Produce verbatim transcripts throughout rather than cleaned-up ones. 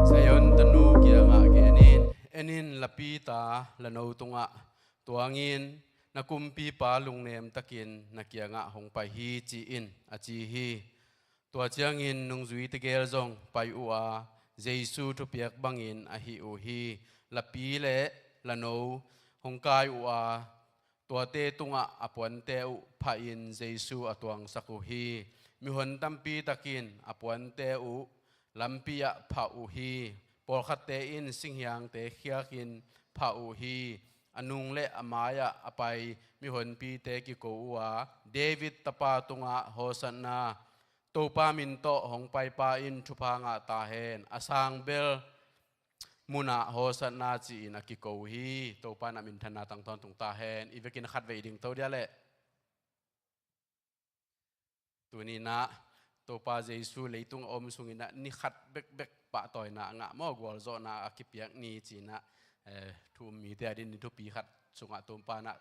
Zion tanu kiangah genin, en in, la pi ta la no tungah tuangin, na kumpipa lungnem takin na kiangah hong pai hi, ci-in a ci hi. Tua ciangin nungzuite gel zong pai uh a, Jesu thupiak bangin a hih uh hi. La pi le la no hong kai uh a, tuate tungah a puante uh phahin Jesu a tuangsak uh hi. Mihon tampi takin a puante uh lampi ah phah uh hi. Pawlkhatte in singhiangte khiakin phah uh hi. A nung le a mai-ah a pai mihonpite kiko uh a, David tapa tungah Hosanna, Topa min tawh hong paipa in thupha ngah ta hen, a sang bel munah Hosanna, ci-in a kiko uh hi. Topa na minthanna tang tawntung ta hen. I vekin khat vei ding to dia leh. Tuni-in ah Topa Jesu leitung a om sungin ah ni khat bekbek pahtawina a ngah maw, gualzawhna a kipiak ni ci-in ah, eh, thu um mite a dingin ni thupi khat sungah Topa in ah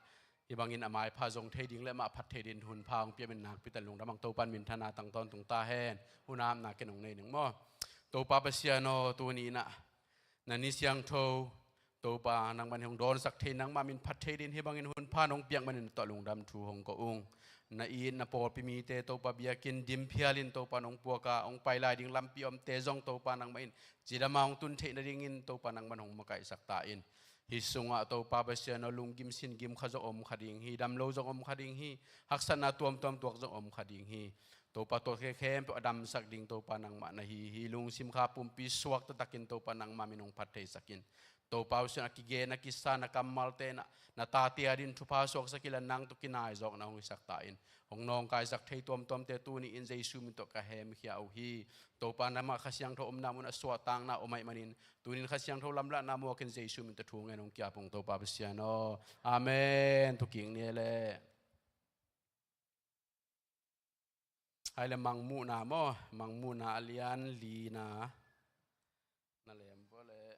hih bangin a maipha zong thei ding le mah phat thei dingin hun pha hong pia min nakpi takin lungdam ing. Topa in minthanna tang tawntung ta hen. Hun a hapna ken hong nei ning maw. Topa Pasian aw, tuni-in ah na ni siangtho Topa, nangman hong dawnsak thei, nangmah min phat thei dingin hih bangin hun pha nong piak manin na tawh lungdam thu hong ko ung. Na it na pawlpi mite Topa biakinn dim phialin Topa nong puak a, hong pai lai ding lampi omte zong Topa nangmah in cidam a hong tun theih nadingin Topa nangman hong makaihsak ta in. Hih sungah Topa Pasian aw, lunggim singgim kha zong om kha ding hi, damlo zong om kha ding hi, haksatna tuamtuam tuak zong om kha ding hi. Topa, tua khempeuh a damsak ding Topa nangmah na hi hi. Lungsim kha pumpi suak taktakin Topa nangmah min hong phat theisak in. Topa aw, Pasian, a kigen a kisa na kammalte na, na tate adingin thupha suaksak inla, nang tawh kinaizawkna hong hisak ta in. Hong nawngkaisak thei tuamtuamte tuni in Jesu min tawh ka hemkhia uh hi. Topa, nangmah Kha Siangtho omna mun a suahtakna om ahih manin, tuni in Kha Siangtho lamlahna muakin Jesu min tawh thu ngen hong ki-ap ung Topa Pasian aw. Amen. Thukik ni e leh. Hai leh Mangmuhna maw, Mangmuhna a lian lina. Na lem vua leh.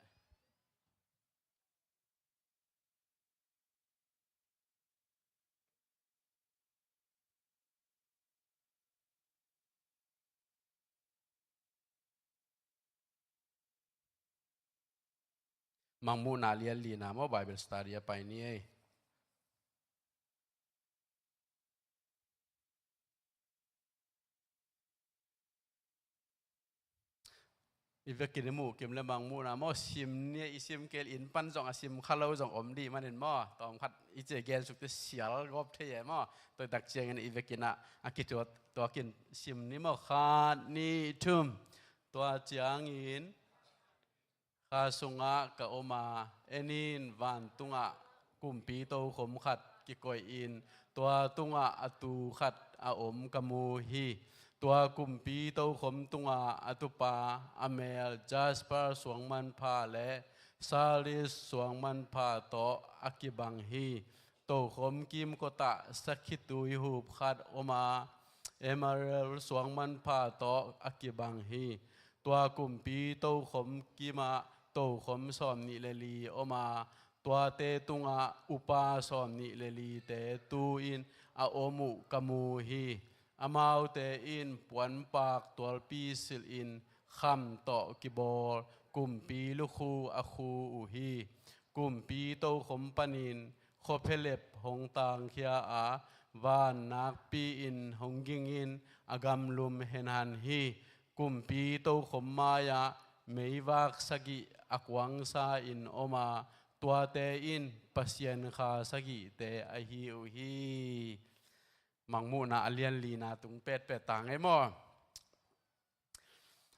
Mangmuhna a lian lina maw, Bible study a pai ni ei. I vekin i muh kim leh Mangmuhna maw, sim ni, i sim kei leh inn pan zong a sim kha lo zong om dih manin maw, tawmkhat i ci a gensuk teh sial gawp thei e maw. Tua tak ciangin i vekin ah a kituak tuakin sim ni maw, khat, nih, thum. Tua ciangin kha sungah ka om a, en in, vantungah kumpi tokhom khat kikoih in, tua tungah a tu khat a om ka mu hi. Tua kumpi tokhom tungah a tupa a mel jasper suang manpha leh sardis suang manpha tawh a kibang hi. Tokhom kimkotah sakhitui hup khat om a, emerald suang manpha tawh a kibang hi. Tua kumpi tokhom kimah tokhom sawmnih le li om a, tuate tungah upa sawmnih le lite tu-in a om uh ka mu hi. Amaute in puanpak tualpi silhin kham tawh kibawl kumpi lukhu a khu uh hi. Kumpi tokhom panin khuaphialep hong tangkhia a, van nakpi-in hong gingin a gamlum henhan hi. Kumpi tokhom mai-ah meivak sagih a kuangsa-in om a, tuate in Pasian kha sagihte ahi uh hi. Mangmuhna a lian lina tung petpet ta ngei maw?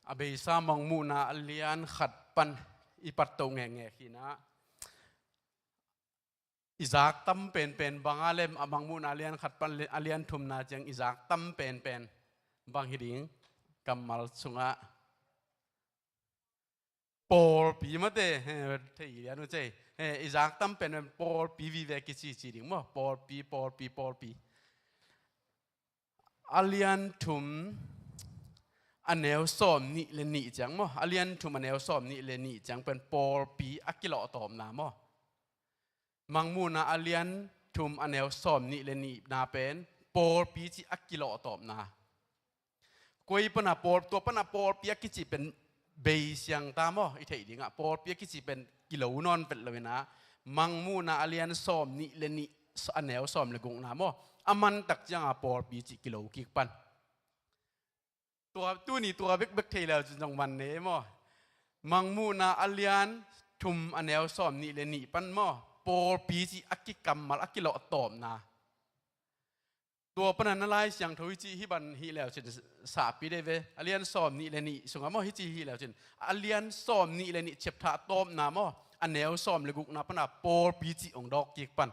A beisa Mangmuhna a lian khat pan i patto ngekngek hi nah. I zak tam penpen bang a leh, a Mangmuhna a lian khat pan a lian thumna ciang i zak tam penpen bang hi ding? Kammal sungah pawlpi mate, he, thei lian uh cei. He, i zak tam penpen pawlpi vive kicici ding maw? Pawlpi, pawlpi, pawlpi. A lian thum a neu sawmnih le nih ciang maw? A lian thum a neu sawmnih le nih ciang pen pawlpi a kilawhtawpna maw? Mangmuhna a lian thum a neu sawmnih le nihna pen pawlpi cih a kilawhtawpna. Koi pana pawl, tua pana pawlpi a kici pen bei siang ta maw? I theih dingah pawlpi a kici pen kilo nawn vet lo inah, Mangmuhna a lian sawmnih le nih a neu sawm le gukna maw? A mantak cianga pawlpi cih kilo kik pan. Tua, tuni tua bekbek thei leu cin zong man nei maw? Mangmuhna a lian thum a neu sawmnih le nih pan maw? Pawlpi cih a kikammal a kilawhtawpna. Tua pana na Lai Siangtho i cih hih ban hih leu cin sahpi dei ve. A lian sawmnih le nih sungah maw, hih cih hih leu cin a lian sawmnih le nih chapter a tawpna maw, a neu sawm le gukna pana pawlpi cih hong dawk kik pan.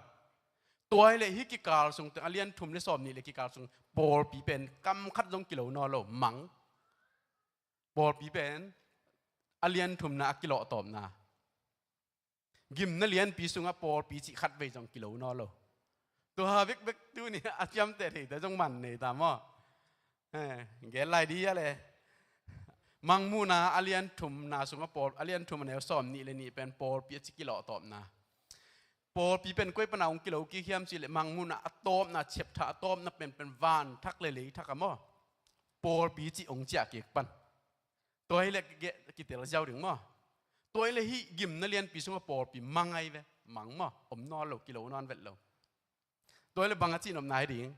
Tua hi leh hih kikal sung teng, a lian thum le sawmnih le kikal sung pawlpi pen kam khat zong kilo nawn lo, mang. Pawlpi pen a lian thumna a kilawhtawpna. Gimna lianpi sungah pawlpi cih khat vei zong kilo nawn lo. Tua bekbek tuni a ciamteh theite zong man nei ta maw? Eh, gen lai di a le. Mangmuhna a lian thumna sungah pawl, a lian thum a neu sawmnih le nih pen pawlpi a ci kilawhtawpna. Pawlpi pen koi pana hong kilo kik hiam cih leh Mangmuhna a tawpna, chapter a tawpna pen, pen van thak le lei thak a maw? Pawlpi cih hong ciah kik pan. Tua hi leh ki, kitel ziau ding maw? Tua hi leh hih gimna lianpi sungah pawlpi mang ahi ve. Mang maw, om nawn lo, kilo nawn vet lo. Tua hi leh bang a cih nopna hi ding?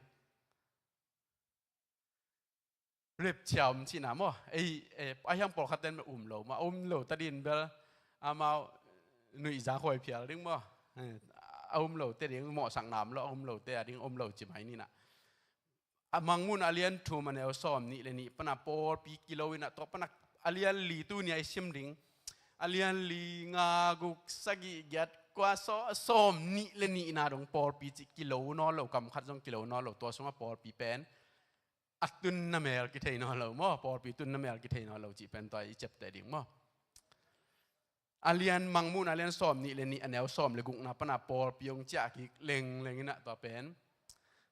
Rapture om cihna maw? Ei, eh, a hiang pawlkhat ten um lo maw, a um lo ta ding bel amau nuihza khuai phial ding maw? Eh, a um lo te ding, mawhsak nam lo, a um lo te a ding um lo ci mai ni na. A Mangmuhna a lian thum a neu sawm nih le nih pana pawlpi kilo inah, tua pana a lian li tuni a i sim ding, a lian li, nga, guk, sagih, giat, kua, saw, sawm nih le nihna dong pawlpi cih kilo nawn lo, kam khat zong kilo nawn lo, tua sungah pawlpi pen a tunna mel kithei nawn lo maw, pawlpi tunna mel kithei nawn lo cih pen tua i ciapteh ding maw. A lian Mangmuhna a lian sawm nih le nih a neu sawm le gukna pana pawlpi hong ciah kik lengleng inah tua pen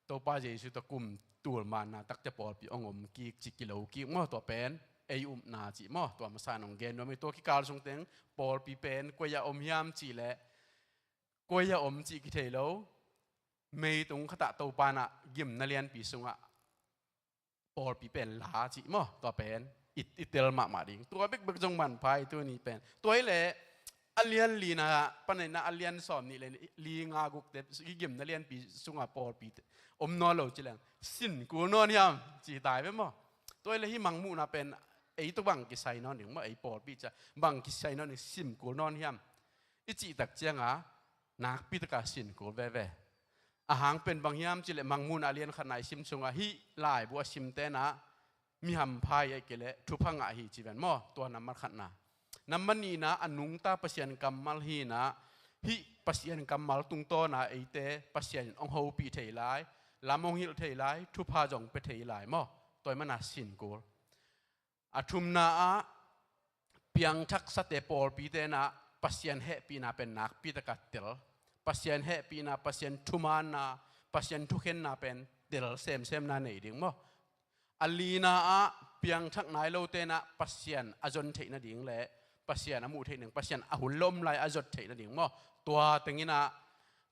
Topa Jesu tawh kum tul manna takte pawlpi hong om kik cih kilo kik maw, tua pen ei upna cih maw, tua masa in hong gen nuam hi. Tua kikal sung teng pawlpi pen koi ah om hiam cih leh koi ah om cih kithei lo. Meitung khatah Topa inah gimna lianpi sungah pawlpi pen la cih maw, tua pen i, i tel mahmah ding. Tua bekbek zong manpha hi tuni pen. Tua hi leh a lian lina pana inah a lian sawm nih le li, nga, gukte, i gimna lianpi sungah pawlpite om nawn lo ci leng sin kul nawn hiam ci tai ve maw. Tua hi leh hih Mangmuhna pen ei tawh bang kisai nawn ding maw, ei pawlpi ciang bang kisai nawn ding, sin kul nawn hiam i cih tak ciangah nakpi taka sin kul veve. A hang pen bang hiam cih leh Mangmuhna a lian khatna i sim sungah hih laibu a simte inah mi hampha hi ahih kei leh thupha ngah hi ci ven maw, tua nambat khatna. Nambat nihna a nungta Pasian kammal hi inah, hih Pasian kammal tungtawna eite Pasian in hong hopih thei lai, lam hong hilh thei lai, thupha zong pia thei lai maw, tua hi mana sin kul. A thumna ah piangthaksate pawlpite inah Pasian hehpihna pen nakpi taka tel. Pasian hehpihna, Pasian thumaanna, Pasian thukhenna pen tel semsemna nei ding maw. A lina ah piangthak nai lote inah Pasian a zon theih nading le Pasian a muh theih nading, Pasian a hun lom lai a zot theih nading maw. Tua teng inah,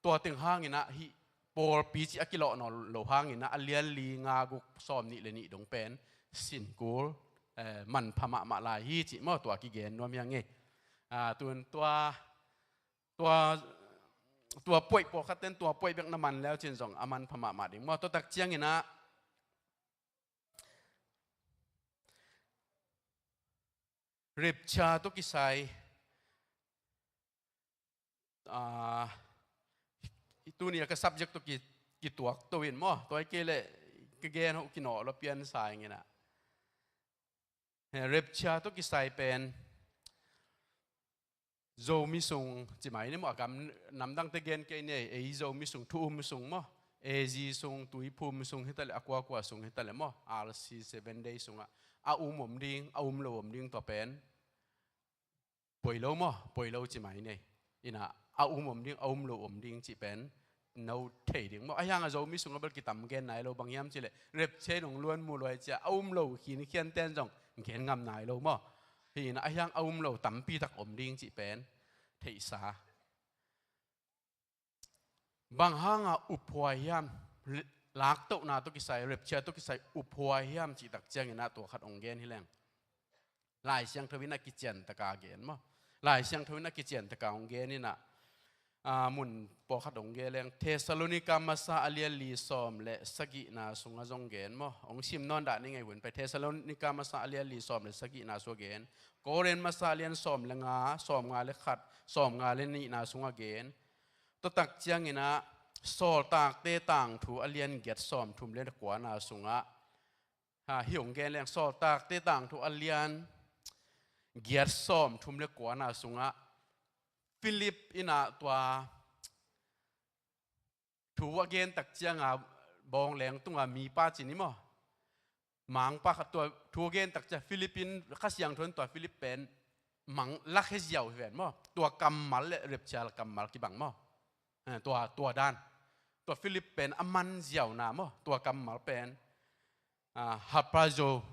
tua teng hang inah hih pawlpi cih a kilawh nawn lo hang inah a lian li, nga, guk, sawm nih le nih dong pen sin kul, eh, manpha mahmah lai hi cih maw, tua kigen nuam hi ing ei. Ah, tun tua, tua, tua puaih pawlkhat ten tua puaih bek na man leu cin zong a manpha mahmah ding maw. Tua tak ciang inah rapture tawh kisai, ah, tuni a ka subject tawh ki, kituak to in maw, tua hi kei leh ka gen hoh kinawh lo pian sa ing inah. He, rapture tawh kisai pen Zomi sung ci mai ni maw, a gam namdangte gen kei ni ei, ei Zomi sung, thu um sung maw, A G sung, Tuiphum sung hi ta leh, a kuakua sung hi ta leh maw, R C, Seven Day sungah a um om ding, a um lo om ding, tua pen poi lo maw, poi lo ci mai ni ei. Inah a um om ding, a um lo om ding cih pen no thei ding maw. A hiang a Zomi sungah bel kitam gen nai lo, bang hiam cih leh rapture in hong luan mu luai ciah a um lo khinkhian ten zong gen ngam nai lo maw. Hi inah a hiang a um lo tampi tak om ding cih pen theihsa. Bang hanga uphuai hiam, laktohna tawh kisai, rapture tawh kisai uphuai hiam cih tak ciang inah tua khat hong gen hi leng. Lai Siangtho in a kician taka gen maw. Lai Siangtho in a kician taka hong gen inah, ah, mun pawlkhat hong gen leng. Thessalonika Masa a lian li sawm le sagihna sungah zong gen maw. Hong sim nawn dah ni ngei hun pai. Thessalonika Masa a lian li sawm le sagihna sungah gen. Korin Masa a lian sawm le nga, sawm nga le khat, sawm nga le nihna sungah gen. Tua tak ciang inah Sawltakte Tangthu a lian giat sawm thum le kuana sungah, ha, hih hong gen leng, Sawltakte Tangthu a lian giat sawm thum le kuana sungah Philip inah tua thu a gen tak cianga bawng leng tunga mipa ci ni maw, mangpa khat, tua thu a gen tak ciang Philip in Kha Siangtho in tua Philip pen mang lakhia ziau hi ven maw. Tua kammal le rapture kammal kibang maw. Eh, tua, tua dan. Tua Philip pen a man ziauna maw. Tua kammal pen, ah, harpazo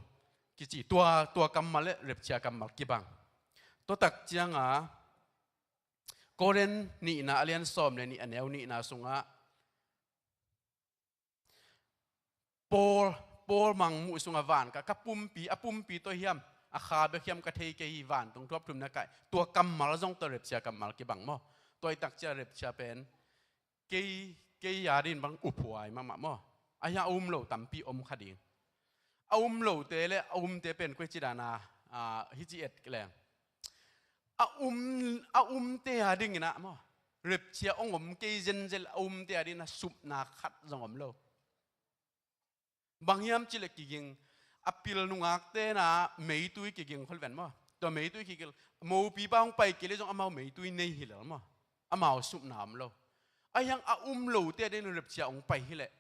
kici. Tua, tua kammal le rapture kammal kibang. Tua tak cianga Korin nihna a lian sawm le nih a neu nihna sungah Paul, Paul Mangmuh sungah van ka, ka pumpi, a pumpi tawh hiam, A kha bek hiam ka thei kei hi, vantung thuap thumna kai. Tua kammal zong tua rapture kammal kibang maw. Tua i tak ciang rapture pen kei, kei a dingin bang uphuai mahmah maw. A hiang a um lo tampi om kha ding. A um lote le a umte pen koi ci dan a, a, hi ci et leng. A um, a umte a dingin ah maw. Rapture ong om kei zenzel a umte a dingin a supna khat zong om lo. Bang hiam cih leh kiging a pil nungakte na meitui kiging khol ven maw. Tua meitui kiging mopi pa hong pai kei leh zong amau meitui nei hi lel maw. Amau supna om lo. A hiang a um lote a dingin rapture hong pai hi leh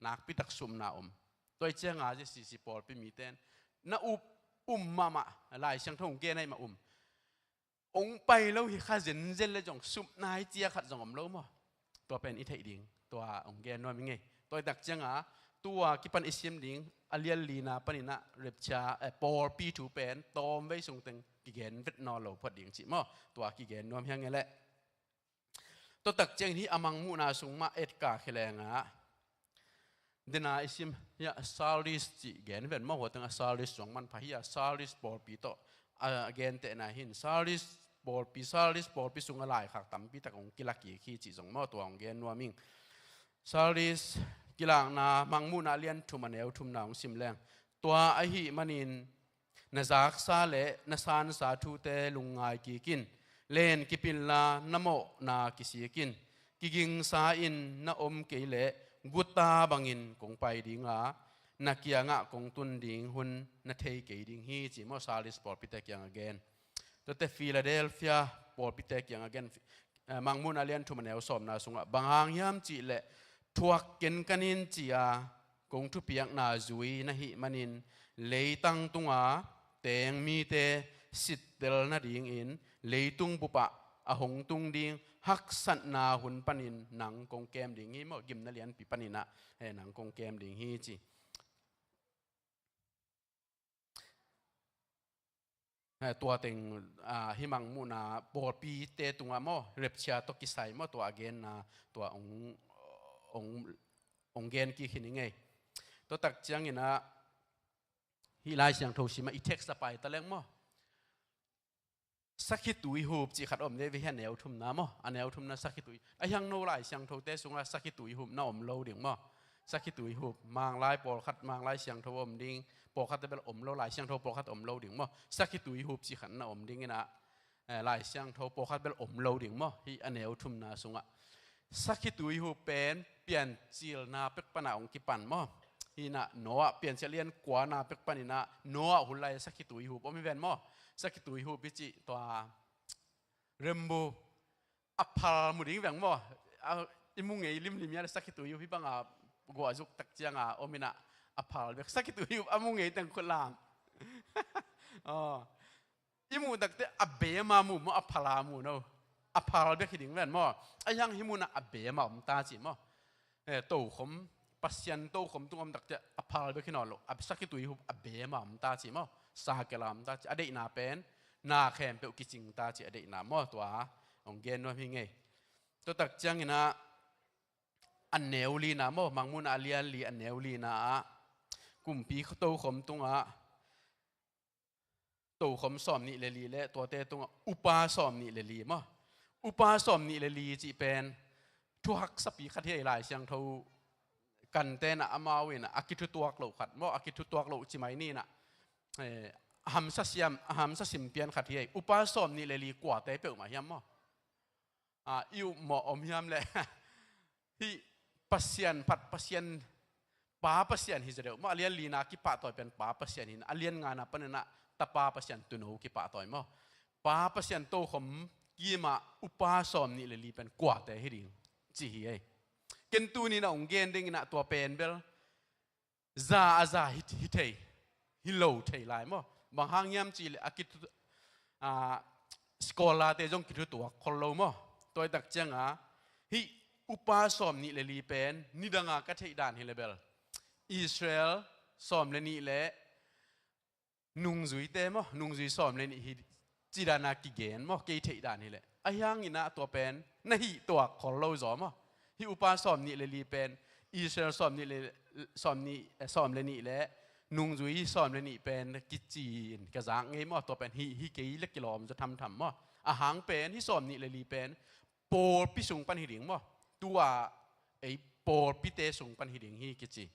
nakpi tak supna om. Tua i ciang a zia sisi pawlpi mite in na up um mahmah Lai Siangtho hong gen ahi mah um. Hong pai lo hi kha zenzen le zong supna hi cia khat zong om lo maw. Tua pen i theih ding tua hong gen nuam i ngei. Tua i tak ciang a tua kipan i sim ding a lian lina panin ah rapture, eh, pawlpi thu pen tawmvei sung teng kigen vet nawn lo phot ding cih maw. Tua kigen nuam hi a ngei leh. Tua tak ciangin hih a mangmuhna sung mah etka khia leng ah dena i sim hi a Sardis cih gen ven maw. Hua teng a Sardis suang manpha hi a Sardis pawlpi tawh a gentehna hin Sardis pawlpi, Sardis pawlpi sung a laikhak tampi tak hong kilak kik hi cih zong maw tua hong gen nuam ing. Sardis kilakna mangmuhna lian thum a neu thumna hong sim leng. Tua ahih manin na zaksa le na sansa thute lungngai kik in. Len kipilna na mawhna kisik in. Kigingsa in na om kei leh guta bangin kong pai ding a, na kiangah kong tun ding hun na thei kei ding hi ci maw Sardis pawlpite kiang a gen. Tuate Philadelphia pawlpite kiang a gen, eh, mangmuhna lian thum a neu sawmna sungah bang hang hiam cih leh thuak kenkan in ci a kong thupiakna zui na hih manin leitang tunga teng mite sittel nadingin leitung bupah a hong tung ding haksatna hun panin nang kong kem ding hi maw. Gimna lianpi panin ah, eh, nang kong kem ding hi ci. Eh, tua teng, ah, hih mangmuhna pawlpite tungah maw rapture tawh kisai maw tua a genna tua hong, hong, hong gen kik hi ning ei. Tua tak ciangin ah hih Lai Siangtho simah i text a pai ta leng maw. Sakhi tuihup cih khat om dei ve hi a neu thumna maw. A neu thumna sakhi tui. A hiang no Lai Siangthote sungah sakhi tuihup na om lo ding maw. Sakhi tuihup, Manglai pawlkhat, Manglai Siangtho om ding, pawlkhat bel om lo, Lai Siangtho pawlkhat om lo ding maw. Sakhi tuihup cih khat na om ding in ah, eh, Lai Siangtho pawlkhat bel om lo ding maw. Hih a neu thumna sungah. Sakhi tuihup pen piancilna pek panah hong kipan maw. Hi in ah Noah piancil lian kuana pek panin ah Noah hun lai sakhi tuihup om hi ven maw. Sakhi tuihup hi cih tua rembu a phal mu ding veng maw. A, i mu ngei limlim ia le sakhi tuihup hi banga guahzuk tak cianga om in ah a phal bek sakhi tuihup a mu ngei teng khut lam. Aw. I muh takte a bema mu maw a phala mu no. A phal bek hi ding ven maw. A hiang hih munah a bema om ta ci maw. Eh, tokhom, Pasian tokhom tung om takte a phal bek hi nawn lo. A sakhi tuihup a bema om ta ci maw. Sakela om ta ci. A deihna pen na khempeuh kicing ta ci a deihna maw tua hong gen nuam hi ngei. Tua tak ciangin ah a neu lina maw, mangmuhna a lian li a neu lina ah kumpi tokhom tungah tokhom sawm nih le li le tuate tungah upa sawm nih le li maw. Upa sawm nih le li cih pen thuhaksapi khat hi ei. Lai Siangtho kan tenah amau in a kithutuak loh khat maw, a kithutuak loh ci mai ni in ah, eh, hamsa siam, hamsa simpian khat hi ei. Upa sawm nih le li kuate peuhmah hiam maw. Ah, i upmawh om hiam le hih Pasian phat Pasian Pa Pasian hi zaw deuh maw. A lian lina kipahtawi pen Pa Pasian hi in a lian ngana panin ah Tapa Pasian Tuuno kipahtawi maw. Pa Pasian tokhom kimah upa sawm nih le li pen kuate hi ding ci hi ei. Ken tuni in ah hong gen ding in ah tua pen bel za a za hi, hi thei, hi lo thei lai maw. Bang hang hiam cih leh a kithu, a, scholar-te zong kithutuak khol lo maw. Tua i tak cianga hih upa sawm nih le li pen nidanga ka theih dan hi le bel Israel sawm le nih le nungzuite maw, nungzui sawm le nih hi ci dana kigen maw, kei theih dan hi leh. A hiang in ah tua pen na hih tuak khol lo zaw maw. Hih upa sawm nih le li pen Israel sawm nih le, sawm nih, eh, sawm le nih le nungzui sawm le nih pen kici in ka zak ngei maw, tua pen hi, hi kei le kilawm zaw thamtham maw. A hang pen hi sawm nih le li pen pawlpi sung pan hi ding maw. Tua ei pawlpite sung pan hi ding hi kici.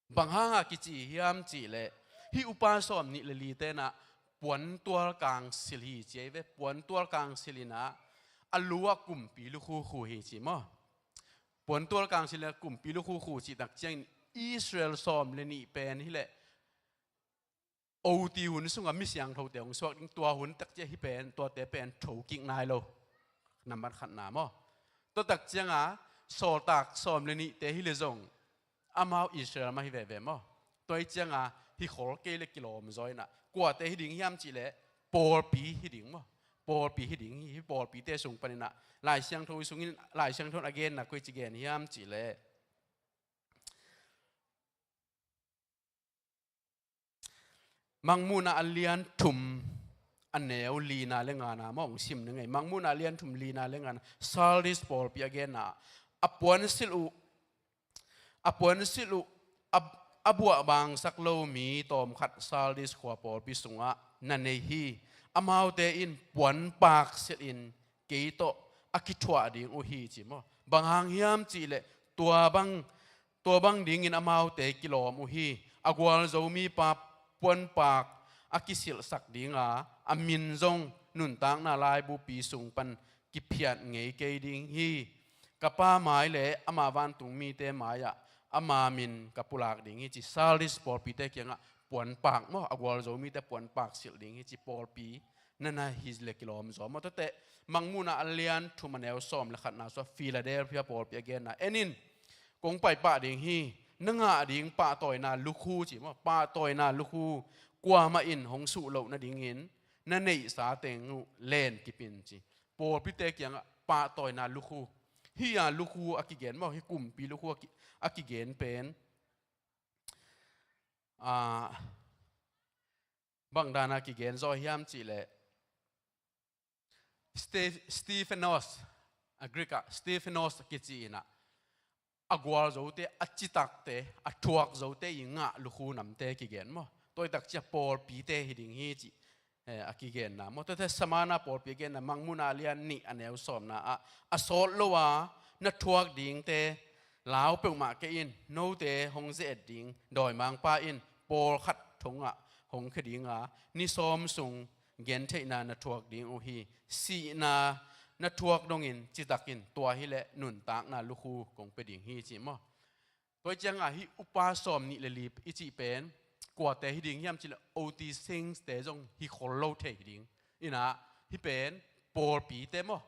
Bang hanga kici hiam cihleh, hi upa sawm nih le li tenah puantual kangsil hi ci ei ve. Puantual kangsil inah a lu ah kumpi lukhu khu hi ci maw. Puantual kangsil inah kumpi lukhu khu cih tak ciangin Israel sawm le nih pen hileh oti hun sungah mi siangthote hong suak ding, tua hun tak ciah hi pen, tuate pen thokik nai lo. Nambat khatna maw. Tua tak cianga sawltak sawm le nihte hi le zong amau Israel mah hi veve maw. Tua hi cianga hi khol kei le kilawm zaw inah kuate hi ding hiam cihleh pawlpi hi ding maw. Pawlpi hi ding hi, hi pawlpite sung paninah Lai Siangtho sungin, Lai Siangtho in a genna koi ci gen hiam cihleh Mangmuhna a lian thum a neu lina le ngana maw hong sim ni ngei. Mangmuhna a lian thum lina le ngana Sardis pawlpi a genna a puansilh uh, a puansilh uh a, a buahbangsak lo mi tawmkhat Sardis khua pawlpi sungah na nei hi. Amaute in puanpak silhin kei tawh a kithuah ding uh hi ci maw. Bang hang hiam cihleh tua bang Tua bang dingin amaute kilawm uh hi. A gualzo mipa puanpak a kisilhsak dinga a min zong nuntakna laibupi sung pan kiphiat ngei kei ding hi. Ka Pa mai le ama vantung mite mai-ah ama min ka pulak ding hi ci. Sardis pawlpite kiangah puanpak maw, a gualzo mite puanpak silh ding hi ci. Pawlpi na na hi le kilawm zaw maw. Tuate Mangmuhna a lian thum a neu sawm le khatna sua Philadelphia pawlpi a genna en in, kong paipah ding hi. Na ngah ding pahtawina lukhu ci maw, pahtawina lukhu kuamah in hong suh loh nadingin na neihsa teng uh len kip in ci. Pawlpite kiangah pahtawina lukhu, hi a lukhu a kigen maw, hi kumpi lukhu a ki, a kigen pen, ah, bang dana kigen zaw hiam cihleh Ste-, Stephanos, a Greek ah Stephanos kici inah a gualzote, a citakte, a thuakzote i ngah lukhu namte kigen maw. Tua i takcia pawlpite hi ding hi ci, eh, a kigenna maw. Tuate Smyrna pawlpi a genna Mangmuhna a lian nih a neu sawmna ah a sawt lo a na thuak dingte lau peuhmah kei in, note hong ze-et ding dawimangpa in pawlkhat thongah hong khia dinga ni sawm sung gentheihna na thuak ding uh hi. Sihna na thuak dongin citakin tua hileh nuntakna lukhu kong pia ding hi ci maw. Tua hi cianga hi upa sawm nih le li i cih pen kuate hi ding hiam cihleh oti singste zong hi khol lo thei hi ding. Inah hi pen pawlpite maw.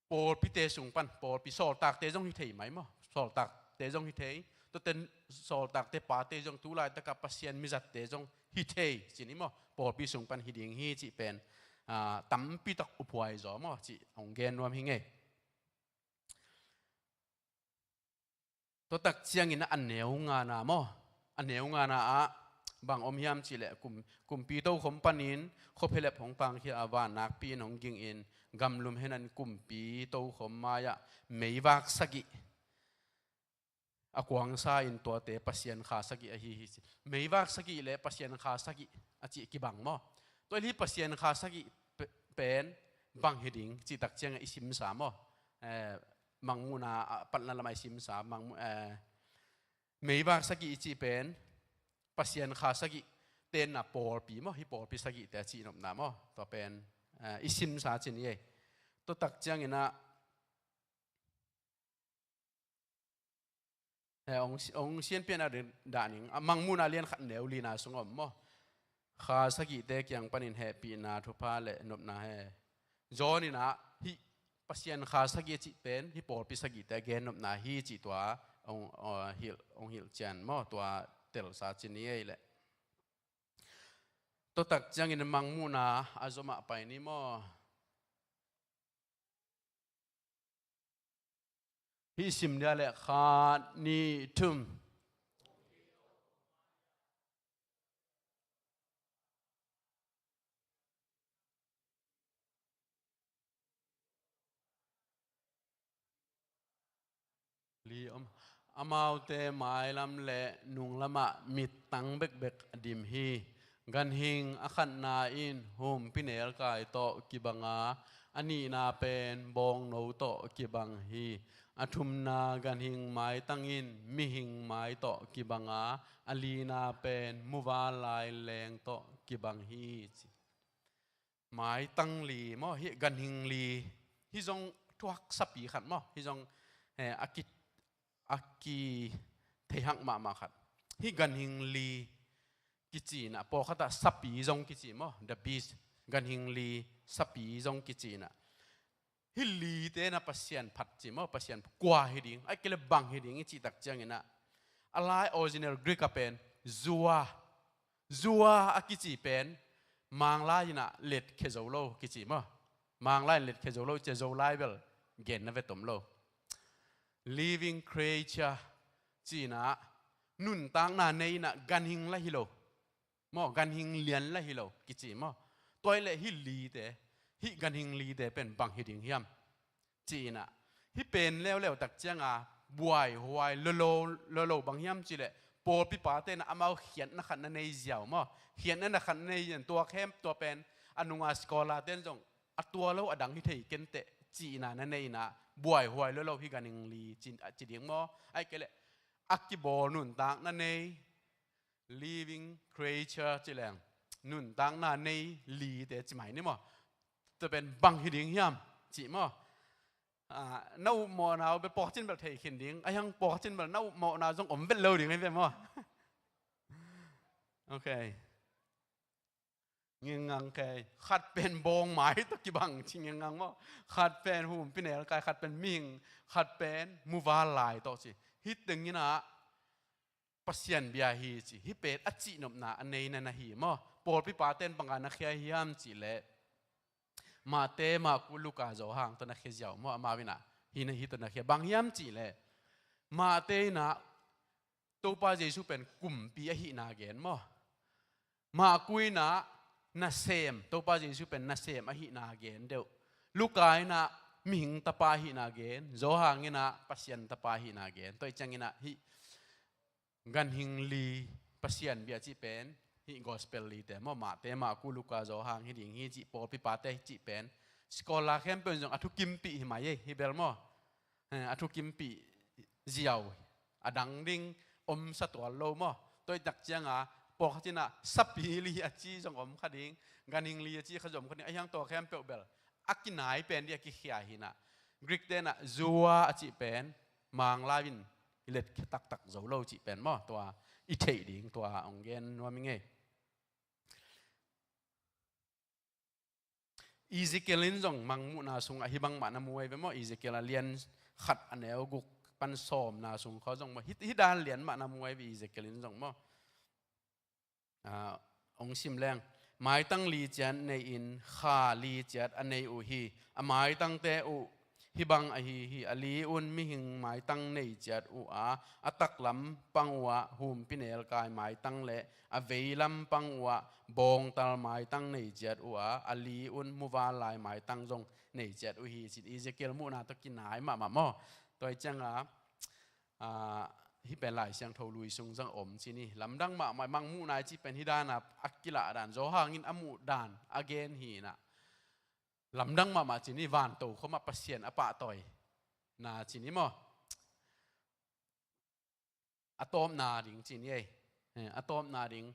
Pawlpite sung pan, pawlpi sawltakte zong hi thei mai maw. Sawltakte zong hi thei. Tuate sawltakte pate zong tu laitakah Pasian mizatte zong hi thei cin hi maw. Pawlpi sung pan hi ding hi cih pen, ah, tampi tak uphuai zaw maw cih hong gen nuam hi ngei. Tua tak ciangin a neu ngana maw? A neu ngana ah bang om hiam cihleh kum, kumpi tokhom panin khuaphialep hong pangkhia a van nakpi in hong gingin gamlum henan kumpi tokhom mai-ah meivak sagih a kuangsa in tuate Pasian kha sagih ahi hi ci. Meivak sagih le Pasian kha sagih a cih kibang maw? Tua hi Pasian kha sagih pe-, pen bang hi ding cih tak ciangah i simsa maw? Eh, Mangmuhna a patna lamah i simsa, Mangmu-, eh, meivak sagih i cih pen Pasian kha sagih tenna pawlpi maw, hi pawlpi sagihte a cihnopna maw? Tua pen, eh, i simsa cin i ei. Tua tak cianginah, eh, ong, ong sianpian a dah ning, a Mangmuhna lian khat neu lina sung om maw? Kha sagihte kiang panin hehpihna thupha le nopna he. John inah hih Pasian kha sagih a cih pen hih pawlpi sagihte a gennopna hi cih tua hong, uh, hilh, hong hilh cian maw, tua telsa cin ni ei leh. Tua tak ciangin Mangmuhna a zomah pai ni maw? Hih sim dia leh khat, nih, thum. Li om. Amaute mailam le nunglamah mittang bekbek a dim hi. Ganhing a khatna in humpinelkai tawh kibang a, a nihna pen bawngno tawh kibang hi. A thumna ganhing maitang in mihing mai tawh kibang a, a lina pen muvanlai leng tawh kibang hi, ci. Maitang li maw, hih ganhing li, hih zong thuak sapi khat maw, hih zong, eh, a ki, a ki theihak mahmah khat. Hih ganhing li kici inah, pawlkhatah sapi zong kici maw, the beast, ganhing li, sapi zong kici inah. Hih lite na Pasian phat ci maw, Pasian kua hi ding, ai kei le bang hi ding i cih tak cianginah, a lai original Greek a pen zua, zua a kici pen Manglai inah letkhia zo lo kici maw. Manglai in letkhia zo lo, cia Zolai bel genna ve tom lo. Living creature ci inah, nuntakna nei inah ganhing la hi lo maw, ganhing lian la hi lo kici maw. Tua i leh hih lite, hih ganhing lite pen bang hi ding hiam ci inah, hih pen leuleu tak cianga buaihuai lolo, lolo bang hiam ci leh, pawlpi pate na amau khiatna khat na nei ziau maw, khiatna na khat na nei zian, tua khem tua pen a nunga scholar ten zong a tua lo a dang hi thei kenteh ci ina na nei inah, buaihuai lolo hih ganhing li ci, ci ding maw, ai kei leh a kibawl nuntakna nei, living creature ci leng, nuntakna nei lite ci mai ni maw. Tua pen bang hi ding hiam ci maw. Ah, na upmawhna uh bel pawkcin bel thei khin ding, a hiang pawkcin bel na upmawhna zong om vet lo ding hi ve maw. Ok. Ngengang kei, khat pen bawngmai tawh kibang ci ngengang maw. Khat pen humpinelkai, khat pen mihing, khat pen muvanlai tawh ci. Hih teng inah Pasian bia hi ci. Hih pen a cihnopna a neina na hi maw. Pawlpi paten banga na khia hiam cih leh, Mate, Marku, Luka, Johan tawh na khia ziau maw. Amau inah hih na, hih tawh na khia, bang hiam cih leh, Mate inah Topa Jesu pen kumpi ahihna gen maw. Marku inah nasem, Topa Jesu pen nasem ahihna gen deuh. Luka inah mihing tapa ahihna gen, Johan inah Pasian tapa ahihna gen. Tua i cianginah hih ganhing li, Pasian bia cih pen hih gospel lite maw, Mate, Marku, Luka, Johan hi ding hi cih, pawlpi pate hi cih pen scholar khempeuh in zong a thukimpih hi mai ei, hi bel maw. Eh, a thukimpih ziau, a dang ding om sa tual lo maw. Tua i tak cianga pawlkhat inah sapi li a ci zong om kha ding, ganhing li a ci kha zong om kha ding, a hiang tua khempeuh bel a kinai pen dih a kikhia hi inah. Greek tenah zua a cih pen Manglai in i letkhia taktak zo lo cih pen maw, tua i theih ding, tua hong gen nuam i ngei. Ezekiel in zong Mangmuhna sung ahi bangmah na mu ahi ve maw. Ezekiel a lian khat a neu guk pan sawmna sung khaw zong maw, hih, hih dan lian mah na mu ahi ve Ezekiel in zong maw. Ah, hong sim leng. Maitang li ciat nei-in kha li ciat a nei uh hi. A maitangte uh hih bang ahi hi. A li un mihing maitang nei ciat uh a, a taklam pang uh ah humpinelkai maitang le a veilam pang uh ah bawngtal maitang nei ciat uh a, a li un muvanlai maitang zong nei ciat uh hi, ci-in Ezekiel muhna tawh kinai mahmah maw. Tua i cianga, ah, hih pen Lai Siangtho lui sung zong om ci ni. Lamdang mahmah, Mangmuhna i cih pen hih dana a kilah dan, Johan in a muh dan a gen hi inah. Lamdang mahmah ci ni, vanto khawmah Pasian a pahtawina ci ni maw. A tawpna ding ci ni ei. Eh, a tawpna ding.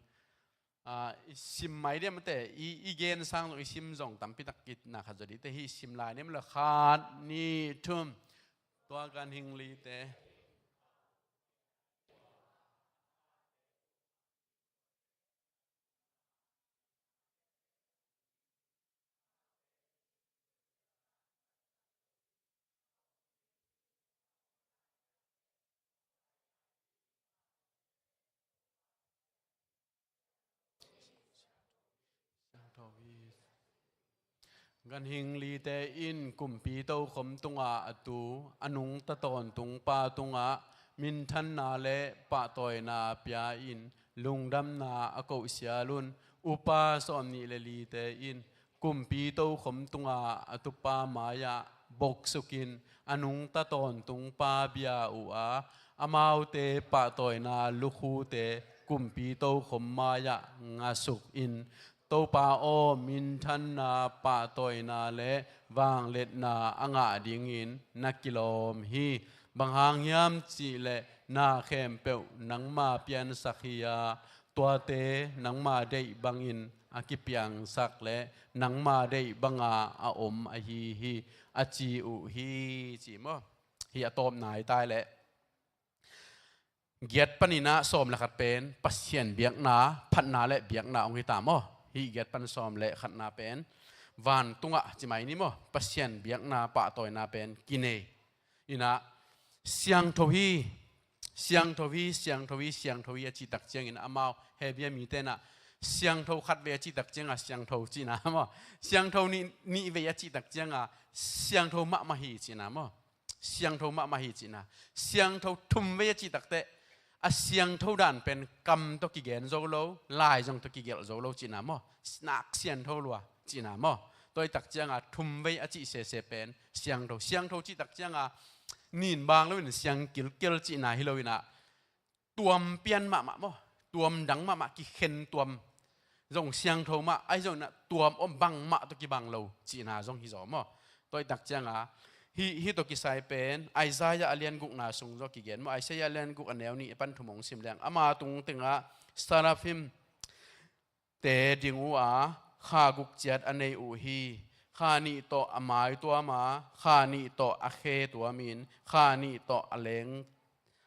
Ah, i sim mai diam a te, i, i gen sang zong, i sim zong tampi tak kit na khat zaw dih te, hih sim lai nim le khat, nih, thum. Tua ganhing lite. Ganhing lite in kumpi tokhom tungah a tu, a nungta tawntungpa tungah minthanna le pahtawina pia-in lungdamna a kohsial un. Upa sawmnih le lite in kumpi tokhom tungah a tupa mai-ah boksukin a nungta tawntungpa bia uh a, Amaute pahtawina lukhute kumpi tokhom mai-ah ngasukin, Topa aw, minthanna, pahtawina le vangliatna a ngah dingin na kilawm hi. Bang hang hiam cihleh na khempeuh nangma piansak hi-a, tuate nangma deih bangin a kipiangsak le nangma deih banga a om ahi hi, a ci uh hi, ci maw? Hih a tawpna hi ta leh, giat panin ah sawm le khat pen Pasian biakna, phatna le biakna hong hi ta maw? Hih giat pan sawm le khatna pen vantungah ci mai ni maw? Pasian biakna, pahtawina pen kinei. Inah, siangtho hi, siangtho hi, siangtho hi, siangtho hi a cih tak ciangin amau Hebru mite inah siangtho khat vei a cih tak cianga siangtho cihna maw? Siangtho nih, nih vei a cih tak cianga siangtho mahmah hi cihna maw? Siangtho mahmah hi cihna. Siangtho thum vei a cih takteh a siangtho dan pen kam tawh kigen zo lo, lai zong tawh kigelh zo lo cihna maw? Nak siangtho lua cihna maw? Tua hi tak cianga thum vei a cih sese pen siangtho. Siangtho cih tak cianga nin bang loin siang kilkel cihna hi loinah tuam pian mahmah maw? Tuam dang mahmah, kikhen tuam zong siangtho mah, ahi zongin ah tuam om bangmah tawh kibang lo cihna zong hi zaw maw? Tua hi tak cianga hih, hih tawh kisai pen Isaiah a lian gukna sung zaw kigen maw? Isaiah a lian guk a neu nih pan thum hong sim leng, ama tung tengah seraphim te ding uh a, kha guk ciat a nei uh hi. Kha nih tawh a mai tuam a, kha nih tawh a khe tuamin, kha nih tawh a leng,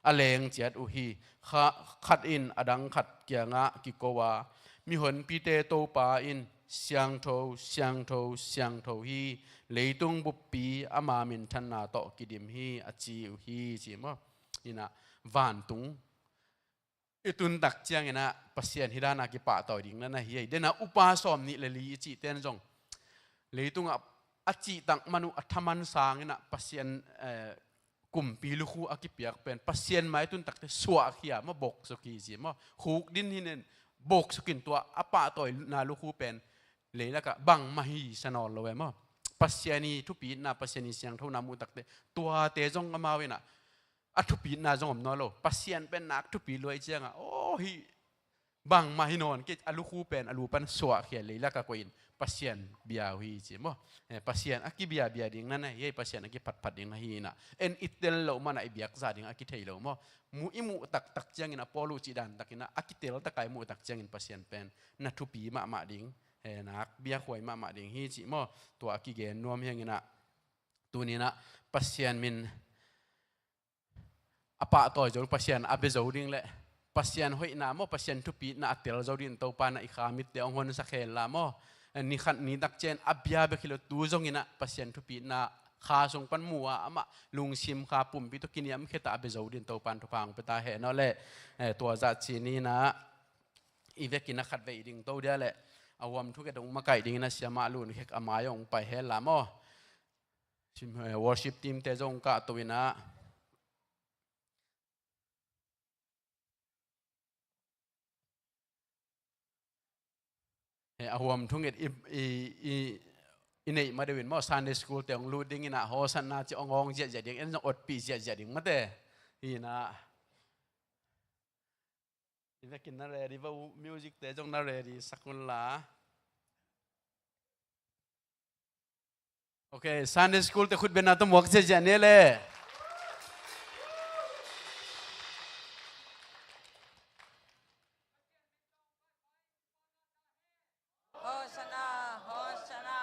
a leng ciat uh hi. Kha, khat in a dang khat kiangah kiko a, mihonpite Topa in, "Siangtho, siangtho, siangtho hi. Leitung buppi ama minthanna tawh kidim hi," a ci uh hi, ci maw? Inah vantung i tun tak ciangin ah Pasian hih dana kipahtawi ding na na hi ei. Dena upa sawm nih le li i cihten zong leitungah a cihtak man uh a thaman sangin ah Pasian, eh, kumpi lukhu a kipiak pen Pasian mai tun takte suahkhia maw, boksuk hi ci maw? Khuk din hinin boksukin tua a pahtawina lukhu pen leilakah bangmah hi sa nawn lo e maw? Pasian i thupitna, Pasian i siangthona muh takte tuate zong amau inah a thupitna zong om nawn lo. Pasian pen nak thupi luai cianga, aw, hih bangmah hi nawn kei, a lukhu pen a lu pan suahkhia, leilakah koihin Pasian bia uh hi ci maw? Eh, Pasian a kibiabia ding na na hi ei, Pasian a kiphatphat ding na hi inah. En i tel loh manah i biak zah ding a kithei lo maw? Mu, i muh taktak ciangin a Paul uh cih dan takin ah a kitel taka i muh tak ciangin Pasian pen na thupi mahmah ding, eh, nak biakhuai mahmah ding hi ci maw? Tua a kigen nuam hi hang inah tuninah Pasian min a pahtawi zo, Pasian a bia zo ding le Pasian hoihna maw, Pasian thupitna a tel zo dingin Topa na i kha mitte hong honsak hen la maw? Ni khat ni tak ciang a bia bek hi lo, tu zongin ah Pasian thupitna kha sung pan mu a, amah lungsim kha pumpi tawh kiniamkhiat a bia zo dingin Topa in thupha hong pia ta hen aw le. Eh, tua zah ci ni inah i vekin a khat vei ding to dia le a huam thunget hong makaih dingin a siamah Lun Khek a mai hong pai hen la maw? Sim, eh, worship team te zong kahto inah. Eh, a huam thunget i, i, i, i neih ma deuhin maw, Sunday school te hong lut dingin ah Hosanna ci hong awng ziahziah ding, en zong otpih ziahziah ding mate. Hi inah. I vekin na ready va uh, music te zong na ready sak un la. Ok, Sunday school te khutbetna tawh muak ziahziah ni le. Hosanna, Hosanna.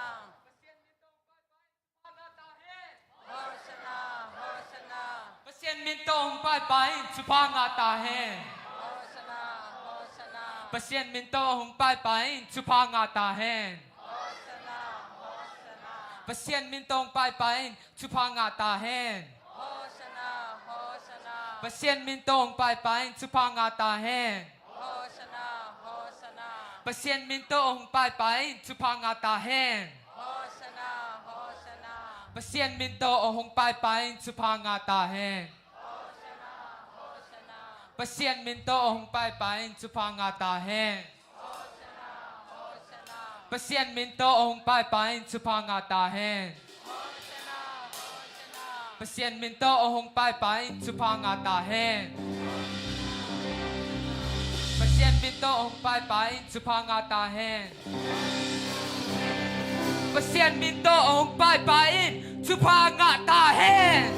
Hosanna, Hosanna. Pasian min tawh hong paipai in thupha ngah ta hen. Hosanna, Hosanna. Pasian min tawh hong paipai in thupha ngah ta hen. Hosanna, Hosanna. Pasian min tawh hong paipai in thupha ngah ta hen. Hosanna, Hosanna. Pasian min tawh hong paipai in thupha ngah ta hen. Hosanna, Hosanna. Pasian min tawh hong paipai in thupha ngah ta hen. Hosanna, Hosanna. Pasian min tawh hong paipai in thupha ngah ta hen. Hosanna, Hosanna. Pasian min tawh hong paipai in thupha ngah ta hen. Hosanna, Hosanna. Pasian min tawh hong paipai in thupha ngah ta hen. Hosanna, Hosanna. Pasian min tawh a hong paipai in thupha ngah ta hen. Pasian min tawh a hong paipai in thupha ngah ta hen. Pasian min tawh a hong paipai in thupha ngah ta hen.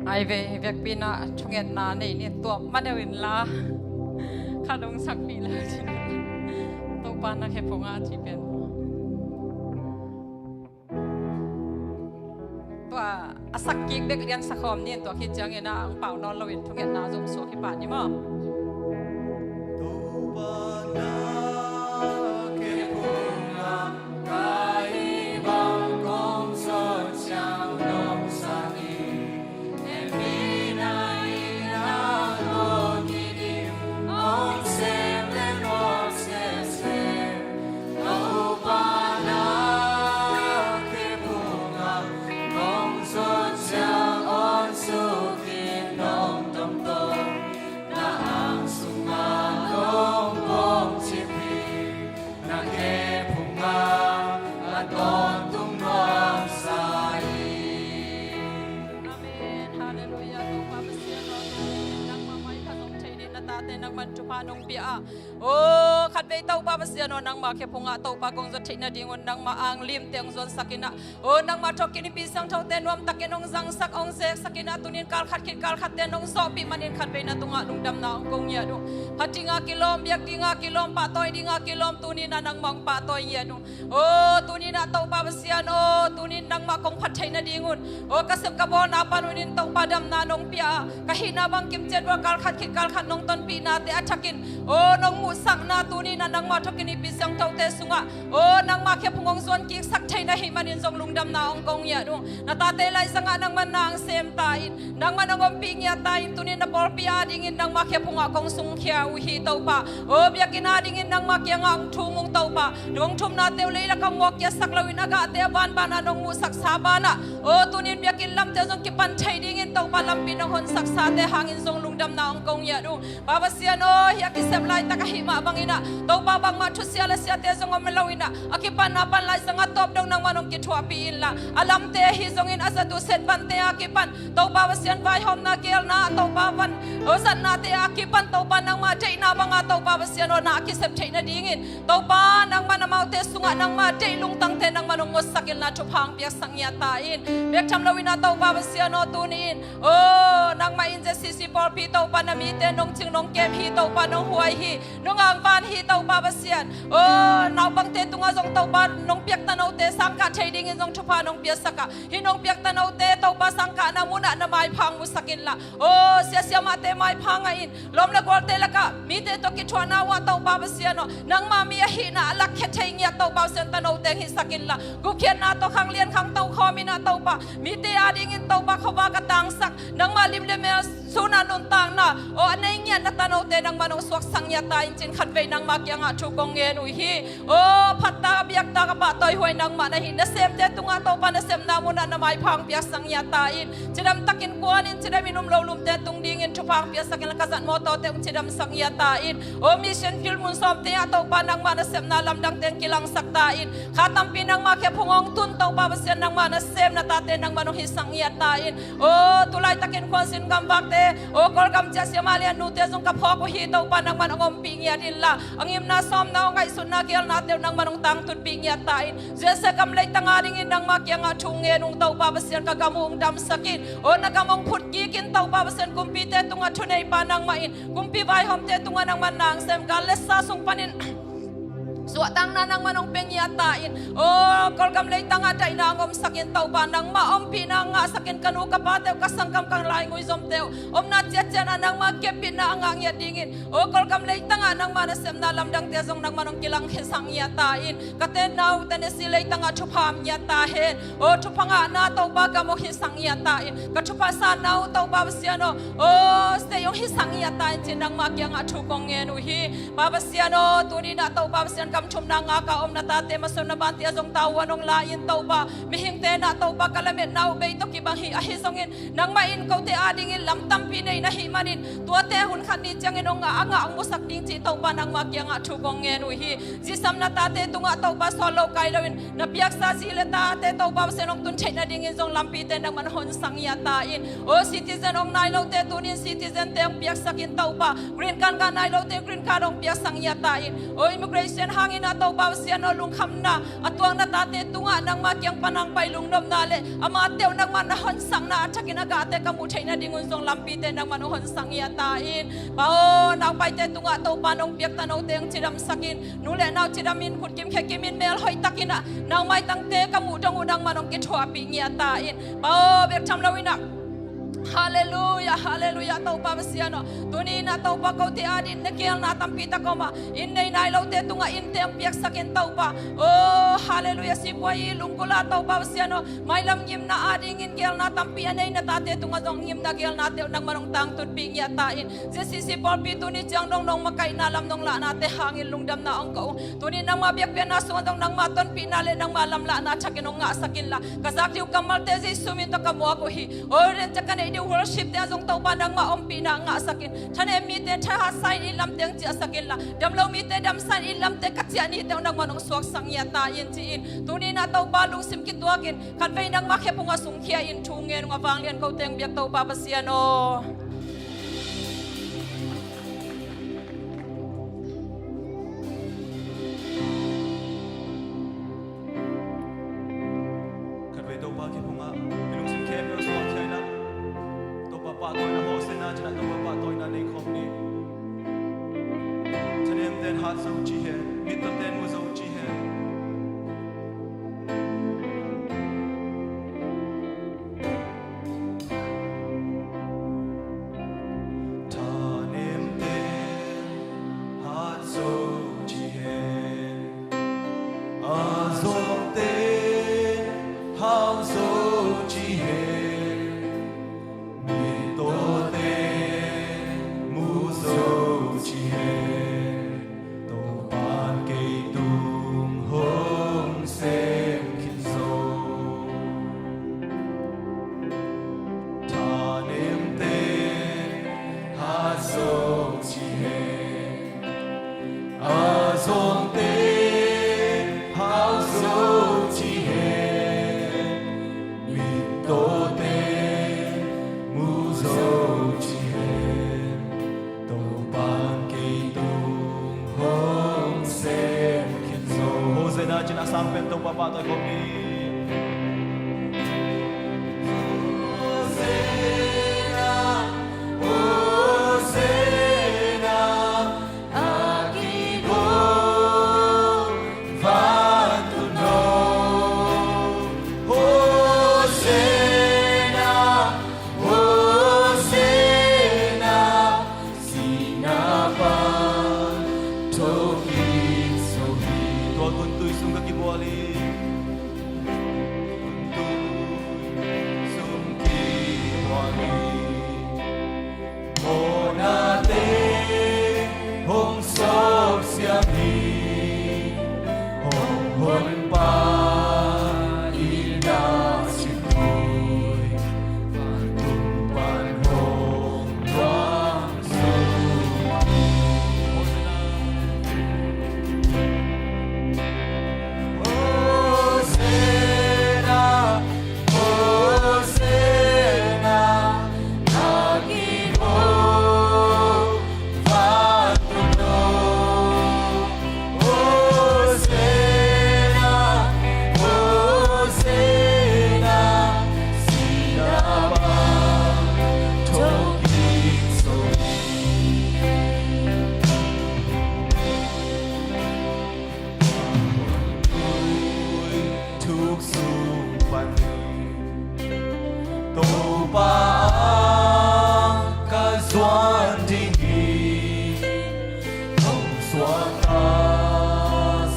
Ai ve, vekpi-in ah thungetna nei ni, tuak maneu inla khat hong sakpih le cin. Topa na khe phungah ci pen tua a sak kik bek lian sakhawm ni, tua khit ciangin ah ang pau nawn loin thungetna zong suak hi pah ni maw? Topa na khe phungah Na khe phungah a tawntung nuamsa hi. Amen. Halleluiah. Topa Pasian aw, nangmah maipha zong thei ding na tate nangman thupha nong pia a. Aw, khatvei Topa Pasian aw, nangmah khe phungah Topa kong zot theih nadingun nangmah ang limte hong zuansak in ah, aw, nangmah thawhkik Nipi Siangthote nuamtakin hong zangsak, hong zeksak in ah, tunin kal khat khit kal khatte nong zawhpih manin khatvei na tungah lungdamna hong ko ngiat uh. Phat dingah kilawm, biak dingah kilawm, pahtawi dingah kilawm, tunin ah nangmah hong pahtawi ngiat uh. Aw, tunin ah Topa Pasian aw, tunin nangmah kong phat theih nadingun, aw, ka sep ka bawlna pan unin Topa damna nong pia a, ka hihna bang kimciat uh a kal khat khit kal khat nong tonpihnate a thakin, aw, nong muhsakna tunin ah nangmah thawhkik Nipi Siangthote sungah, aw, nangmah khe phung hong zuan kiksak theih na hih manin zong lungdamna hong ko ngiat uh. Na tate laizangah nangman na hong sem ta in, nangman hong ompih ngiat ta in, tunin na pawlpi adingin nangmah khe phungah kong sungkhia uh hi Topa. Aw, biakinn adingin nangmah kiangah hong thum ung Topa. Hong thumnate uh leilakah hong ngawkkiatsak loin a gahte a banbanah nong muhsaksa banah, aw, tunin biakinn lamte zong kipan thei dingin Topa lampi nong honsaksate hangin zong lungdamna hong ko ngiat uh. Pa Pasian aw, hih a kisep laitak ahih mah bangin ah Topa bangmah thusia le siate zong om lo in ah, a kipanna pan laizang a tawp dong nangman hong kithuahpih inla, a lamte ahi zongin a zat uh set vante a kipan Topa Pasian vaihawmna geelna ah Topa van, aw, zatnate a kipan Topa nangmah deihna banga Topa Pasian aw, na a kisep theih nadingin Topa nangman amaute sungah nangmah deih lungtangte nangman hong ngawtsak inla thupha hong piaksak ngiat ta in. Bek tham loin ah Topa Pasian aw, tuni in, aw, nangmah in Z C C pawlpi Topa na mite nong cing nong kem hi Topa, nong huai hi, nong angvan hi Topa Pasian. Aw, naupangte tungah zong Topa nong piakta note sangkah thei dingin zong thupha nong piaksak a, hih nong piakta note Topa sangkahna munah na maipha hong musak inla, aw, siasia mahte maipha ngah in, lawm le gualte lakah mite tawh kithuahna uh ah Topa Pasian aw, nangmah mi ahihna a lakkhia thei ngiat Topa Pasian tanote hong hisak inla, gupkhiatna tawh khanglian khangto khawm in ah Topa, mite adingin Topa khuavak a tangsak, nangmah lim le mel sunah nuntakna, aw, a nei ngiat na tanote nangman hong suaksak ngiat ta in, cin khatvei nangmah kiangah thu kong ngen uh hi. Aw, phattak a biaktak a pahtawi huai nangmah na hi. Nasemte tungah Topa nasepna munah na maipha hong piaksak ngiat ta in, cidamtakin kuanin cidamin um lo lumte tung dingin thupha hong piaksak inla, ka zat mawtawte hong cidamsak ngiat ta in, aw, mission field mun sawmte ah Topa nangmah nasepna lamdangte hong kilangsak ta in, kha tampi nangmah khe phung hong tun Topa Pasian nangmah nasem na tate nangman hong hisak ngiat ta in, aw, tulaitakin khuansin gamvakte, aw, Kawlgam ciah siamah lian nute zong ka phawk uh hi Topa, nangman hong ompih ngiat inla, a ngimna sawmna aw, ngaihsutna geelnate uh nangman hong tangtunpih ngiat ta in, U S A gam leitang adingin nangmah kiangah thu ngen ung Topa Pasian, ka gam uh hong damsak in, aw, na gam hong phut kik in Topa Pasian, kumpite tungah thuneipa nangmah in, kumpi vaihawmte tungah nangman na hong sem, gal le sa sung panin suahtakna nangman hong pia ngiat ta in, aw, Kawlgam leitangah daihna hong omsak in Topa, nangmah ompihna hong ngahsak in, ka nu ka pate uh, ka sanggam ka laigui zomte uh omna ciatciat ah nangmah keppihna a ngah ngiat dingin, aw, Kawlgam leitangah nangmah nasepna lamdangte zong nangman hong kilangkhiasak ngiat ta in, ka tenna uh Tennessee leitangah thupha om ngiat ta hen. Aw, thupha ngahna Topa gam hong hisak ngiat ta in, ka thupha sanna uh Topa Pasian aw, aw, state hong hisak ngiat ta in, cin nangmah kiangah thu kong ngen uh hi. Pa Pasian aw, tuni in ah Topa Pasian, ka thumna ngaka om na tate masuanna bante ah zong tavuan hong la in Topa, mihingte na Topa ka lametna uh bei tawh kibang hi. Ahi zongin nangmah in kote adingin lam tampi nei na hih manin tuate hun khat ni ciangin hong ngah a ngah hong musak ding cih Topa nangmah kiangah thu kong ngen uh hi. Zisamna tate tungah Topa sawl lo kai loin na piaksa zi le tate Topa Pasian hong tun theih nadingin zong lampite nangmah hong honsang ngiat ta in. O citizen hong nai lote tunin citizen te hong piaksak in Topa, green card ngah nai lote green card hong piaksak ngiat ta in. O immigration hangin a Topa Pasian aw lungkhamna a tuakna tate tungah nangmah kiang pan hong pai lungnopna le amate uh nangmah na honsakna a thakin a gahte ka muh theih nadingun zong lampite nangmah hong honsang ngiat ta in. Pa aw naupaite tungah Topa nong piakta note hong cidamsak in. Nu le nau cidamin khutkim khekimin mel hoihtakin ah nau maitangte ka muh dong uh nangmah nong kithuahpih ngiat ta in. Pa aw bek tham loin ah Halleluia, halleluia Topa Pasian aw. Tuni in ah Topa kote adin na geelna tampi tak om a inn nei nai lote tungah innte hong piaksak in Topa. O halleluia sipuai i lunggulh a Topa Pasian aw. Mailam ngimna adingin geelna tampi a nei na tate tungah zong ngimna geelnate uh nangmah nong tangtutpih ngiat ta in. Zia sisi pawlpi tuni ciang dong nong makaihna lam nong lahnate hangin lungdamna hong ko ung. Tuni nangmah biakpiakna sungah dong nangmah tonpihna le nangmah lamlahna thakin hong ngahsak inla ka zak dih uh kammalte Jesu min tawh ka muak uh hi. Audience ah ka neih dih uh worship te ah zong Topa nangmah ompihna ngahsak in. Thanem mite thahatsa in it lamte hong ciahsak inla damlo mite damsa in it lamte ka ciah nite uh nangmah nong suaksak ngiat ta in ci-in tuni in ah Topa lungsim kituakin khatvei nangmah khephung ah sungkhia in thu ngen ung a vanglian kote hong biak Topa Pasian aw. Khatvei Topa kiphung ah i lungsim khempeuh suakkhia in ah Topa pahtawina hosena cih ah Topa pahtawina nei khawm ni. Thanemten hat zo ci hen, mittawten mu zo ci hen. Thanemte hat zo ci hen, a zawngte hau zo ci hen, mittawte mu zo ci hen. Topa'n kei tung hong sem khin zo. Thanemte hat zo ci hen, a zawngte hau zo ci hen, mittawte mu zo ci hen. Topa'n kei tung hong sem khin zo. Hosena cih ah sangpen Topa pahtawi khawm ni. Hosena, Hosena, a kiko Vantung Gawng. Hosena, Hosena, sihna pan thokik zo hi. Tua guntui sung ka kibual hi. Guntui sung kibual hi. Mawhnate hong sawp siam hi. Hong Honpa itna citpui vantung pan hong luang zo hi. Hosena, Hosena, a kiko Vantung Gawng. Hosena, Hosena, sihna pan thokik zo hi. Thuk sung panin Topa ah ka zuan ding hi. Hong suakta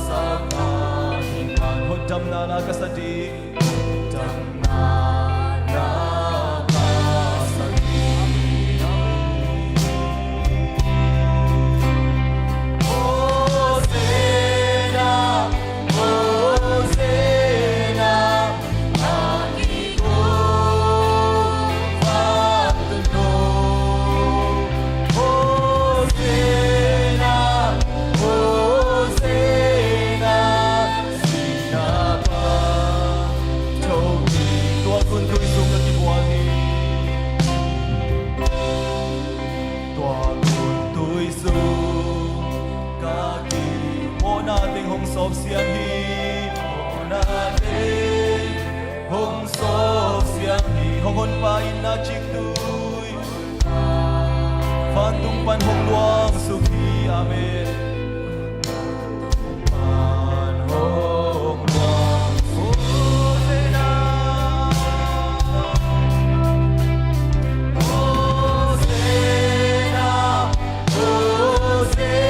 sak a hi man. Hotdamna la ka sa ding. Hotdamna la ka sa ding. Hosena, Cikdui vantung pan hong luang suk hi. Amen. Pan hong luang suk hi. Hosanna, Hosanna, Hosanna.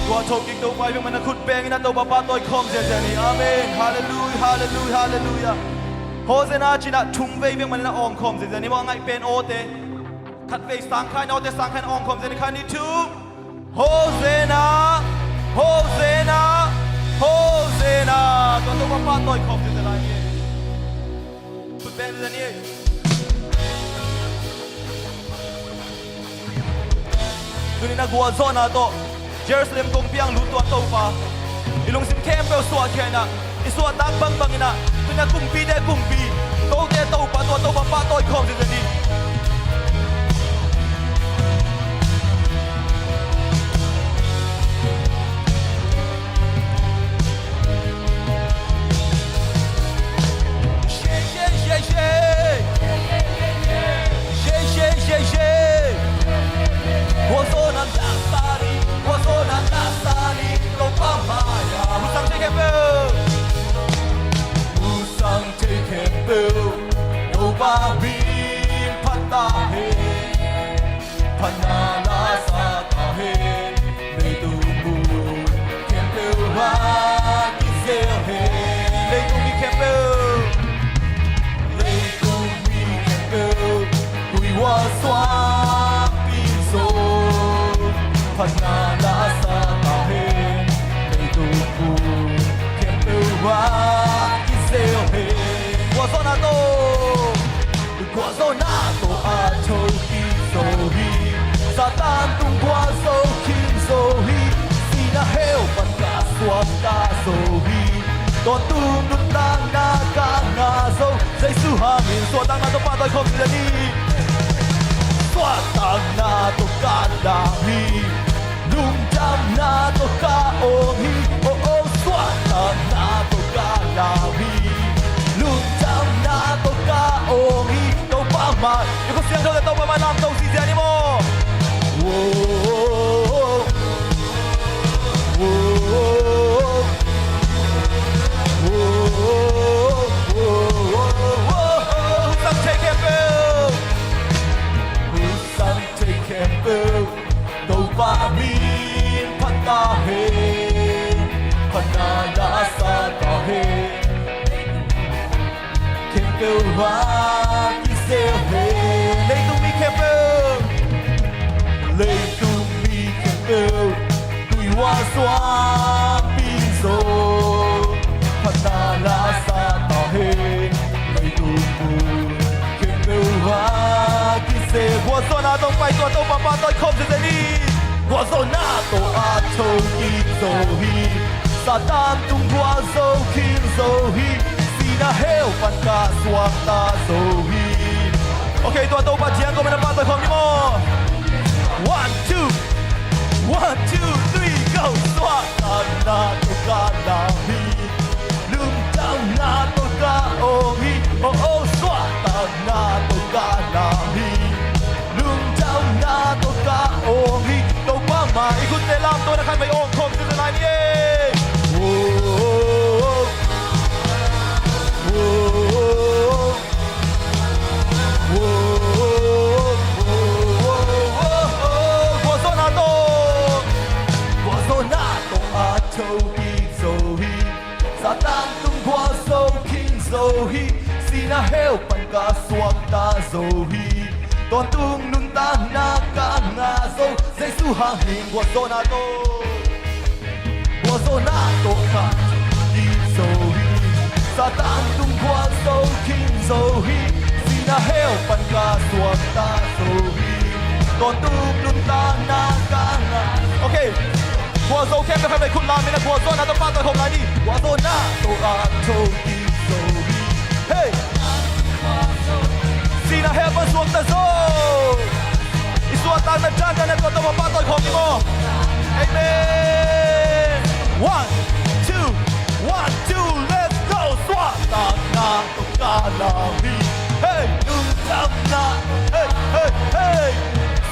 Tua thokik Topa i biakman a khut bengin a Topa pahtawi khawm ziahziah ni. Amen. Halleluiah, halleluiah, halleluiah. Hosanna ci-in ah thum vei biakman in a awng khawm ziahziah ni maw, a ngaih pen awte. Khat vei sang kha in, awte sang kha in a awng khawm ziahziah ni. Khat, nih, thum. Hosanna, Hosanna, Hosanna. Tua Topa pahtawi khawm ziahziah lai ni. Khut beng ziahziah ni. Tuni-in a gualzawhna tawh Jerusalem kongpi ah lut tua Topa i lungsim khempeuh suahkhia in ah, i suahtak bangbang in ah, tuni-in a kumpite kumpi, kote Topa, tua Topa pahtawi khawm ziahziah ni. Gualzawhna lasa ni, gualzawhna lasa ni, Topa mai-ah. Husang thei khempeuh, husang thei khempeuh, Topa min phat ta hen. Phatna la sa ta hen. Leitung mun khempeuh ah kizeu hen. Leitung mi khempeuh, leitung mi khempeuh, huihua suangpi zong phatna la sa ta hen. Leitung mun khempeuh ah kizeu hen. Gualzawhna tawh, gualzawhna tawh a thokik zo hi. Satan tung gualzo khin zo hi. Sihna hell pan ka suakta zo hi. Tua tung nuntakna ka ngah zo. Jesu hangin suahtakna tawh pahtawi khawm ziahziah ni. Suahtakna tawh ka lam hi. Lungdamna tawh ka awng hi, oh, oh, suahtakna tawh ka lam hi. Lungdamna tawh ka awng hi, Topa mai. I khut siangtho tawh Topa mai lamto ziahziah ni maw. Oh, oh, oh, husang thei khempeuh, husang thei khempeuh, Topa min phat ta hen. Phatna la sa ta hen. Khempeuh ah kizeu hen. Leitung mi khempeuh, leitung mi khempeuh, huihua suangpi zong phatna la sa ta hen. Leitung mun khempeuh ah kizeu. Gualzawhna tawh pai tua Topa pahtawi khawm ziahziah ni. Gualzawhna tawh a thokik zo hi. Satan tung gualzo khin zo hi. Sihna hell pan ka suakta zo hi. Okay, tua Topa thiang kawmin a pahtawi khawm ni maw. One, two. One, two, three, go. Suahtakna tawh ka lam hi. Lungdamna tawh ka awng hi. Oh, oh, suahtakna tawh ka lam hi. Lungdamna tawh ka awng hi. Topa mai, i khutte lamto in a khat vei awng khawm ziahziah lai ni e. Oh, oh, oh, oh. Gualzawhna tawh, gualzawhna tawh a thokik zo hi. Satan tung gualzo khin zo hi. Sihna hell pan ka suakta zo hi. Tawntung nuntakna ka ngah zo, Jesu hang in gualzawhna tawh, gualzawhna tawh ka kip zo hi. Satan tung gualzo khin zo hi. Sihna hell pan ka suakta zo hi. Tawntung nuntakna ka ngah. Okay. Gualzo khempeuh khempeuh khut lam in a gualzawhna tawh pahtawi khawm lai ni. Gualzawhna tawh a tho kip zo hi. Hey! Sihna hell pan suakta zo. I suahtakna dandan a tua tawh pahtawi khawm ni maw. Amen. One, two, one, two, let's go. Suahtakna tawh ka lam hi. Hey, lungdamna. Hey, hey, hey.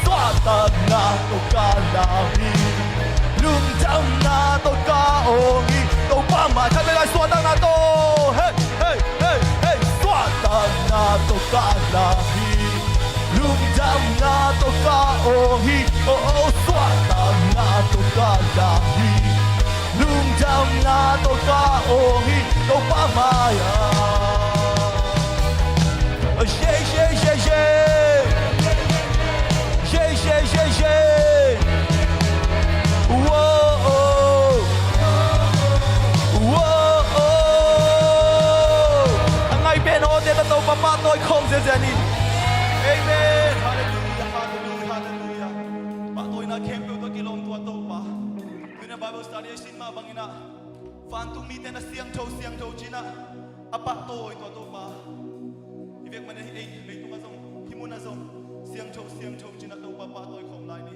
Suahtakna tawh ka lam hi. Lungdamna tawh ka awng hi. Topa mai khat vei lai suahtakna tawh. Hey, hey, hey, hey. Suahtakna tawh ka lam hi. Lungdamna tawh ka awng hi. Oh, oh, suahtakna tawh ka lam hi. Lungdamna tawh ka awng hi. Topa mai-ah. Shake, shake, shake, shake. Shake, shake, shake, shake. Whoa, oh. Whoa, oh. A ngai pen awte tawh Topa pahtawi khawm ziazia ni. Amen. Hallelujah, hallelujah, hallelujah. Pahtawina khempeuh tawh kilawm tua Topa. Tuna Bible study a sin mah bangin ah, vantung mite na siangtho, siangtho ci-in ah, a pahtawi tua Topa. Hih vek man ei, ei, leitung ah zong, hih mun ah zong, siangtho, siangtho ci-in ah Topa pahtawi khawm lai ni.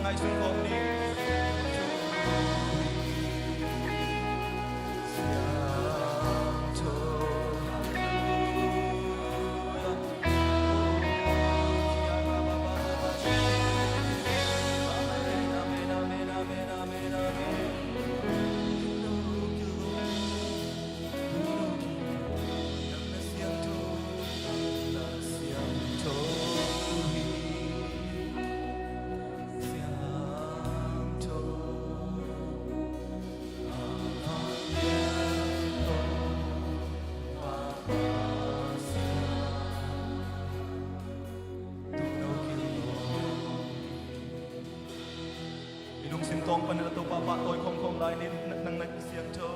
ngaihsun khawm ni. I lungsim tawng panin a Topa pahtawi khawmkhawm lai ni. Nang na siangtho.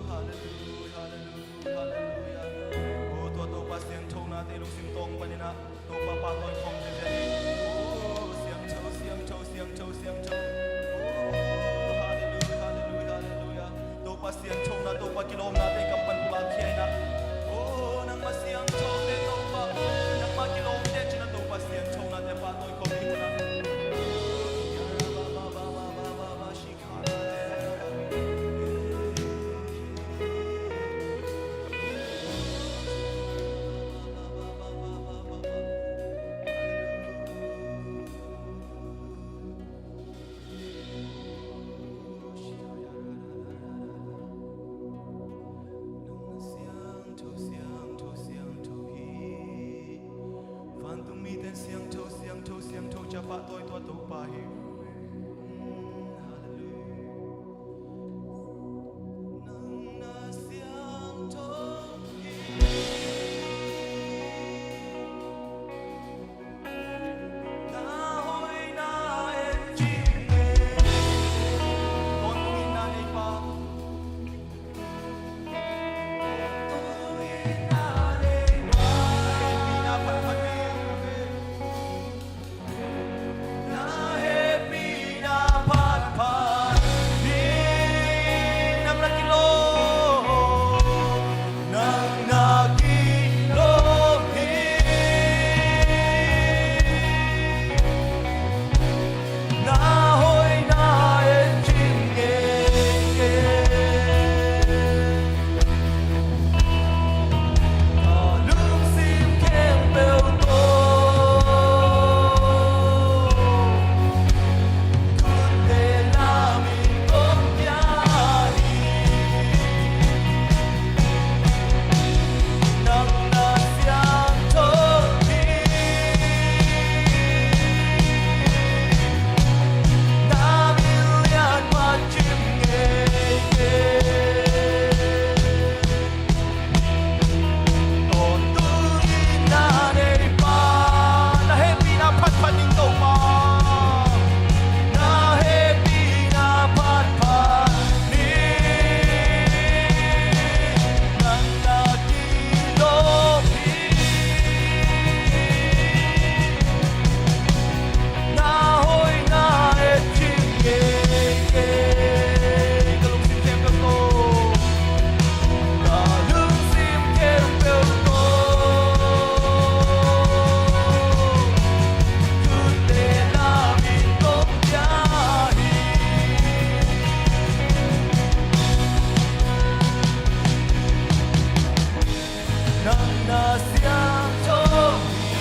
Halleluia, halleluia. O tua Topa siangthonate lungsim tawng panin a Topa pahtawi khawm zenzen ni. O siangtho, siangtho, siangtho, siangtho. O halleluia, halleluia, halleluia. Topa siangthona, Topa kilawmnate kam pan pulak khia in a. O nangmah siangthote Topa, nangmah kilawmte cina Topa siangthonate pahtawi khawm ni hun a. Siangtho, siangtho, siangtho hi. Vantung mite in siangtho, siangtho, siangtho ci a pahtawi tua Topa hi. Halleluia. Nang na siangtho hi. Na hoihna en cih ngen. Tawntung in na nei pa. Na hoihna en cih ngen. Ka lungsim khempeuh tawh thute na min kong pia hi. Nang na siangtho hi. Na min lian mah cim ngei ngei. Tawntung in na nei pa, na hehpihna phatphat ding Topa. Na hehpihna phatphat ding. Nang na kilawm hi. Na hoihna et cih ngei ngei. Ka lungsim khempeuh tawh, ka lungsim khempeuh tawh thute na min kong pia hi. Nang na siangtho hi.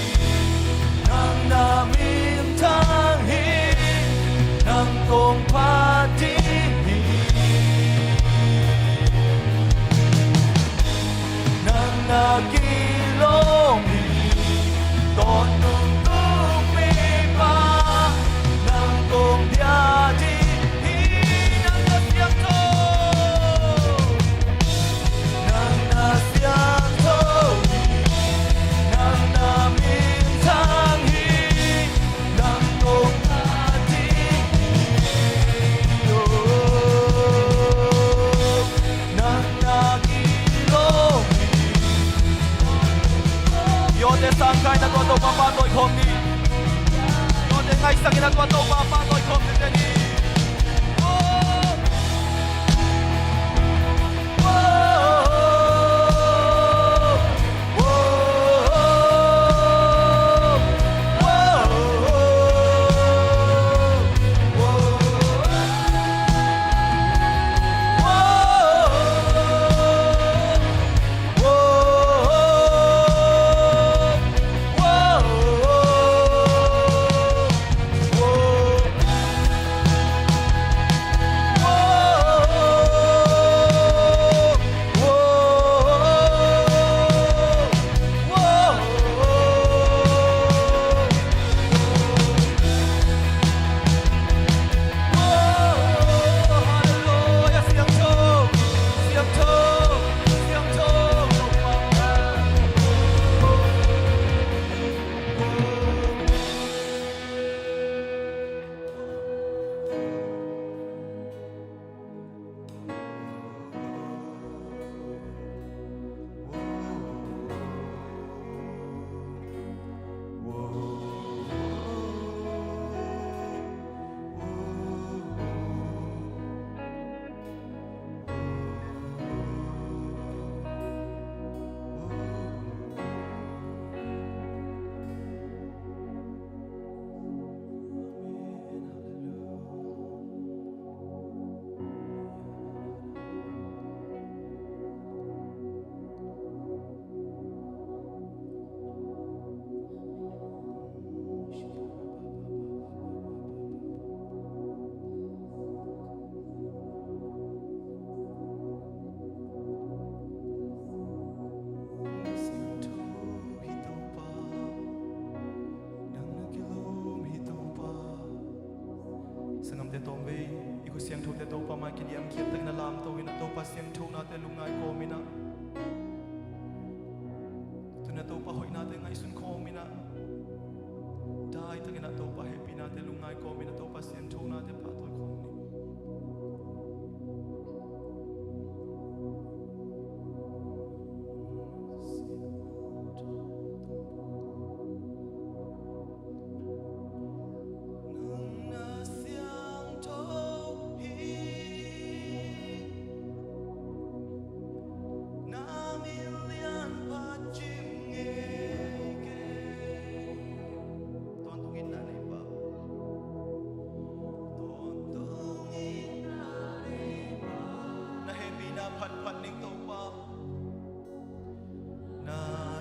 Nang na minthang hi. Nang kong phat ding hi. Nang na kilawm hi. Tawntung tung mipa, na Tua Topa pahtawi khawm tete ni. Nang na kilawm hi Topa. Sanggamte tawmvei, i khut siangthote Topa mai kiniamkhiat takin a lamto in ah Topa siangthonate lungngai kawm in ah, tuni a Topa hoihnate ngaihsun kawm in ah, dai takin ah Topa hehpihnate lungngai kawm in ah Topa siangthonate pahtawi kawm ni. Nang na siangtho hi, na min lian pha cing ngei kei. Tawntung in na nei pah. Tawntung in na nei pah. Na hehpihna phatphat ning Topa. Na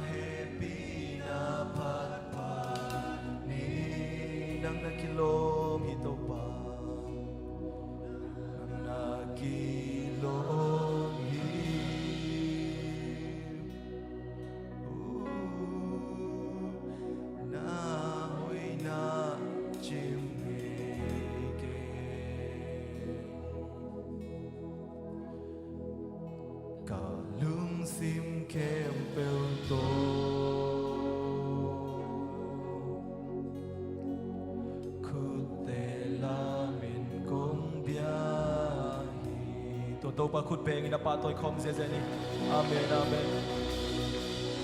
hehpihna phatphat ning. Nang na kilawm hi Topa. Nang na kilawm hi. Na hoihna cim ngei kei. Ka lungsim khempeuh tawh khutte lamin kong bia hi. Tua Topa khut bengin a pahtawi khawm ziahziah ni. Amen, amen.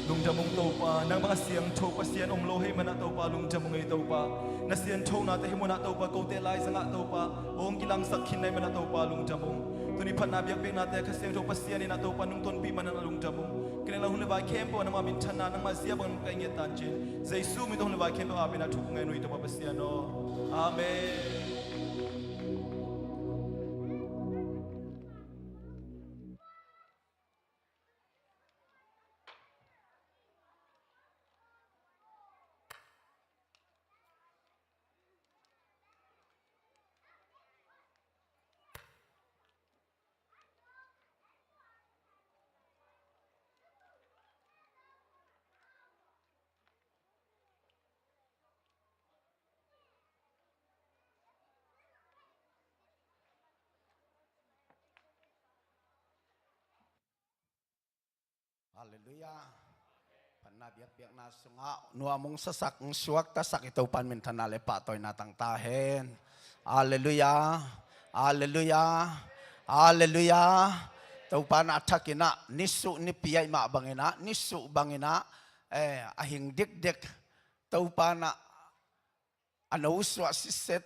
Lungdam ung Topa, nang bang a siangtho Pasian om lo hi manah Topa lungdam ung ei Topa. Na sianthonate hih munah Topa kote laizangah Topa hong kilangsak khin na hi manah Topa lungdam ung. Tuni phatna biakpiaknate Kha Siangtho Pasian in ah Topa nungtonpih manah lungdam ung. Ka neng la hun le vai khempeuh ah nangmah minthanna nangmah zia bang ka ngiat tancin Jesu min tawh hun le vai khempeuh ah amen. A thuk ngen uh hi Topa Pasian aw. Amen. Halleluiah. Phatna biakpiakna sungah nuam ung, sasak ung, suaktasak i Topa in minthanna le pahtawina tang ta hen. Halleluiah. Halleluiah. Halleluiah. Topa in a thakin ah nisuh nipi ahih mah bangin ah, nisuh bangin ah, eh, a hing dikdik Topa in ah a no suah sitset,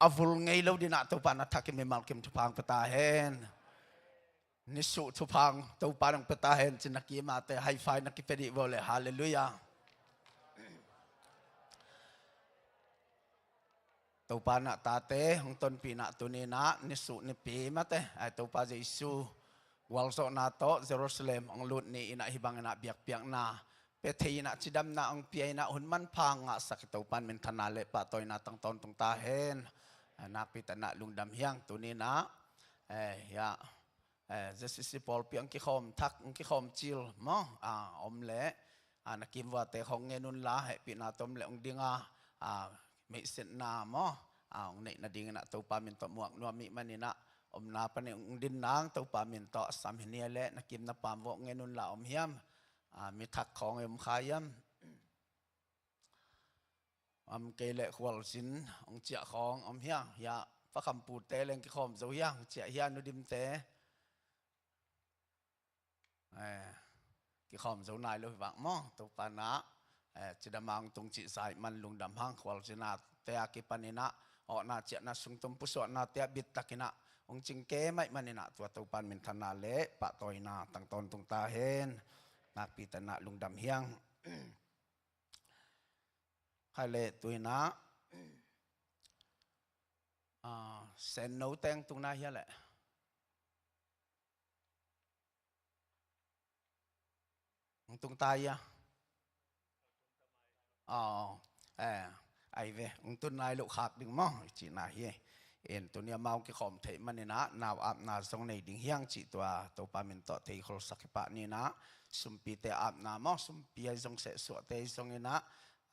a vul ngei lo dinah Topa na thakin mimal kim thupha hong pia ta hen. Nisuh thupha hong Topa nong pia ta hen, ci-in na kimate high five na kipia dih vo le. Halleluiah. Topa na tate hong tonpih na tuninah nisuh nipi mate, ai Topa Jesu gualzawhna tawh Jerusalem hong lut ni inah hih banginah biakpiakna pia thei inah cidamna hong pia inah hun manpha hong ngahsak i Topa in minthanna le pahtawina tang tawntung ta hen. Nakpi takinah lungdam hi hang tuninah, eh, hiah, eh, Z C C pawlpi hong kikhawm thak, hong kikhawm cil maw, ah, om leh, ah, na kimvuate khawng ngen unla, hehpihna tawh om leh hong dinga, ah, meihsetna maw, ah, hong neih nadinginah Topa min tawh muak nuam ih maninah omna panin hong din nang Topa min tawh. A sam hi ni a leh na kim na pam vawh ngen unla om hiam? Ah, mi thak khawng i om kha hiam? Om kei leh Khualzin hong ciah khawng om hiang, hiah Pa Kham Pu te leng kikhawm zo hiang, hong ciah hiang, Nu Dim te. Eh, kikhawm zo nai lo hi vang maw, Topa na, eh, cidam a hong tung cih zah ih man lungdam hang. Khualzin a te a kipaninah awhna ciahna sungtum pusuahna te ah bittakinah hong cing kei mah ih maninah tua Topa in minthanna le pahtawina tang tawntung ta hen. Nakpi takinah lungdam hi hang. Khaile tuinah, ah, Senno teng tung nai hia leh? Hong tung ta hia? Aw, eh, ai ve, hong tun nai loh khak ding maw, i cihna hi. En tuni amau hong kikhawm theih maninah nau apna zong nei ding hi hang cih tua Topa min tawh thei kholsak hi pah ninah, sumpite apna maw, sumpi ahi zong sehsuahte ahi zonginah,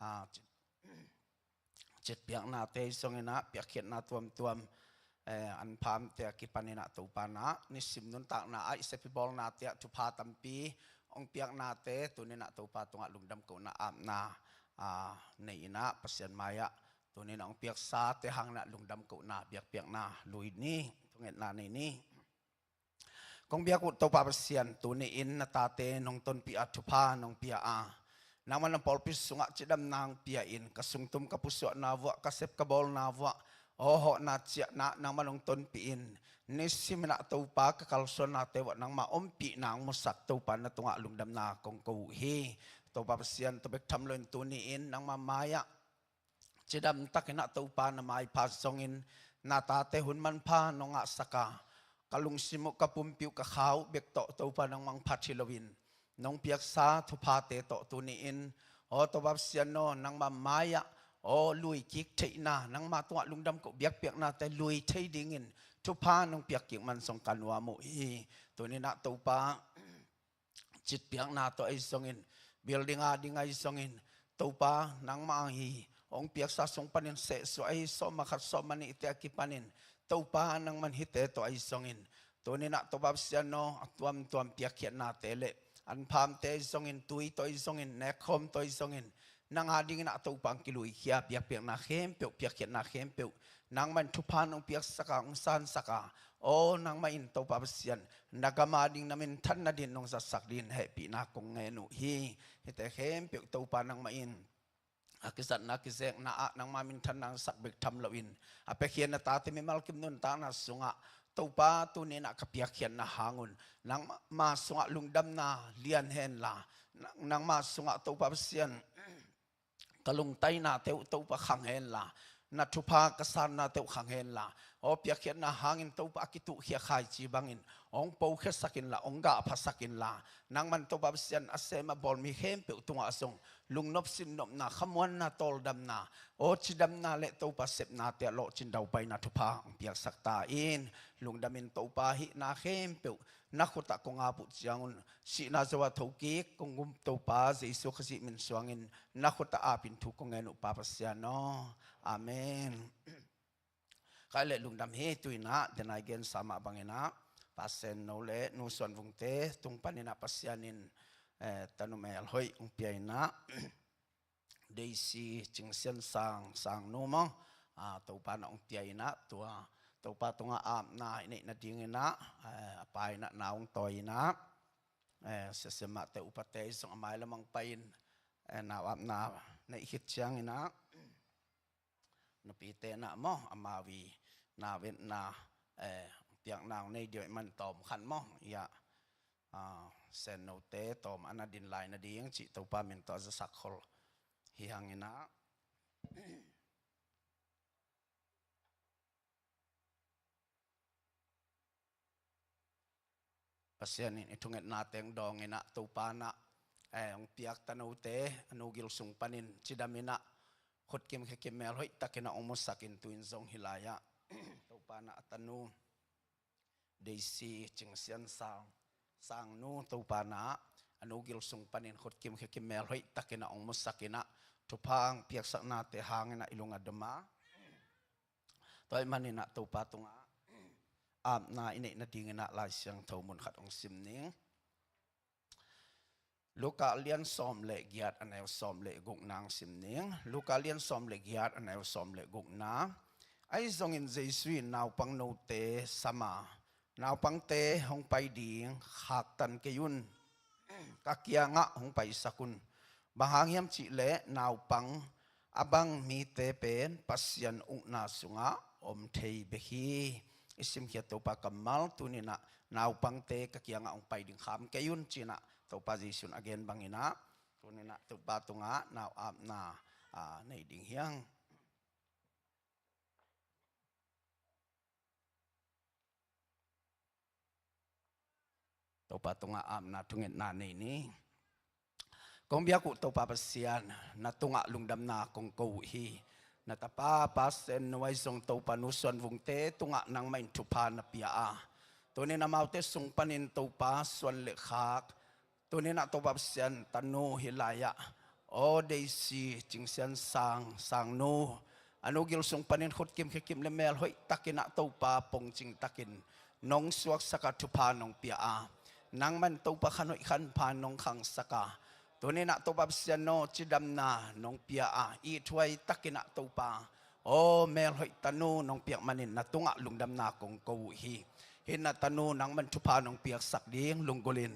ah, ci-, citpiaknate ahi zonginah piakkhiatna tuamtuam, eh, an phamte a kipaninah Topa na nisim nuntakna ah i sep i bawlnate ah thupha tampi hong piaknate tuninah Topa tungah lungdam kohna apna, ah, nei inah Pasian mai-ah tuninah hong piaksate hanginah lungdam kohna biakpiakna lui ni, thungetna nei ni. Kong biak uh Topa Pasian, tuni-in na tate nong tonpih a, thupha nong pia a, nangmah na pawlpi sungah cidamna hong pia-in ka sungtum ka pusuahna vuah, ka sep ka bawlna vuah, aw hawhna ciahna nangmah nong tonpih in, nisiminah Topa ka kalsuannate vuah nangmah ompihna hong musak Topa na tungah lungdamna kong ko uh hi. Topa Pasian, tua bek tham loin tuni-in nangmah mai-ah cidamtakinah Topa na maipha zongin na tate hun manpha nong ngahsak a, ka lungsim uh, ka pumpi uh, ka kha uh bek tawh Topa nangmah hong phat hi loin nong piaksa thuphate tawh tuni-in, aw Topa Pasian aw, nangmah mai-ah aw lui kik theihna, nangmah tungah lungdam koh biakpiaknate lui thei dingin thupha nong piak kik man zong ka nuam uh hi. Tuninah Topa, citpiakna tawh ahi zongin, building a ding ahi zongin, Topa nangmah hi hong piaksa sung panin sehsuah ahi sawm a khat sawm a nihte a kipanin, Topa nangmah hite tawh ahi zongin, tuninah Topa Pasian aw, a tuamtuam piakkhiatnate le an phamte ahi zongin, tui tawh ahi zongin, nekkhawm tawh ahi zongin, nang a dinginah Topa hong kiluikhia, biakpiakna khempeuh, piakkhiatna khempeuh nangmah in thupha nong piaksak a, hong sansak a, aw nangmah in Topa Pasian, na gam a ding na minthan nadin nong zatsak dingin hehpihna kong ngen uh hi. Hihte khempeuh Topa nangmah in a kizatna kizekna ah nangmah minthanna hong sak bek tham loin, a piakhia na tate mimal kim nuntakna sungah Topa tuninah ka piakkhiatna hangun nangmah sungah lungdamna lian henla, nang, nangmah sungah Topa Pasian, ka lungtainate uh Topa khang henla, na thupha ka sannate uh khang henla, aw piakkhiatna hangin Topa a kituhkhia khaici bangin hong pokhiasak inla, hong gahphasak inla, nangmah in Topa Pasian a sem a bawl mi khempeuh tungah zong lungnop sinnopna, khamuanna, tawldamna, aw cidamna le Topa sepnate ah lawhcin daupaina thupha hong piaksak ta in. Lungdamin Topa, hihna khempeuh na khutah kong ap uh ciangun, sihna zo a thokik kong gum Topa Jesu Khazih min suangin na khutah apin thu kong ngen uh Pa Pasian aw. Amen. Khaile lungdam hi. Tuinah denai gensa mah banginah Pa Senno le Nu Suan Vungte tung paninah Pasian in, eh, tanumel hoih hong pia inah, Daisy Cing Sian Sang, Sangnu maw, ah, Topa na hong pia inah, tua Topa tungah apna i neih nadinginah, eh, a pa inah na hong tawi inah, eh, siasemahte upate i zong a mailam hong pai-in, eh, nau apna neih khit cianginah, nupite nah maw, amau i na vetna, eh, piakna hong nei dih uh ahih man tawm khat maw, ia, ah, sennote tawm a na din lai nading cih Topa min tawh a zasak khol hi hang inah. Pasian in i thungetna teng dawng inah Topa nah, eh, hong piak tanote a nu gil sung panin cidam inah khutkim khekim mel hoih takin a hong musak in tu-in zong hi lai-ah Topa nah a tanu Daisy Cing Sian Sang, Sangnu Topa nah a nu gil sung panin khutkim khekim mel hoih takin a hong musak inah thupha hong piaksaknate hang inah i lung a dom a. Tua ahih man inah Topa tungah apna i neih nading inah Lai Siangtho mun khat hong sim ning. Luka lian sawm le giat a neu sawm le gukna hong sim ning. Luka lian sawm le giat a neu sawm le gukna. Ahi zongin Jesu in naupang note sam a, naupangte hong pai ding khaktan kei un, ka kiangah hong paisak un. Bang hang hiam cih leh naupang a bang mite pen Pasian ukna sungah om thei bek hi. I simkhiat Topa kammal tuni inah naupangte ka kiangah hong pai ding kham kei un ci inah Topa Jesu in a gen bang inah tuni inah Topa tungah nau apna, ah, nei ding hi hang. Topa tungah apna thungetna nei ni. Kong biak uh Topa Pasian, na tungah lungdamna kong ko uh hi. Na tapa Pasian nuai zong Topa nu Suan Vungte tungah nangmah in thupha na pia a, tuni inah amaute sung panin Topa suan le khak, tuni inah Topa Pasian tanu hi lai-ah, aw Daisy Cing Sian Sang, Sangnu, a nu gil sung panin khutkim khekim le mel hoih takin ah Topa pongcing takin nong suaksak a, thupha nong pia a, nangmah in Topa khan hoih khan pha nong khangsak a, tuni inah Topa Pasian aw cidamna nong pia a, ithuai takin ah Topa aw mel hoih tanu nong piak manin na tungah lungdamna kong ko uh hi. Hih na tanu nangmah in thupha nong piaksak ding lunggulh in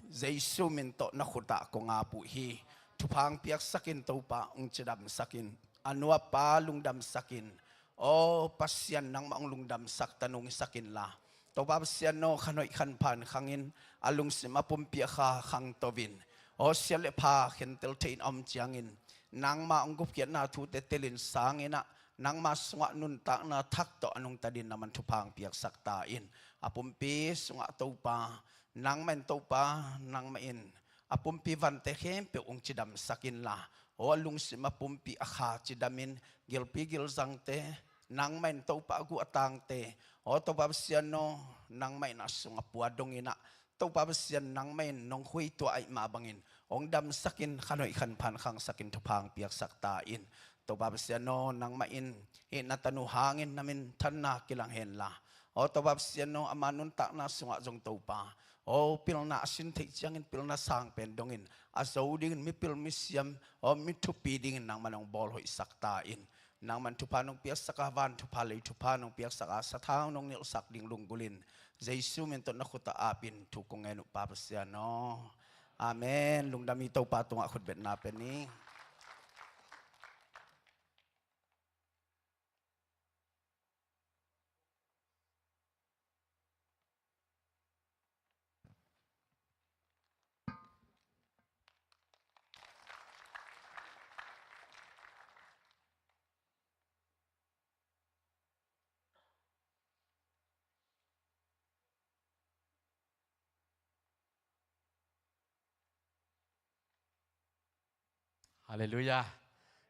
Jesu min tawh na khut ah kong ap uh hi. Thupha hong piaksak in Topa, hong cidamsak in, a nu a pa lungdamsak in. Aw Pasian, nangmah hong lungdamsak tanu hong hisak inla, Topa Pasian aw khan hoih khan pha in khang in, a lungsim a pumpi a kha khangto in, aw siat le pha khentel thei in a om ciangin nangmah hong gupkhiatna thute tel in sang inah nangmah sungah nuntakna thak tawh a nungta dingin nangmah in thupha hong piaksak ta in. A pumpi sungah Topa, nangmah in Topa, nangmah in a pumpi vante khempeuh hong cidamsak inla, aw a lungsim a pumpi a kha cidam in, gilpi gilzangte, nangmah in Topa a guh a tangte, aw Topa Pasian aw nangmah in a sung a pua dong inah, Topa Pasian nangmah in nong khuituah ahih mah bangin hong damsak in, khan hoih khan pha in khangsak in thupha hong piaksak ta in. Topa Pasian aw nangmah in hih na tanu hangin na minthanna kilang henla, aw Topa Pasian aw ama nuntakna sungah zong Topa aw pilna a sin theih ciangin pilna sang pen dongin a zo dingin mipil misiam, aw mi thupi dingin nangmah in hong bawl hoihsak ta in. Nangmah in thupha nong piaksak a, van thupha lei thupha nong piaksak a, sathau nong nilhsak ding lunggulh in Jesu min tawh na khut ah ap in thu kong ngen uh Pa Pasian aw. Amen. Lungdam hi. Topa tungah khutbetna pia ni. Halleluiah.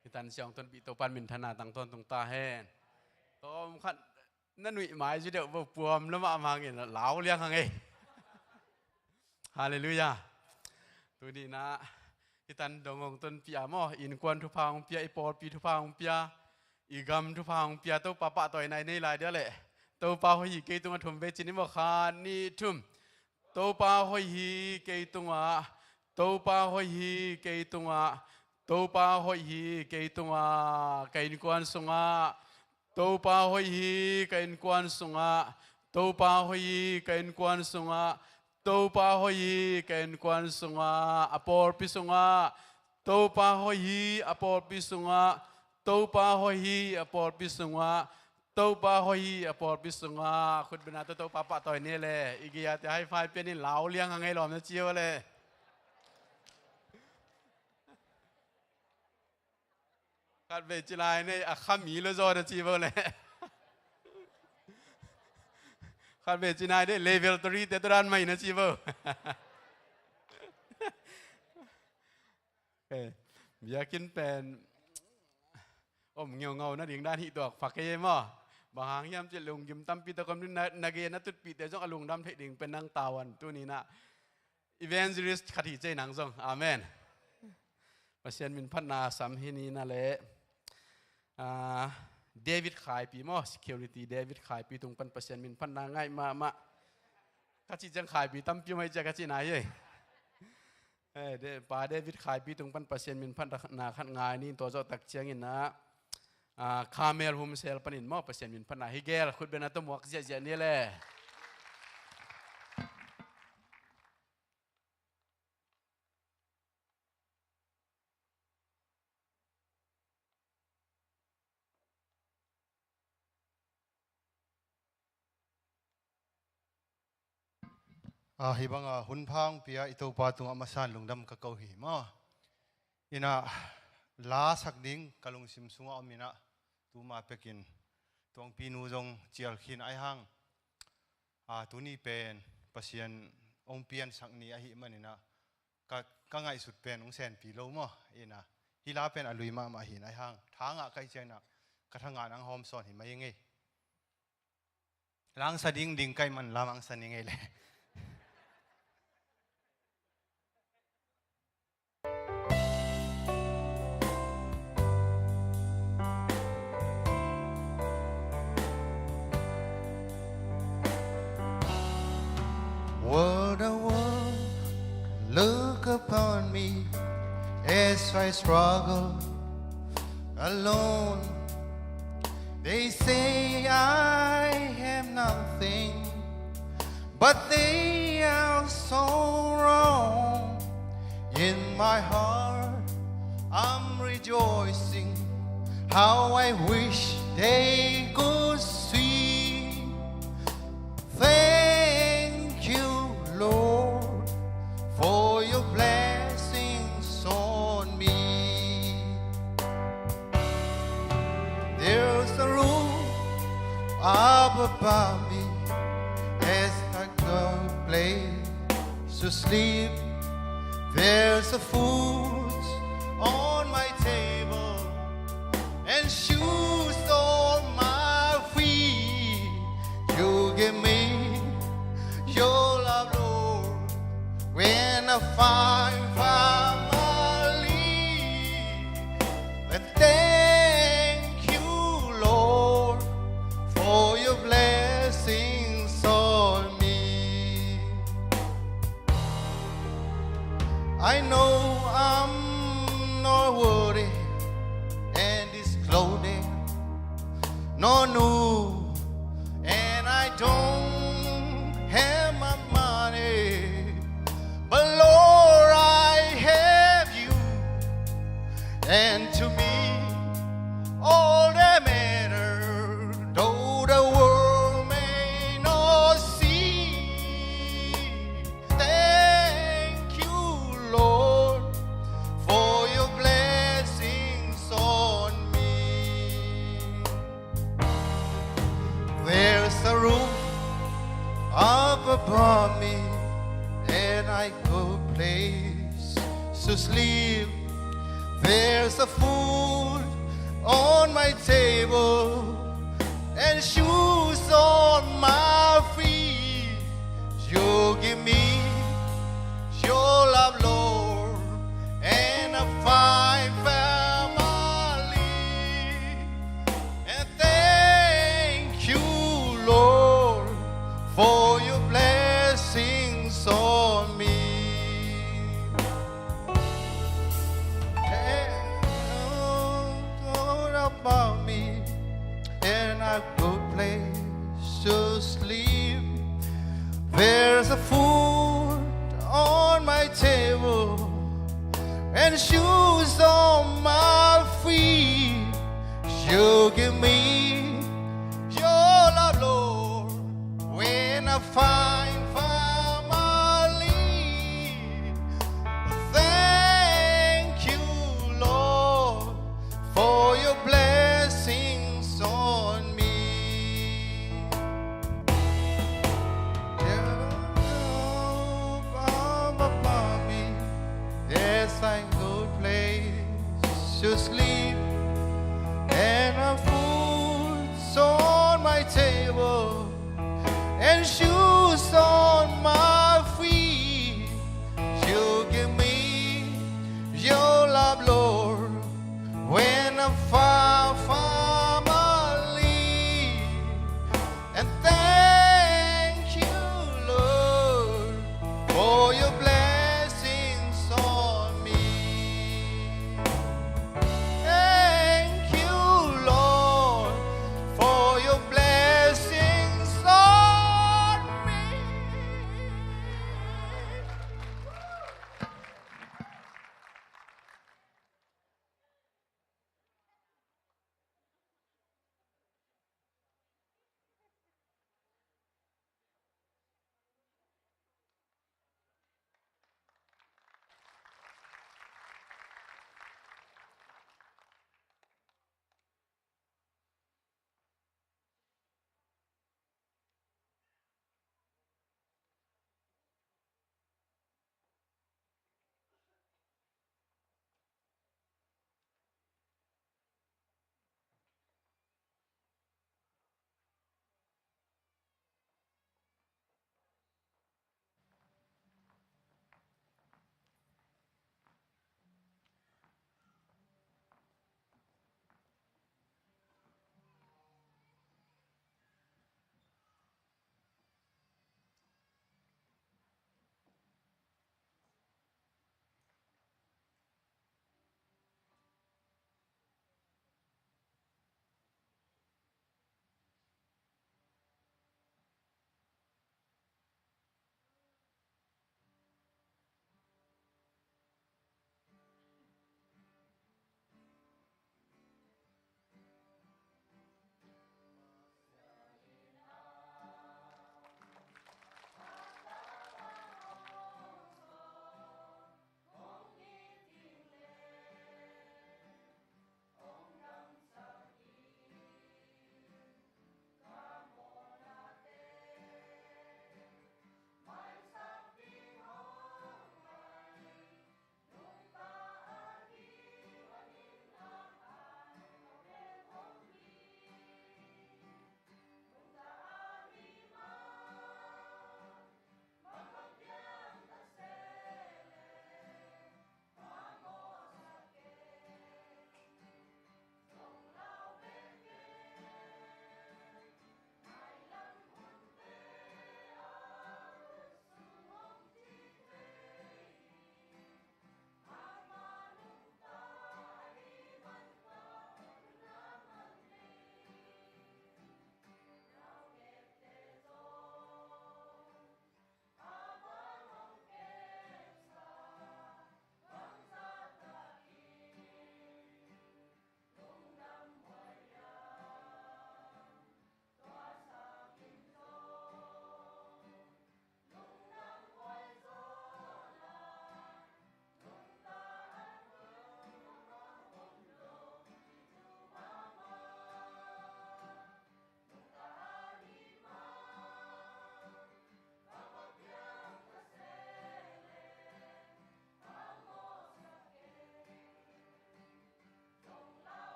Hih tan siang tonpih Topa in minthanna tang tawntung ta hen. Tawm khat na nuih mai zi deuh vo, puam lua mahmah hangin lau liang hang ei. Halleluiah. Tuni inah hih tan dong hong tonpih a maw, innkuan thupha hong pia, i pawlpi thupha hong pia, i gam thupha hong pia Topa pahtawina i nei lai dia leh, Topa hoih hi kei tungah thum vei ci ni maw, khat nih thum. Topa hoih hi kei tungah, Topa hoih hi kei tungah, Topa hoih hi kei tungah, ka innkuan sungah, Topa hoih hi ka innkuan sungah, Topa hoih hi ka innkuan sungah, Topa hoih hi ka innkuan sungah, a pawlpi sungah, Topa hoih hi a pawlpi sungah, Topa hoih hi a pawlpi sungah, Topa hoih hi a pawlpi sungah, khutbena tawh Topa pahtawi ni le, i gei-a te high five pianin lau liang hang ei lawm na ci uh le. Khatvei ci lai nei a khami lo zaw na ci bo le. Khatvei ci nai deh level three te turan mai na ci bo. Biakinn pen om ngeungau na ding dan hih tuak phak ei maw. Bang hang hiam cih lunggim tampi tak om ding na, na gen na tutpihte zong a lungdam theih ding pen nang tavuan tuni-in ah evangelist khat hi cei nang zong. Amen. Pasian min phatna sam hi ni na le. Ah, David Khaipi maw, security David Khaipi tung pan Pasian min phatna ngai mahmah. Ka cih ciang Khaipi tampi mai cia ka cih nai ei. Eh, de, Pa David Khaipi tung pan Pasian min phatna khat ngai ni, tua zawh tak ciangin ah, ah, Carmel Home Cell panin maw Pasian min phatna hi gel, khutbena tawh muak ziahziah ni le. Ah, hih banga hun pha hong pia i Topa tungah masa-in lungdam ka ko hi maw. Ina la sak ding ka lungsim sungah om ina, tuma pekin Tuangpi nu zong cial khin ai hang. Ah, tuni pen Pasian hong piansak ni ahih manina ka, ka ngaihsut pen hong senpi lo maw. Ina hih la pen a lui mahmah hi nai hang. Thangah ka hih ciangin ah ka thangah nang hawm sawn hi mai ngei. Langsa ding ding ka hih man lam angsa ni ngei le. Will the world look upon me as I struggle alone? They say I am nothing, but they are so wrong. In my heart, I'm rejoicing. How I wish they could see. Thank you, Lord, for your blessings on me. There's a roof up above me as I go place to sleep. There's a food on my table and shoes on my feet. You give me your love, Lord, when I find family. And thank you, Lord, for your blessings on me. I know I'm not worthy, and this clothing not new, and I don't have my money, but Lord, I have you, and to me all that matter, though the world may not see. Thank you, Lord, for your blessings on me. There's a roof up above me, and I go place to sleep. There's a food on my table and shoes on my feet. You give me your love, Lord, and a fine family. And thank you, Lord, for your blessings on me. And all about me, and a good place to sleep. There's a food on my table and shoes on my feet. Give me your love, Lord, when I find family. Thank you, Lord, for your blessings on me. Jehovah, above me, there's a good place to sleep, and a food's on my table, and shoes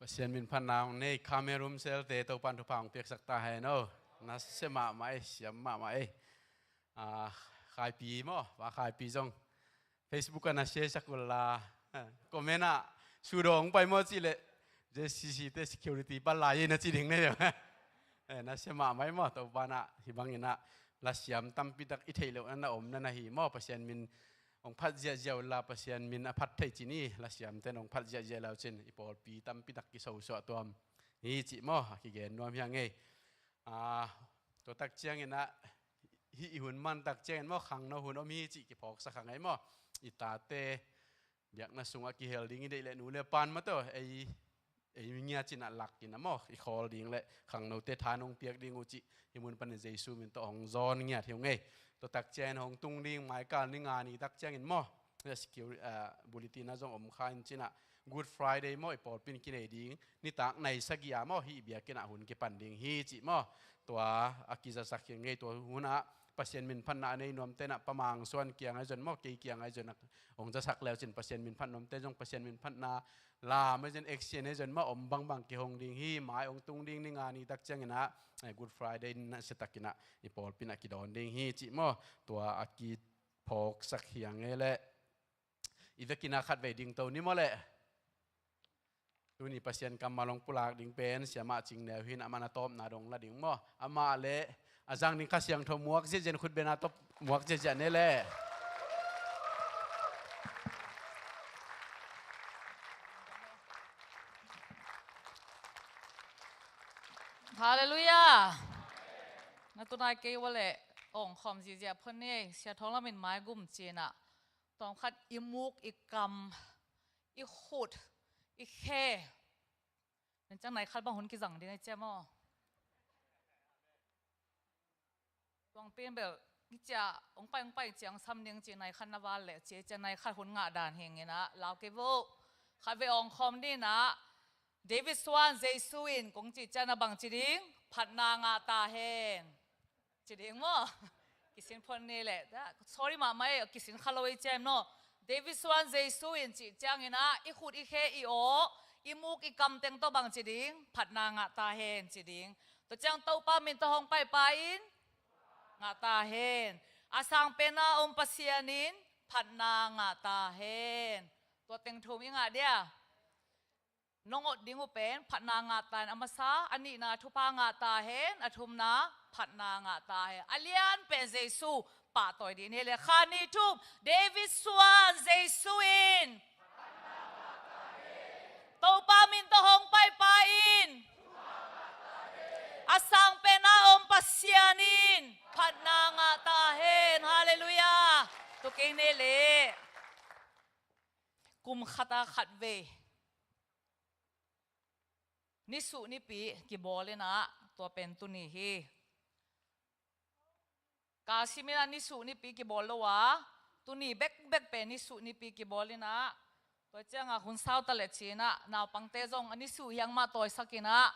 Pasian min phatna hong nei Cameroon selte Topan thupha hong piaksak ta hen aw. Nasia mahmah ei, siam mahmah ei. Ah, Khaipi maw, Pa Khaipi zong Facebook ah na share sak uh la, comment ah sudawng pai maw cih leh J C C te security pan lai ei na ci ding nei. Eh, nasia mahmah ei maw, Topan ah hih bangin ah lasiam tampi tak i theih loh na na om na na hi maw, Pasian min hong phat ziahziah uh la, Pasian min a phat thei cin hi. Lasiamte in hong phat ziahziah le uh cin i pawlpi tampi tak kisosuah tuam hi cih maw, a kigen nuam hi ing ei. Ah, tua tak ciangin ah hih i hun man tak ciangin maw, khangno hun om hi cih kiphawksak hi ing ei maw. I tate biakna sungah kihel ding i deih leh nu le pan maw, tua ei, ei mi ngiat cin ah lak in ah maw, i khawl ding leh khangnote tha nong piak ding uh cih hih mun panin Jesu min tawh hong zawn ngiat hi ung ei. Tua tak ciangin hong tung ding, maikal ni nga ni tak ciangin maw, security, ah, bulletin ah zong om kha in cin ah Good Friday maw, i pawlpi in kinei ding, nitak nai sagih ah maw, hih biakinn ah hun kipan ding hi cih maw. Tua a kizasak hi ing ei. Tua hun ah Pasian min phatna a nei nuamte in ah Pa Mang Suan kiang ah zong maw, kei kiang ah zong hong zasak le uh cin, Pasian min phat nuamte zong Pasian min phatna lam ah zong, action ah zong maw, om bangbang kihong ding hi. Mai hong tung ding ni nga ni tak ciangin ah, eh, Good Friday nasia takin ah i pawlpi in ah kidawn ding hi cih maw. Tua a kiphawksak hi ing ei leh. I vekin ah khatvei dingto ni maw leh. Tuni Pasian kammal hong pulak ding pen Siamah Cing Neu hi in, amah in a tawpna dong la ding maw. Amah leh a zang ding Kha Siangtho muak ziahziah in, khut beng a tawp muak ziahziah ni leh. Halleluiah. Na tunai kei ua leh awng khawm ziahziah phot ni ei. Sia Thawng Lam in mai gum cin ah, tawmkhat i muk, i kam, i khut, i khe. Nen ciang nai khat bang hun kizang ding ei cia maw. Tuang pen bel, i cia, hong pai, hong pai ciang sam ding ci, nai khat na val leh ci, cia nai khat hun ngah dan hi ing in ah, lau kei vo. Khatvei awng khawm ni in ah, David Suan Jesu in kong cih ciang na bang ci ding, phatna ngah ta hen. Ci ding maw? Kisin phot ni leh. Sorry mahmah ei, kisin kha lo ei ciam no. David Suan Jesu in cih ciangin ah, i khut i khe i aw, i muk i kam teng tawh bang ci ding, phatna ngah ta hen ci ding. Tua ciang Topa min tawh hong pai pa in, ngah ta hen. A sang pen a om Pasian in, phatna ngah ta hen. Tua teng thum i ngah dia. Nong ot ding uh pen, phatna ngah ta hen a masa, a nihna thupha ngah ta hen, a thumna phatna ngah ta hen. A lian pen Jesu pahtawi dih ni leh, khat nih thum, David Suan Jesu in Topa min tawh hong pai pa in, a sang pen a om Pasian in phatna ngah ta hen. Halleluiah. Tu kei ni leh. Kum khat a khatvei nisuh nipi kibawl in ah, tua pen tuni hi. Ka sim in ah nisuh nipi kibawl lo a, tuni bekbek pen nisuh nipi kibawl in ah, tua ciang a hun sau ta leh ci in ah, naupangte zong a nisuh hiang mah tawisak in ah,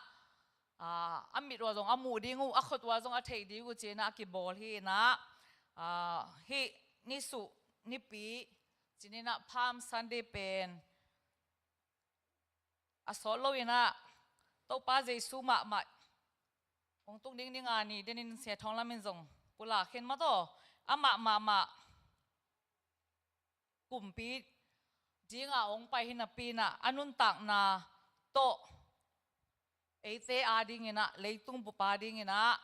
a, a mit uah zong a muh ding uh, a khut uah zong a theih ding uh ci in ah a kibawl hi in ah, a, hih nisuh nipi ci in ah Palm Sunday pen a sawt lo in ah, Topa Jesu mahmah hong tung ding ni nga ni den in Sia Thawng Lam in zong pulak khin mah tawh, amah mahmah kumpi ding a hong pai hi napi in ah, a nuntakna tawh eite a ding in ah, leitung bup a ding in ah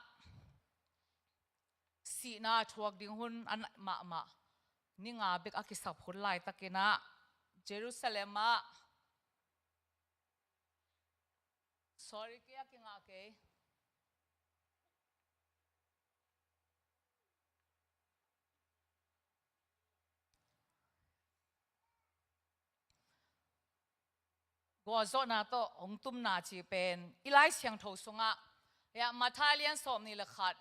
sihna a thuak ding hun a naih mahmah, ni nga bek a kisap hun laitak in ah, Jerusalem ah, sorry, kei a kingah kei. Gualzawhna tawh hong tumna cih pen i Lai Siangtho sungah, ya, Matthai a lian sawm nih le khat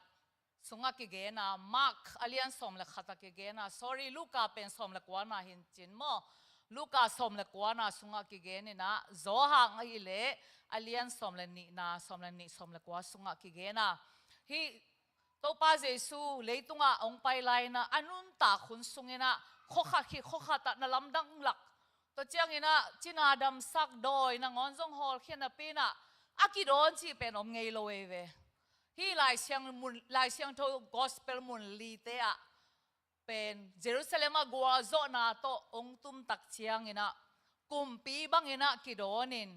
sungah kigen a, Mark a lian sawm le khat ah kigen a, sorry, Luka pen sawm le kuana hi in cin maw. Luka sawm le kuana sungah kigen in ah, Johan ahih leh a lian sawm le nihna, sawm le nih, sawm le kua sungah kigen a. Hih Topa Jesu leitungah hong pai lai in ah, a nuntak hun sung in ah, khua khat khit khua khat ah na lamdang lak Tua ciangin ah cina damsak dawi nangawn zong hawlkhia napi-in ah a kidawn cih pen om ngei lo ei ve. Hih Lai Siang mun, Lai Siangtho gospel mun lite ah pen Jerusalem ah gualzawhna tawh hong tumtak ciangin ah kumpi bangin ah kidawnin,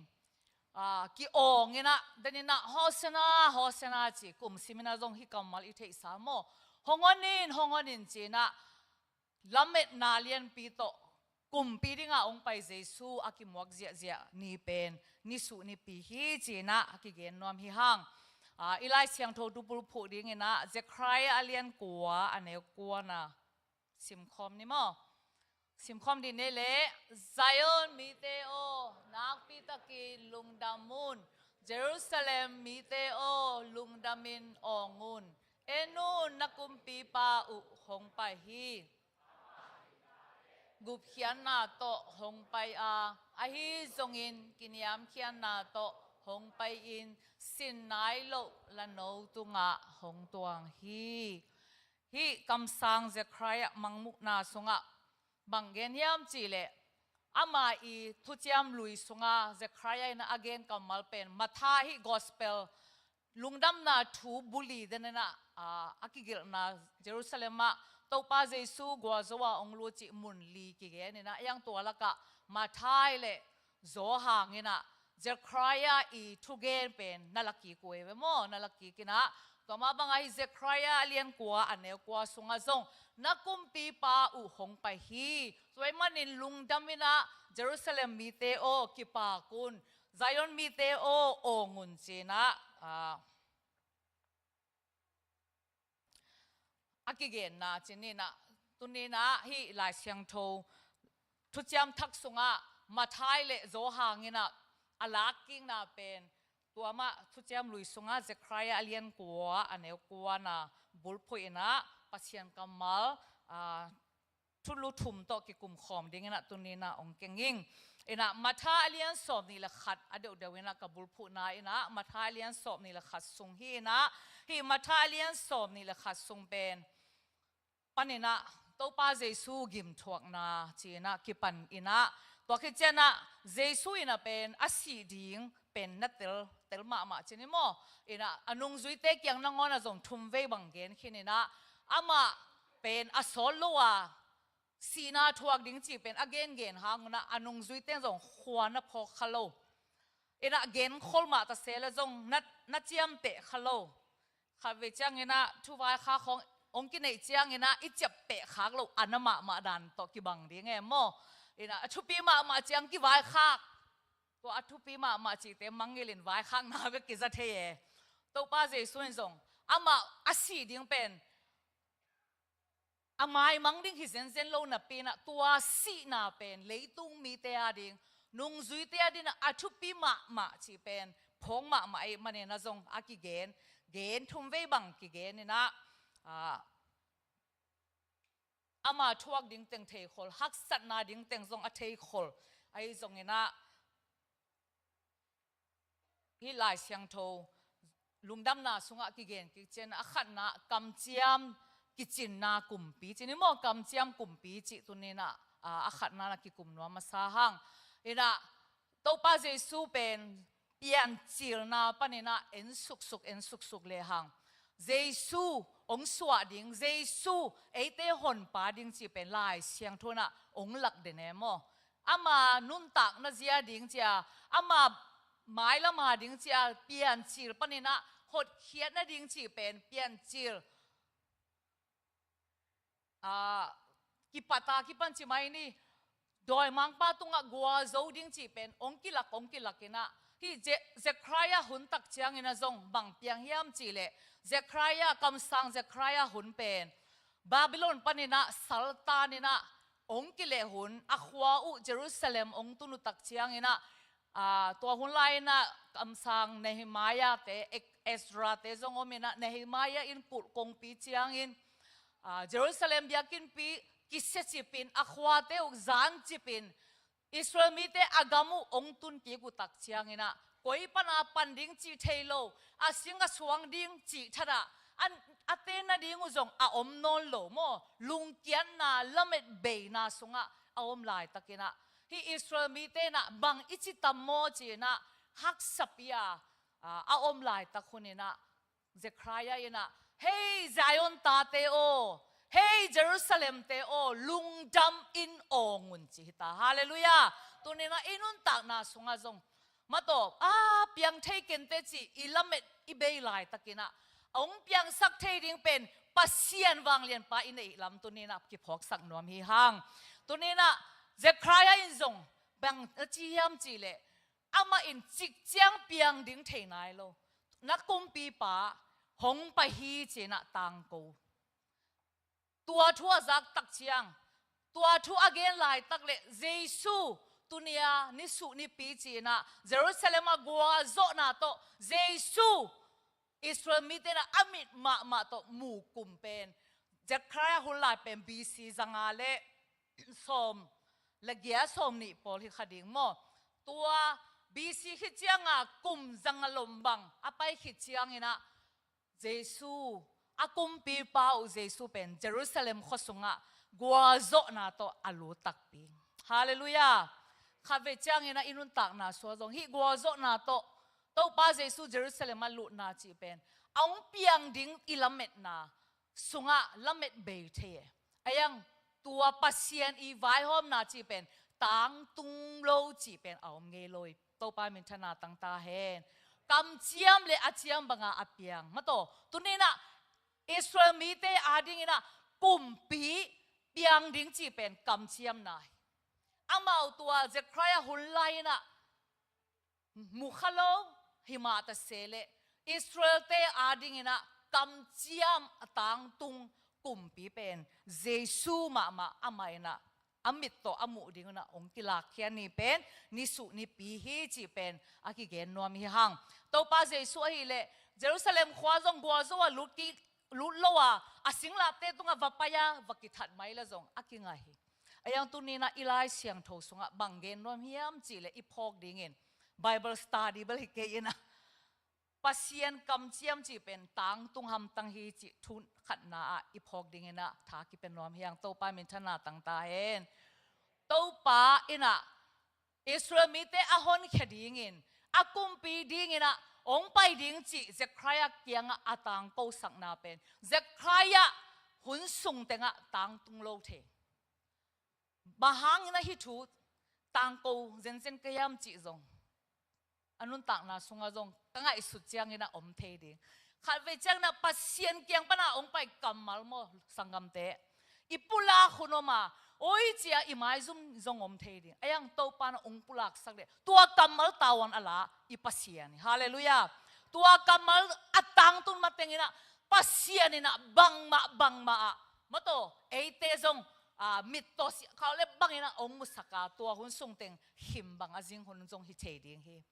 aa, ki-awngin ah, denin ah Hosanna, Hosanna ci, kum simin ah zong hih kammal i theihsa maw? Hong onin, hong onin ci-in ah lametna lianpi tawh kumpi dingah hong pai Jesu a kimuak ziahziah ni pen nisuh nipi hi ci-in ah a kigen nuam hi hang. Aa, i Lai Siangtho tu bulphuh dingin ah Zekhariah a lian kua a neu kuana simkhawm ni maw? Simkhawm dih ni leh, Zion mite aw, nakpitakin lungdam un. Jerusalem mite aw, lungdamin awng un. En un, na kumpipa uh hong pai hi. Gupkhiatna tawh hong pai a, ahi zongin kiniamkhiatna tawh hong pai-in sin nai loh lano tungah hong tuang hi. Hih kamsang Zekhariah mangmuhna sungah bang gen hiam cih leh, ama i thuciam lui sunga Zekhariah in a gen kammal pen Matthai hih gospel lungdamna thu bu li denin ah, aa, a kigelhna Jerusalem ah Topa Jesu gualzo a hong lut cih mun li kigenin ah, a iang tua lakah Matthai le Johan in ah Zekhariah i thugen pen na la kik uh ei ve maw, na la kik in ah. Tua mah bangah hih Zekhariah a lian kua a neu kua sungah zong na kumpipa uh hong pai hi. Tua ahih manin lungdam in ah Jerusalem mite aw, kipak un. Zion mite aw, awng un ci-in ah, aa, a kigenna ci-in ah, tuni-in ah hih Lai Siangtho thuciam thak sungah Matthai le Johan in ah a lakkikna pen tua mah thuciam lui sungah Zekhariah a lian kua a neu kuana bulphuh in ah Pasian kammal, aa, thulu thum tawh kikumkhawm dingin ah tuni-in ah hong keng ing. In ah Matthai a lian sawmnih le khat a deuhdeuh in ah ka bulphuhna in ah Matthai a lian sawmnih le khat sung hi in ah, hih Matthai a lian sawmnih le khat sung pen panin ah Topa Jesu gimthuakna ci-in ah kipan in ah, tua khit ciangin ah Jesu in ah pen a sih ding pen na tel, tel mahmah ci-in maw? In ah a nungzuite kiang nangawn ah zong thumvei bang gen khin in ah, amah pen a sawt lo a, sihna thuak ding cih pen a gengen hang un ah a nungzuite zong khua na phawk kha lo. In ah genkhol mah ta se leh zong na, na ciamteh kha lo. Khatvei ciangin ah thuvaikhak hong, hong kineih ciangin ah i ciapteh khak loh a na mahmah dan tawh kibang ding e maw? In ah a thupi mahmah ciang kivaikhak. Tua a thupi mahmah cihte mangngilhin vaikhakna bek kiza thei e. Topa Jesu in zong amah a sih ding pen a maimang ding hi zenzen lo napi-in ah tua sihna pen leitung mite a ding, nungzuite a dingin ah a thupi mahmah cih pen phawk mahmah ahih manin ah zong a kigen, gen thumvei bang kigen in ah, aa, ama thuak ding teng theikhol, haksatna ding teng zong a theikhol ahi zongin ah, hih Lai Siangtho lungdamna sungah kigen kik ciangin a khatna kamciam kicinna kumpi ci-in maw, kamciam kumpi cih tuni-in ah, aa, a khatna na kikum nuam masa hang. In ah Topa Jesu pen piancilna panin ah en suksuk, en suksuk lehang Jesu hong suah ding, Jesu eite honpa ding cih pen Lai Siangtho in ah hong lak den e maw? Ama nuntakna zia ding ci-a, ama mailam a ding ci-a piancil panin ah hotkhiatna ding cih pen piancil, aa, kipat a kipan ci mai ni, dawimangpa tungah gualzo ding cih pen hong kilak, hong kilak in ah, hih Ze-, Zekhariah hun tak ciangin ah zong bang piang hiam cih leh, Zekhariah, kamsang Zekhariah hun pen Babylon panin ah saltan in ah hong kileh hun, a khua uh Jerusalem hong tun uh tak ciangin ah, aa, tua hun lai-in ah kamsang Nehemiah te, Ek-, Ezra te zong om in ah, Nehemiah in kulh kongpi ciangin, aa, Jerusalem biakinnpi kisiacip in, a khuate uh zancip in, Israel mite a gam uh hong tun kik uh tak ciangin ah, koi pan a pan ding cih thei lo, a sing a suang ding cih thadah, a, a tenna ding uh zong a om nawn lo maw, lungkiatna, lametbeina sungah a om laitakin ah, hih Israel mite in ah bang i ci tam maw ci-in ah haksapi-a a om laitak hun in ah Zechariah in ah, "Hei Zion tate aw, hei Jerusalem te aw, lungdam in awng un," ci hi ta. Halleluiah. Tuni in ah i nuntakna sungah zong, "Mataw, a piang thei kenteh," ci i lamet i bei laitakin ah, a hong piangsak thei ding pen Pasian vanglianpa i neih lam tuni in ah kiphawksak nuam hi hang. Tuni in ah Zechariah in zong bang a ci hiam cih leh, amah in cik ciang piang ding thei nai lo, "Na kumpipa hong pai hi," ci-in ah tangko. Tua thu a zak tak ciang, tua thu a gen laitak leh Jesu tuni-a nisuh nipi ci-in ah Jerusalem ah gualzawhna tawh Jesu Israel mite in ah a mit mahmah tawh mu kum pen Zechariah hun lai pen B C zanga le sawm le giat, sawm nih pawl hi kha ding maw. Tua B C khit cianga kum zanga lom bang a pai khit ciangin ah Jesu, a kumpipa uh Jesu pen Jerusalem khua sungah gualzawhna tawh a lut takpi. Halleluiah. Khatvei ciangin ah i nuntakna sungah zong hih gualzawhna tawh Topa Jesu Jerusalem ah lutna cih pen a hong piang ding i lametna sungah lamet bei thei e. Ahi hang tua Pasian i vaihawmna cih pen tangtung lo cih pen a om ngei lo hi. Topa minthanna tang ta hen. Kamciam le a ciam banga a piang. Mataw, tuni in ah Israel mite adingin ah kumpi piang ding cih pen kamciamna hi. Amau tua Zechariah hun lai-in ah mu kha lo, himah ta se leh Israel-te adingin ah kamciam a tangtung kumpi pen Jesu mahmah, amah in ah a mit tawh a muh ding un ah hong kilakkhia ni pen nisuh nipi hi cih pen a kigen nuam hi hang. Topa Jesu ahih leh Jerusalem khua zong gualzo a lut kik, lut lo a, a singlamteh tungah va pai a, va kithat mai leh zong a kinga hi. Ahi hang tuni in ah i Lai Siangtho sungah bang gen nuam hiam cih leh i phawk dingin Bible study bel hi kei in ah, Pasian kamciam cih pen tangtung hamtang hi cih thu khatna ah i phawk dingin ah tha kipia nuam hi hang. Topa minthanna tang ta hen. Topa in ah Israel mite a honkhia dingin, a kumpi dingin ah hong pai ding cih Zechariah kiangah a tangkosakna pen Zechariah hun sung tengah tangtung lo thei. Bang hangin ah hih thu tangko zenzen ka hiam cih zong a nuntakna sungah zong ka ngaihsut ciangin ah om thei ding. Khatvei ciangin ah Pasian kiang pan a hong pai kammal maw, sanggamte, i pulak hun om a, oi ci-a i maizum zong om thei ding. Ahi hang Topa in ah hong pulaksak leh tua kammal tavuan a la i Pasian hi. Halleluiah. Tua kammal a tangtun matengin ah Pasian in ah bangmah bangmah ah, mataw, eite zong a, mit tawh sikhau le bangin ah hong musak a, tua hun sung teng him bang a zing hun zong hi thei ding hi.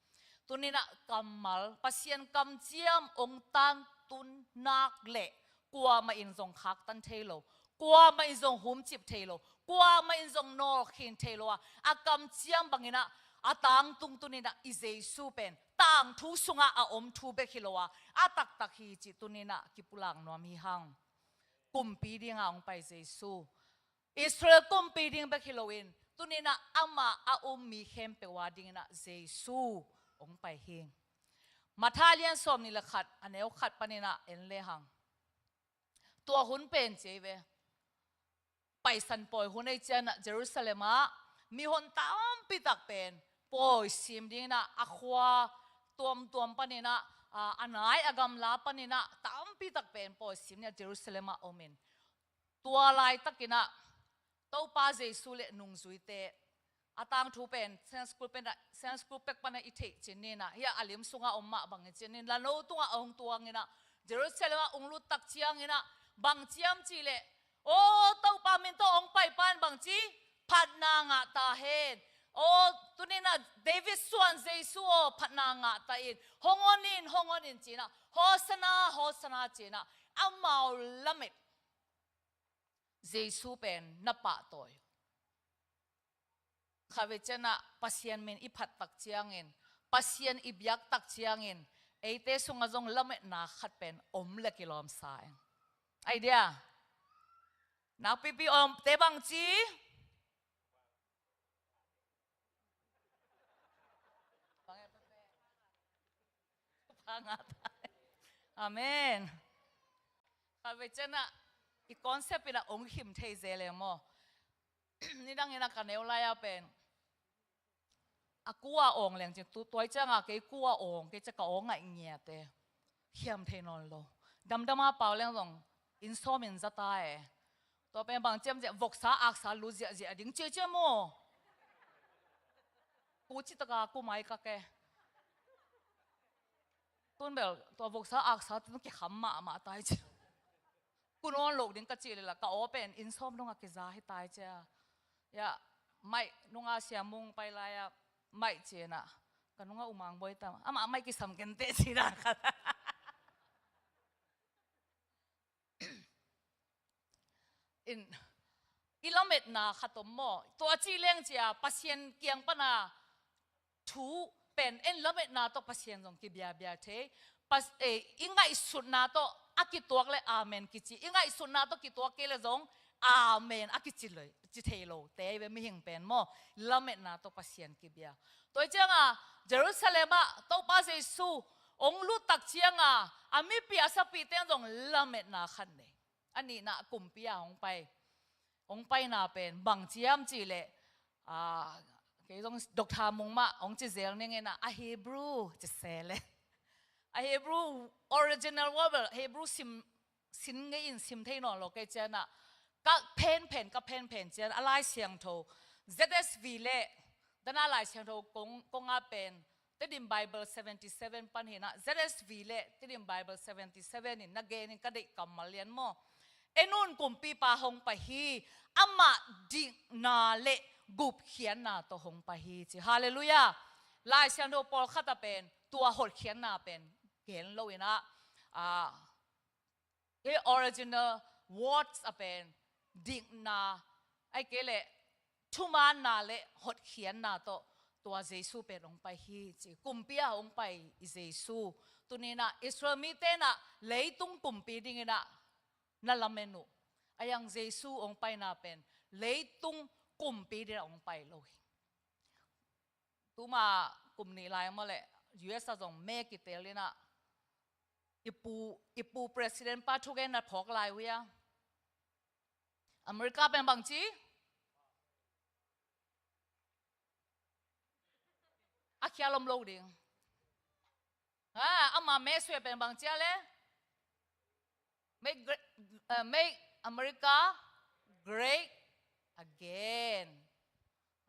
Tuni in ah kammal, Pasian kamciam hong tangtun nak leh kuamah in zong khaktan thei lo, kuamah in zong humcip thei lo, kuamah in zong nawlkhin thei lo a, a kamciam bangin ah a tangtung tuni in ah i Jesu pen tangthu sungah a om thu bek hi lo a, a taktak hi cih tuni in ah kipulak nuam hi hang. Kumpi dingah hong pai Jesu. Israel kumpi ding bek hi loin, tuni in ah amah a um mi khempeuh a dingin ah Jesu hong pai hi. Matthai lian sawm nih le khat, a neu khat panin ah en le hang. Tua hun pen ci ei ve. Paisan pawi hun ei ciangin ah Jerusalem ah mihon tampi tak pen pawi sim dingin ah a khua tuamtuam panin ah, a, a nai a gamla panin ah tampi tak pen pawi sim dingin ah Jerusalem ah om in. Tua laitakin ah Topa Jesu le nungzuite, a tangthu pen Sunday school pen ah, Sunday school pek pan ah i theih cin ni in ah, hih a lim sungah om mah bangin cin ni in, lano tungah a hong tuangin ah Jerusalem ah hong lut tak ciangin ah bang ci hiam cih leh, "Aw, Topa min tawh hong pai pa in bang ci, phatna ngah ta hen. Aw, tuni in ah David suan Jesu aw, phatna ngah ta in, hong hon in, hong hon in," ci-in ah, "Hosanna, Hosanna," ci-in ah amau lamet Jesu pen na pahtawi. Khatvei ciangin ah Pasian min i phat tak ciangin, Pasian i biak tak ciangin, eite sungah zong lametna khat pen om le kilawm sa eng. Ai dia, nakpipi omte bang ci? Ka ngah ta. Amen. Khatvei ciangah i concept inah ong khim thei zel e maw. Nidang inah ka neu lai-a pen a kua awng leng cin tu tuai ciangah kei kua awng kei ciah ka awng ngaih ngiate. Khiam thei nawn lo. Damdama pau leng zong inn sawm in za ta e. Tua pen bang ciam ciah voksa aksa lut ziahziah ding ciacia maw. Ku citaka ku mai ka ke. Tun bel tua voksa aksa tun kikham mahmah tai ci. Ku nawn lo ding ka cih leh la ka aw pen inn sawm dongah kiza hi tai cia. Ya, maih nunga siamung pai lai-a maih cianah ka nunga umang bawi tam amah maih kisam kenteh ci dan khat. In i lametna khat om maw? Tua cih leng cia Pasian kiang pana thu pen en lametna tawh Pasian zong kibiabia thei. Pas, eh, i ngaihsutna tawh a kituak le amen kici. I ngaihsutna tawh kituak kei le zong amen a kici lo, ci thei lo. Te ve mihing pen maw? Lametna tawh Pasian kibia. Tua hi cianga Jerusalem ah Topa Jesu ong lut tak cianga a mipi a sapite zong lametna khat nei. A nihna kumpi a hong pai, hong paina pen bang ciam cih leh, ah, kei zong Doctor Mung mah hong ci zel ning inah a Hebrew ci se leh. A Hebrew original word bel Hebrew sim, sin ngei in sim thei nawn lo kei cianah ka phenphen, ka phenphen cian a Lai Siangtho Z S V le dana Lai Siangtho kong, kong a pen Tedim Bible seventy seven pan hinah Z S V le Tedim Bible seventy seven in na genin ka deih kammal lian maw? En un kumpipa hong pai hi, amah dikna le gupkhiatna tawh hong pai hi ci. Halleluiah. Lai Siangtho pawlkhat a pen tua hotkhiatna pen gen lo inah, ah, Kei original words a pen dikna, ai kei le thumaanna le hotkhiatna tawh tua Jesu pen hong pai hi ci. Kumpi a hong pai i Jesu. Tuninah Israel mite inah leitung kumpi dinginah na lamen uh. A yang Jesu hong paina pen leitung kumpi dinah hong pai lo hi. Tuma kum nih lai maw leh U S a zong me kitel inah i pu, i pu president pa thugenna phawk lai uh ia. America pen bangci a khial om lo ding. Ha, ama me sue pen bangcia le Make, great, uh, make America great again.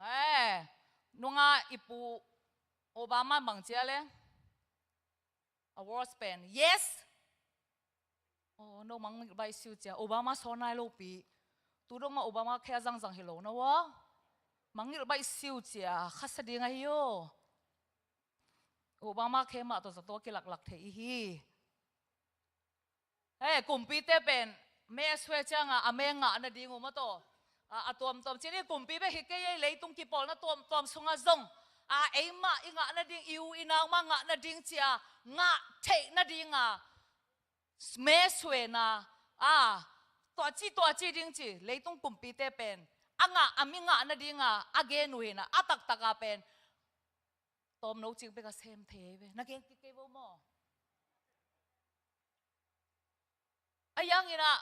Eh, nunga i pu Obama bangcia le awards pen. Yes. Oh, no, mangngilh baih siu cia. Obama sawn nai lo pi. Tu dong ma Obama khe a zangzang hi lo na wa. Mangngilh baih siu cia. Khasa ding ahi yo. Obama khe mah tawh zato kilaklak thei i hi. He, kumpite pen me a sue cianga a me ngah nading uh mataw. A, a tuamtuam cini kumpi bek hi kei ei, leitung kipawlna tuamtuam sunga zong a, eimah i ngah nading, i u i nau mah ngah nading cia ngah theih nadinga me suena a, tuaci tuaci ding ci leitung kumpite pen a ngah, a mi ngah nadinga a gen uh hina a taktaka pen tawmno cing bek a sem thei ve. Na gen kik kei vo maw? A yanginah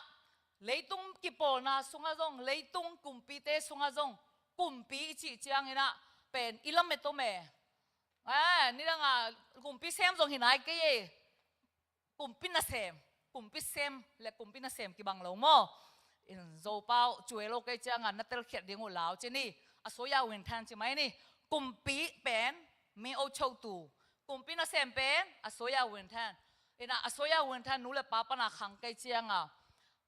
leitung kipawlna sunga zong, leitung kumpite sunga zong, kumpi i cih cianginah pen i lamet om e. Eh, nidanga kumpi sem zong hi nai kei e. Kumpi nasem, kumpi sem le kumpi nasem kibang lo maw? In Zopau cuai lo kei cianga na telkhiat ding uh lau cini. A soya win than ci mai ni. Kumpi pen mi o chotu. Kumpi nasem pen a soya win than. Ina a soya win than nu le pa pana khang kei cianga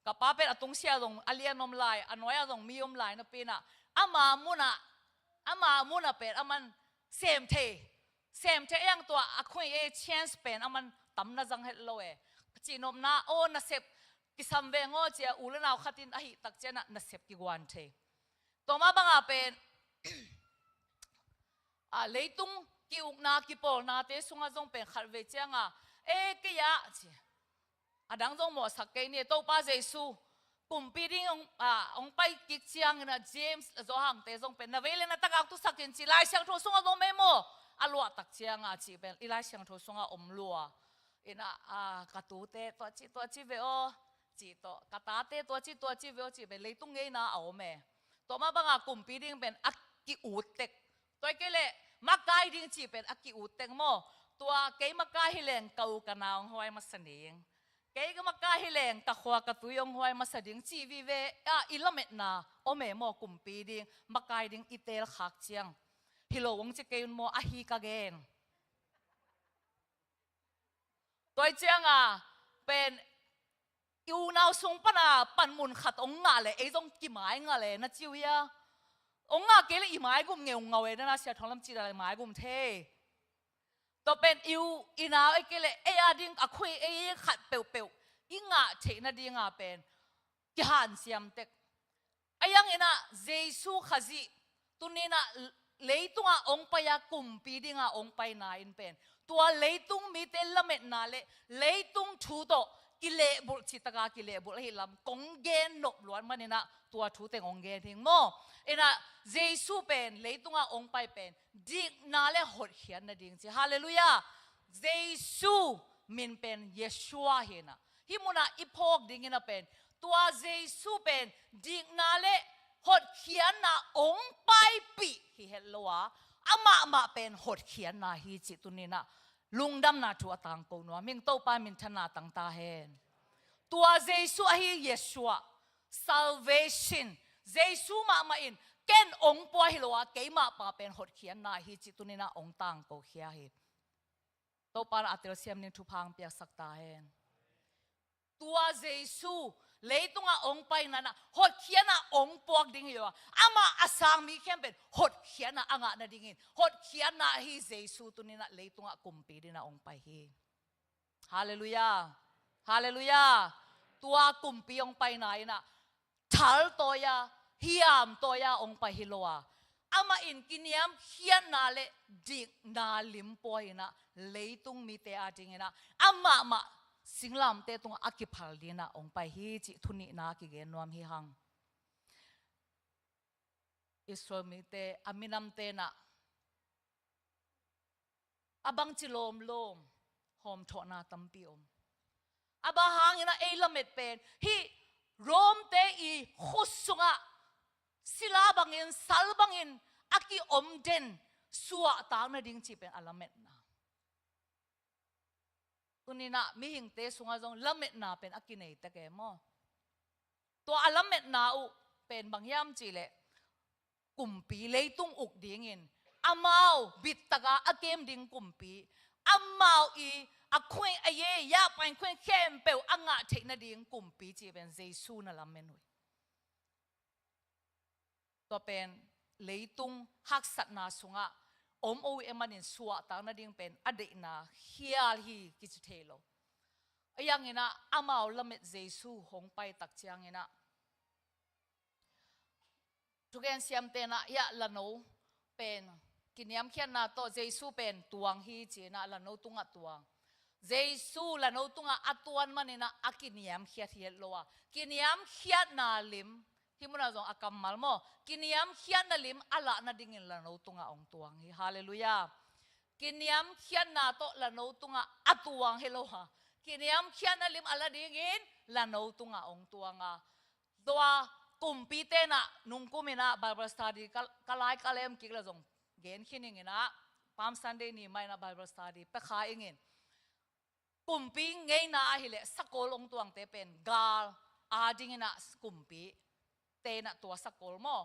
ka pa pen a tungsia zong a lian om lai, a nuaia zong mi om lai napina ama muna, ama muna pen aman sem thei. Sem thei a yang tua a khui e chance pen aman tam na zang het lo e. Ka cihnopna aw nasep kisam veng aw cia u le nau khatin ahi tak cianah nasep kiguan thei. Tua mah banga pen a, leitung ki-ukna kipawlnate sunga zong pen khatvei cianga e kei ah ci. A dang zong mawhsak kei ni, Topa Jesu kumpi ding hong, a, hong pai kik ciangina James le Johan te zong pen na vei le na tagak tusakin ci Lai Siangtho sunga zong mei maw? A luahtak cianga cih pen i Lai Siangtho sunga om lua. Ina, a, ka tute tua ci, tua ci ve aw, ci tawh, ka tate tua ci, tua ci ve aw, ci ve, leitung ngeina a om e. Tua mah banga kumpi ding pen a ki-ut tek. Tua kei leh makai ding ci pen a ki-ut tek maw. Tua kei makai hi leng ka u ka nau hong huai masa ding. Kei ka makai hi leng ka khua ka tui hong huai masa ding ci vive, a, i lametna om e maw, kumpi ding, makai ding i teel khak ciang. Hi lo hong ci kei un maw, ahi ka gen. Tua cianga pen i unau sung pana panmun khat hong ngah le, ei zong kimai ngah le na ci uh hia? Hong ngah kei le i mai gum ngeu ngau e, na na sia thong lam ci da le mai gum thei. Tua pen i u i nau e kei le ei a ding a khui ei khat peuhpeuh i ngah theih nadinga pen kihansiam tek. A iang ina Jesu Khazih tuninah leitungah hong pai a kumpi dinga hong paina in pen tua leitung mite lametna le leitung thu tawh kilehbulh citaka kilehbulh ahi lam kong gen nop luat maninah tua thu teng hong gen hing maw. Ina Jesu pen leitungah hong pai pen dikna le hotkhiatna ding ci. Halleluiah. Jesu min pen Yeshua hinah hih munah i phawk dingin a pen tua Jesu pen dikna le hotkhiatna hong paipih hi het lo a, amah mah pen hotkhiatna hi cih tuninah lungdamna thu a tangko nuam hing. Topa minthanna tangta hen. Tua Jesu ahi Yeshua, salvation, Jesu mahmah in ken hong pua hi lo a, keimah pa pen hotkhiatna hi cih tuninah hong tangko khia hi. Topa na a telsiam ning thupha hong piaksak ta hen. Tua Jesu leitungah hong painanah hotkhiatna hong puak ding hi lo a, amah a sang mi khempeuh hotkhiatna a ngah nadingin hotkhiatna ahi Jesu tuninah leitungah kumpi dinah hong pai hi. Halleluiah. Halleluiah. Tua kumpi hong paina inah thal tawi a, hiam tawi a hong pai hi lo a, amah in kiniamkhiatna le dikna lim pua inah leitung mite a dinginah amah mah singlamte tungah a kiphal dinah hong pai hi cih thunihna kigen nuam hi hang. Israel mite a minamte nah a bangci lawmlawm hawmthawhna tampi om. A bang hangin a ei lamet pen hih Rom-te i khut sungah sila bangin sal bangin a kiom den suahtak nading cih pen a lametna. Tuninah mihingte sungah zong lametna pen a kinei tek e maw? Tua a lametna uh pen bang hiam cihleh kumpi leitung uk dingin amau bittaka a kem ding kumpi, amau i a khuing a ye yahpain khuing khempeuh a ngah theih nading kumpi cih pen Jesu na lamen uh hi. Tua pen leitung haksatna sungah om o e manin suahtak nading pen a deihna khial hi kici thei lo. A ianginah amau lamet Jesu hong paitak cianginah thugen siamte nah iah lano pen kiniamkhiatna tawh Jesu pen tuang hi cinah lano tungah tuang. Jesu lano tungah a tuan maninah a kiniamkhiat hi het lo a, kiniamkhiatna lim, hih munah zong a kammal maw, kiniamkhiatna lim a lah nadingin lano tungah hong tuang hi. Halleluiah. Kiniamkhiatna tawh lano tungah a tuang hi lo a, kiniamkhiatna lim a lah dingin lano tungah hong tuang a. Tua kumpite nah nungkuminah Bible study ka, ka lai ka lem kik la zong gen khin inginah Palm Sunday ni mah inah Bible study pia kha ingin. Kumpi ngeina ahileh sakol hong tuangte pen gal a dinginah kumpi tenah tua sakol maw,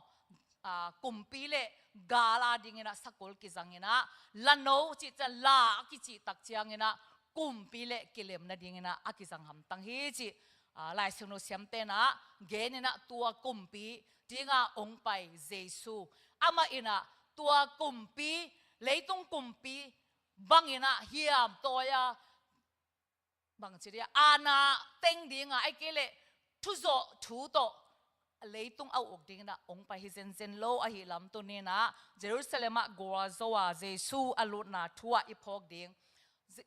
a, kumpi le gal a dinginah sakol kizanginah lano cih ciang la a kicihtak cianginah kumpi le kilem nadinginah a kizang hamtang hi cih, a, Lai Siangtho siamte nah geninah tua kumpi dinga hong pai Jesu, amah inah tua kumpi, leitung kumpi banginah hiam tawi a, bangci dia ana teng dinga ai kei leh thuzawh thu tawh leitung a uk dinginah hong pai hi zenzen lo ahi lam tuninah Jerusalem ah gualzo a Jesu a lutna thu ah i phawk ding.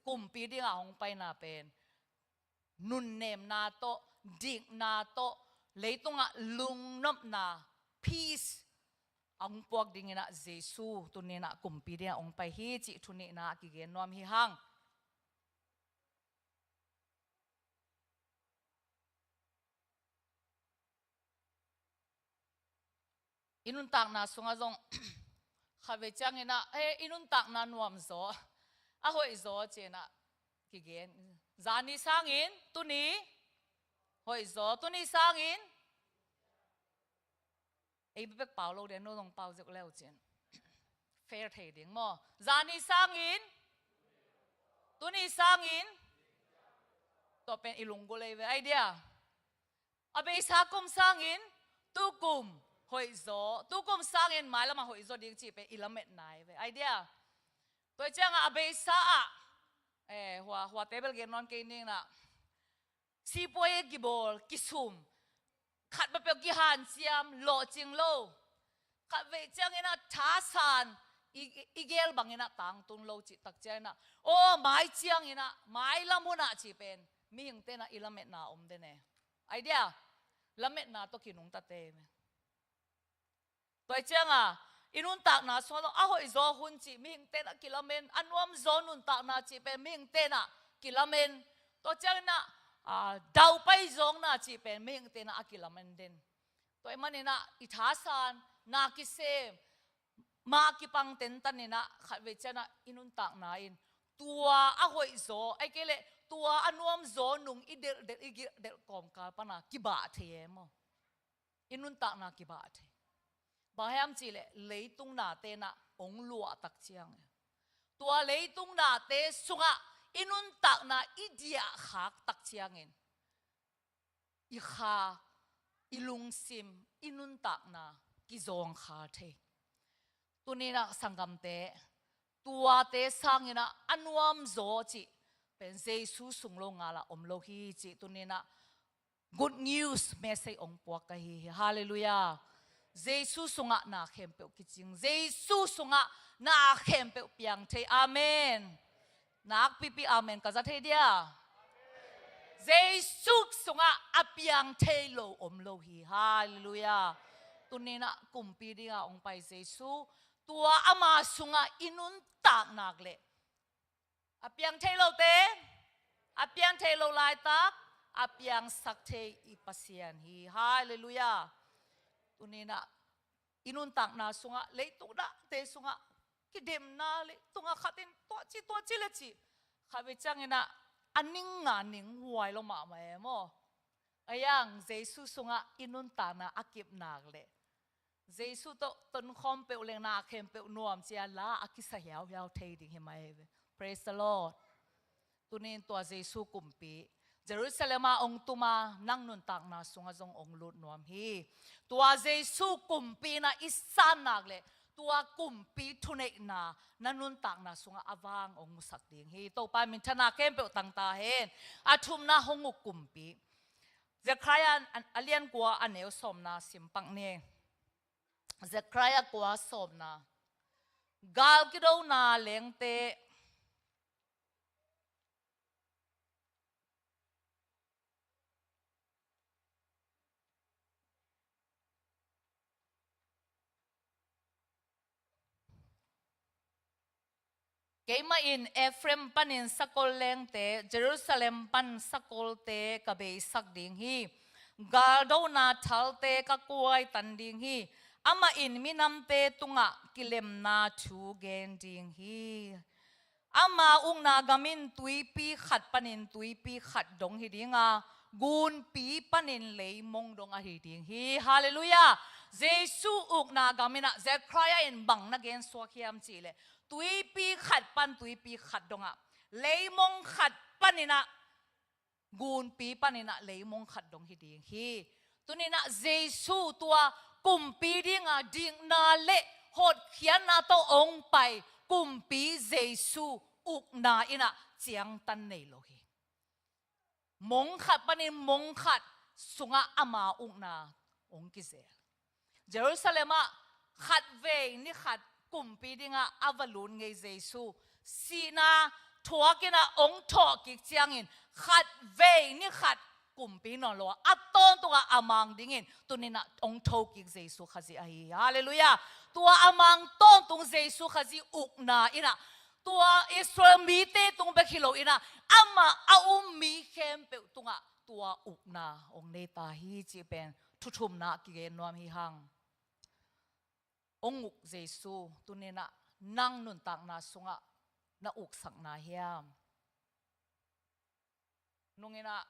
Kumpi dinga hong paina pen nunnemna tawh, dikna tawh, leitungah lungnopna, peace, a hong puak dinginah Jesu tuninah kumpi dinga hong pai hi cih thunihna a kigen nuam hi hang. I nuntakna sungah zong khatvei ciangin ah, eh, i nuntakna nuam zaw, a hoih zaw ci-in ah kigen. Zani sangin tuni hoih zaw, tuni sangin ei bek pau lo ding, no zong pau zek leu cin. Fair thei ding maw? Zani sangin, tuni sangin, tua pen i lunggulh ei ve, ai dia. A beisa kum sangin, tukum hoih zaw, tukum sangin mailam ah hoih zaw ding cih pen i lametna ei ve, ai dia. Tua ciangah a beisa ah, eh, hua, hua table gen nawn kei ning na. Sipuai kibawl, kisum, khat peuhpeuh kihanciam, lawhcing lo. Khatvei ciangin ah thasan, i, i gel bangin ah tangtun lo cih tak ciangin ah, aw, mai ciangin ah, mailam hun ah cih pen mihingte in ah i lametna om den e. Ai dia, lametna tawh kinungtate. Tua ciangah i nuntakna sungah zong a hoih zaw hun cih mihingte in ah kilamen, a nuam zaw nuntakna cih pen mihingte in ah kilamen. Tua ciangin ah, ah, daupai zawngna cih pen mihingte in ah a kilamen den. Tua ahih manin ah i thasan, na kisem, ma kipang tentan in ah khatvei ciangin ah i nuntakna in tua a hoih zaw, ahih kei leh tua a nuam zaw nung i delhdelh, i gilhdelh kawmkal pan ah kibah thei e maw? I nuntakna kibah thei. Bang hiam cih leh leitung nate in ah hong luah tak ciangin, tua leitung nate sungah i nuntakna i diahkhak tak ciangin, i kha, i lungsim, i nuntakna kizawngkhal thei. Tuni in ah sanggamte, tuate sangin ah a nuam zaw cih pen Jesu sung lo ngal ah om lo hi cih tuni in ah good news message hong puak ka hi hi. Halleluiah. Jesu sungah na khempeuh kicing, Jesu sungah na khempeuh piang thei. Amen. Nakpipi amen ka za thei dia. Jesu sungah a piang thei lo om lo hi. Halleluiah. Tuni in ah kumpi dingah hong pai Jesu, tua ama sungah i nuntak nak leh, a piang thei lote, a piang thei lo laitak a piangsak thei i Pasian hi. Halleluiah. Tuni in ah i nuntakna sungah, leitung nate sungah kidemna, leitungah khat in tua ci, tua ci le ci, khatvei ciangin ah a ning a ning huai lo mahmah e maw? Ahi zongin Jesu sungah i nuntakna a kip nak leh, Jesu tawh tonkhawm peuh leh na khempeuh nuam ci-a la a kisa hiauhiau thei ding hi mah e ve. Praise the Lord. Tuni in tua Jesu kumpi Jerusalem ah hong tum a, nang nuntakna sungah zong hong lut nuam hi. Tua Jesu kumpi in ah i san nak leh, tua kumpi thuneihna na nuntakna sungah a vang hong musak ding hi. Topa minthanna khempeuh tang ta hen. A thumna, hong uk kumpi. Zekhariah a, a lian kua, a neu sawmna sim pak ni. Zekhariah kua, sawmna. Gal kidona lengte. Keimah in Efraim panin sakol lengte, Jerusalem pan sakolte ka beisak ding hi. Galdona thalte ka kuaitan ding hi. Amah in minamte tungah kilemna thu gen ding hi. Ama ukna gam in tuipi khat panin tuipi khat dong hi ding a, gunpi panin leimong dong ahi ding hi. Halleluiah. Jesu ukna gam in ah Zekhariah in bang na gensuak hiam cih leh, tuipi khat pan tuipi khat dongah, leimong khat panin ah, gunpi panin ah leimong khat dong hi ding hi. Tuni in ah Jesu, tua kumpi ding a dikna le hotkhiatna tawh hong pai kumpi Jesu ukna in ah ciangtan nei lo hi. Mong khat panin mong khat sungah ama ukna hong kizel. Jerusalem ah khatvei ni khat kumpi dingah a va lut ngei Jesu, sihna thuak in ah hong thawh kik ciangin, khatvei ni khat kumpi nawn lo a, a tawntungah a mang dingin tuni in ah hong tho kik Jesu Khazih ahi hi. Halleluiah. Tua a mang tawntung Jesu Khazih ukna in ah, tua Israel mite tung bek hi lo in ah, amah a um mi khempeuh tungah tua ukna hong nei ta hi cih pen thu thumna kigen nuam hi hang. Hong uk Jesu tuninah nang nuntakna sungah na uksakna hiam? Nunginah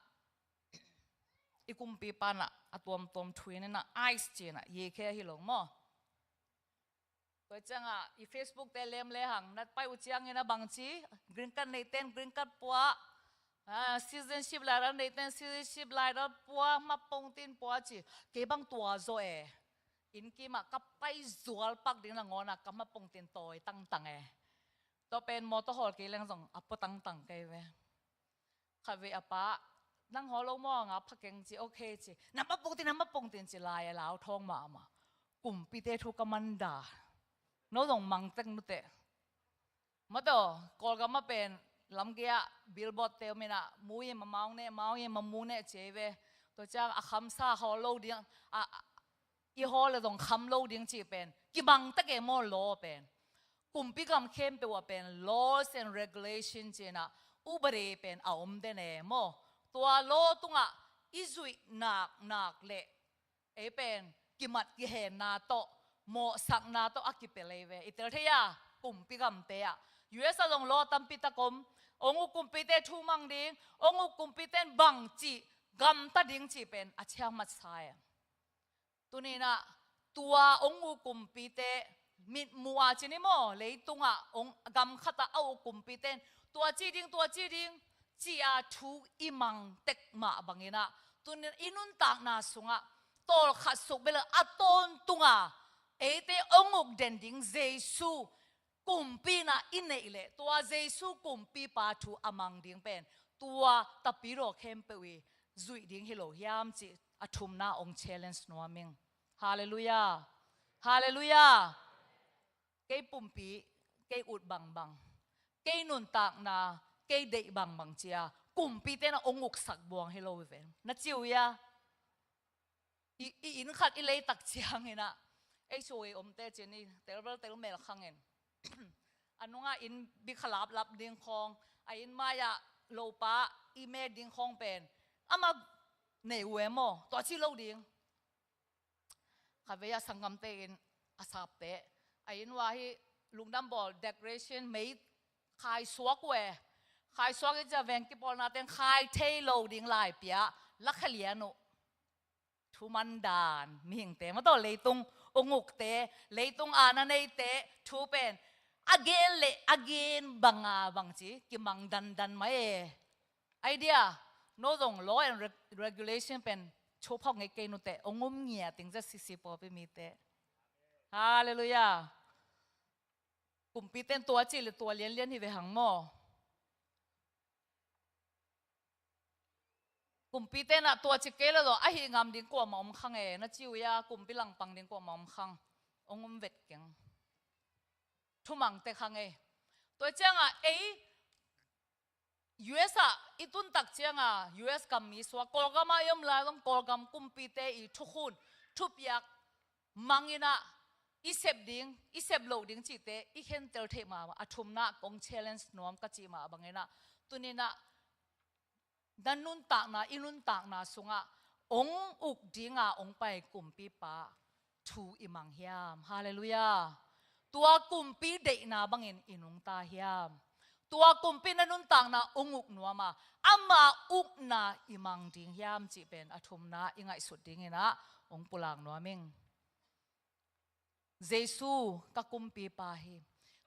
i kumpipa inah a tuamtuam thu inah ice cinah yekhe ahi lo maw? Tua ciangah i Facebook te lem lehang na pai uh ciangin a bangci green card neiten green card pua, ah, citizenship lai ral neiten citizenship lai ral pua, mapongtin pua ci. Kei bang tua zaw e. Inn kimah ka pai zual pak ding nangawnah ka mapongtin tawi tangtang e. Tua pen mawtaw hawl kei leng zong a pua tangtang kei ve. Khatvei a pa, nang hawl lo maw, nga pha keng ci, ok ci. Na mapongtin, na mapongtin ci lai a lau thawng mahmah. Kumpite thu ka manda. No zong mangtek nuteh. Mawtaw, Kawlgam a pen lamgei ah billboard te om inah, mu in ma mau neh, mau in ma mu neh ci ei ve. Tua ciang a khamsa hawl lo ding, a, a, i hawl le zong kham lo ding cih pen kimang tek e maw, law pen. Kumpi gam khempeuh ah pen laws and regulation cinah, ubare pen a om den e maw. Tua law tungah i zuih nak nak le ei pen kimat kihenna tawh, mawhsakna tawh a kipia lei ve. I tel thei a, kumpi gamte ah. U S a zong law tampi tak om. Hong uk kumpite thu mang ding, hong uk kumpite in bangci gamta ding cih pen a ciang matsa e. Tuninah tua hong uk kumpite mitmuh a ci ni maw, leitungah hong gam khatah a uk kumpite in tua ci ding, tua ci ding ci-a thu i mang tek mah banginah, tunin i nuntakna sungah tawlkhat suk bel a tawntunga eite hong uk den ding Jesu kumpi inah i neih leh, tua Jesu kumpipa thu a mang ding pen tua tapidaw khempeuh i zuih ding hi lo hiam cih a thumna hong challenge nuam ing. Halleluiah. Halleluiah. Kei pumpi, kei ut bangbang, kei nuntakna, kei deih bangbang cia kumpite na hong uksak buang hi lo hi ve. Na ci uh ia, i, i inn khat i leitak cianginah ei suai omte cin i telbel tel mel khangin a nungah inn bikha laplap ding khawng, a inn mai-ah lopa i me ding khawng pen amah nei uh e maw, tua ci lo ding. Khatvei a sanggamte in a sapte a inn ua hi lungdam bawl decoration mei khai suak uh e. Khai suak i cia veng kipawlna teng khai thei lo ding lai pia lakha lian uh. Thu mandan mihingte mawtaw, leitung hong ukte, leitung aana neite thu pen a gen le a gen banga bangci kimang dandan mai e. Idea, no zong law and reg-, regulation pen chuphaw ngei kei nuteh, hong um ngia ting za sisi pawpi mite. Halleluiah. Kumpite in tua ci le tua lianlian hi ve hang maw? Kumpite na tua ci kei le zaw ahi ngam ding kuamah om khang e, na ci uh ia, kumpi langpang ding kuamah om khang? Hong um vet keng. Thumang te khang e. Tua ciangah ei U S ah i tuntak cianga U S gam mi suak, Kawlgam ah i om lai zong Kawlgam kumpite i thukhun thupiak manginah i sep ding, i sep loh ding cihte i khentel theih mah a thumna kong challenge nuam ka cih mah banginah tuninah na nuntakna, i nuntakna sungah hong uk dinga hong pai kumpipa thu i mang hiam? Halleluiah. Tua kumpi deihna bangin i nungta hiam? Tua kumpi na nuntakna hong uk nuama ama ukna i mang ding hiam cih pen a thumna i ngaihsut dinginah hong pulak nuam ing. Jesu ka kumpipa hi.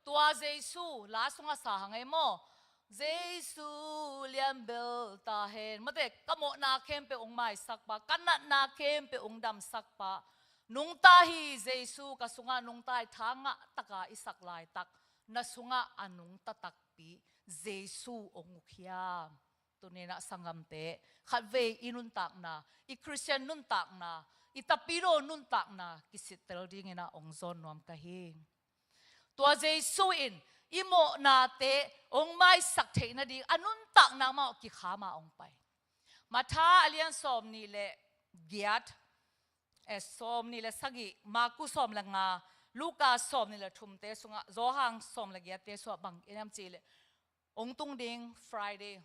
Tua Jesu la sungah sa hang ei maw? Jesu lianbel ta hen. Mate, ka mawhna khempeuh hong maisakpa, ka natna khempeuh hong damsakpa. Nungta hi Jesu, ka sungah nungta hi, tha ngah taka i sak laitak na sungah a nungta takpi Jesu hong uk hiam? Tuninah sanggamte, khatvei i nuntakna, i Khristian nuntakna, i tapidaw nuntakna kisittel dinginah hong zawn nuam ka hi. Tua Jesu in i mawhnate hong maisak theih nading a nuntakna mah kikhama hong pai. Matha a lian sawm nih le giat, eh, sawm nih le sagih, Marku sawm le nga, Luka sawm nih le thumte sungah, Johan sawm le giatte sungah bang in am cih leh, hong tung ding Friday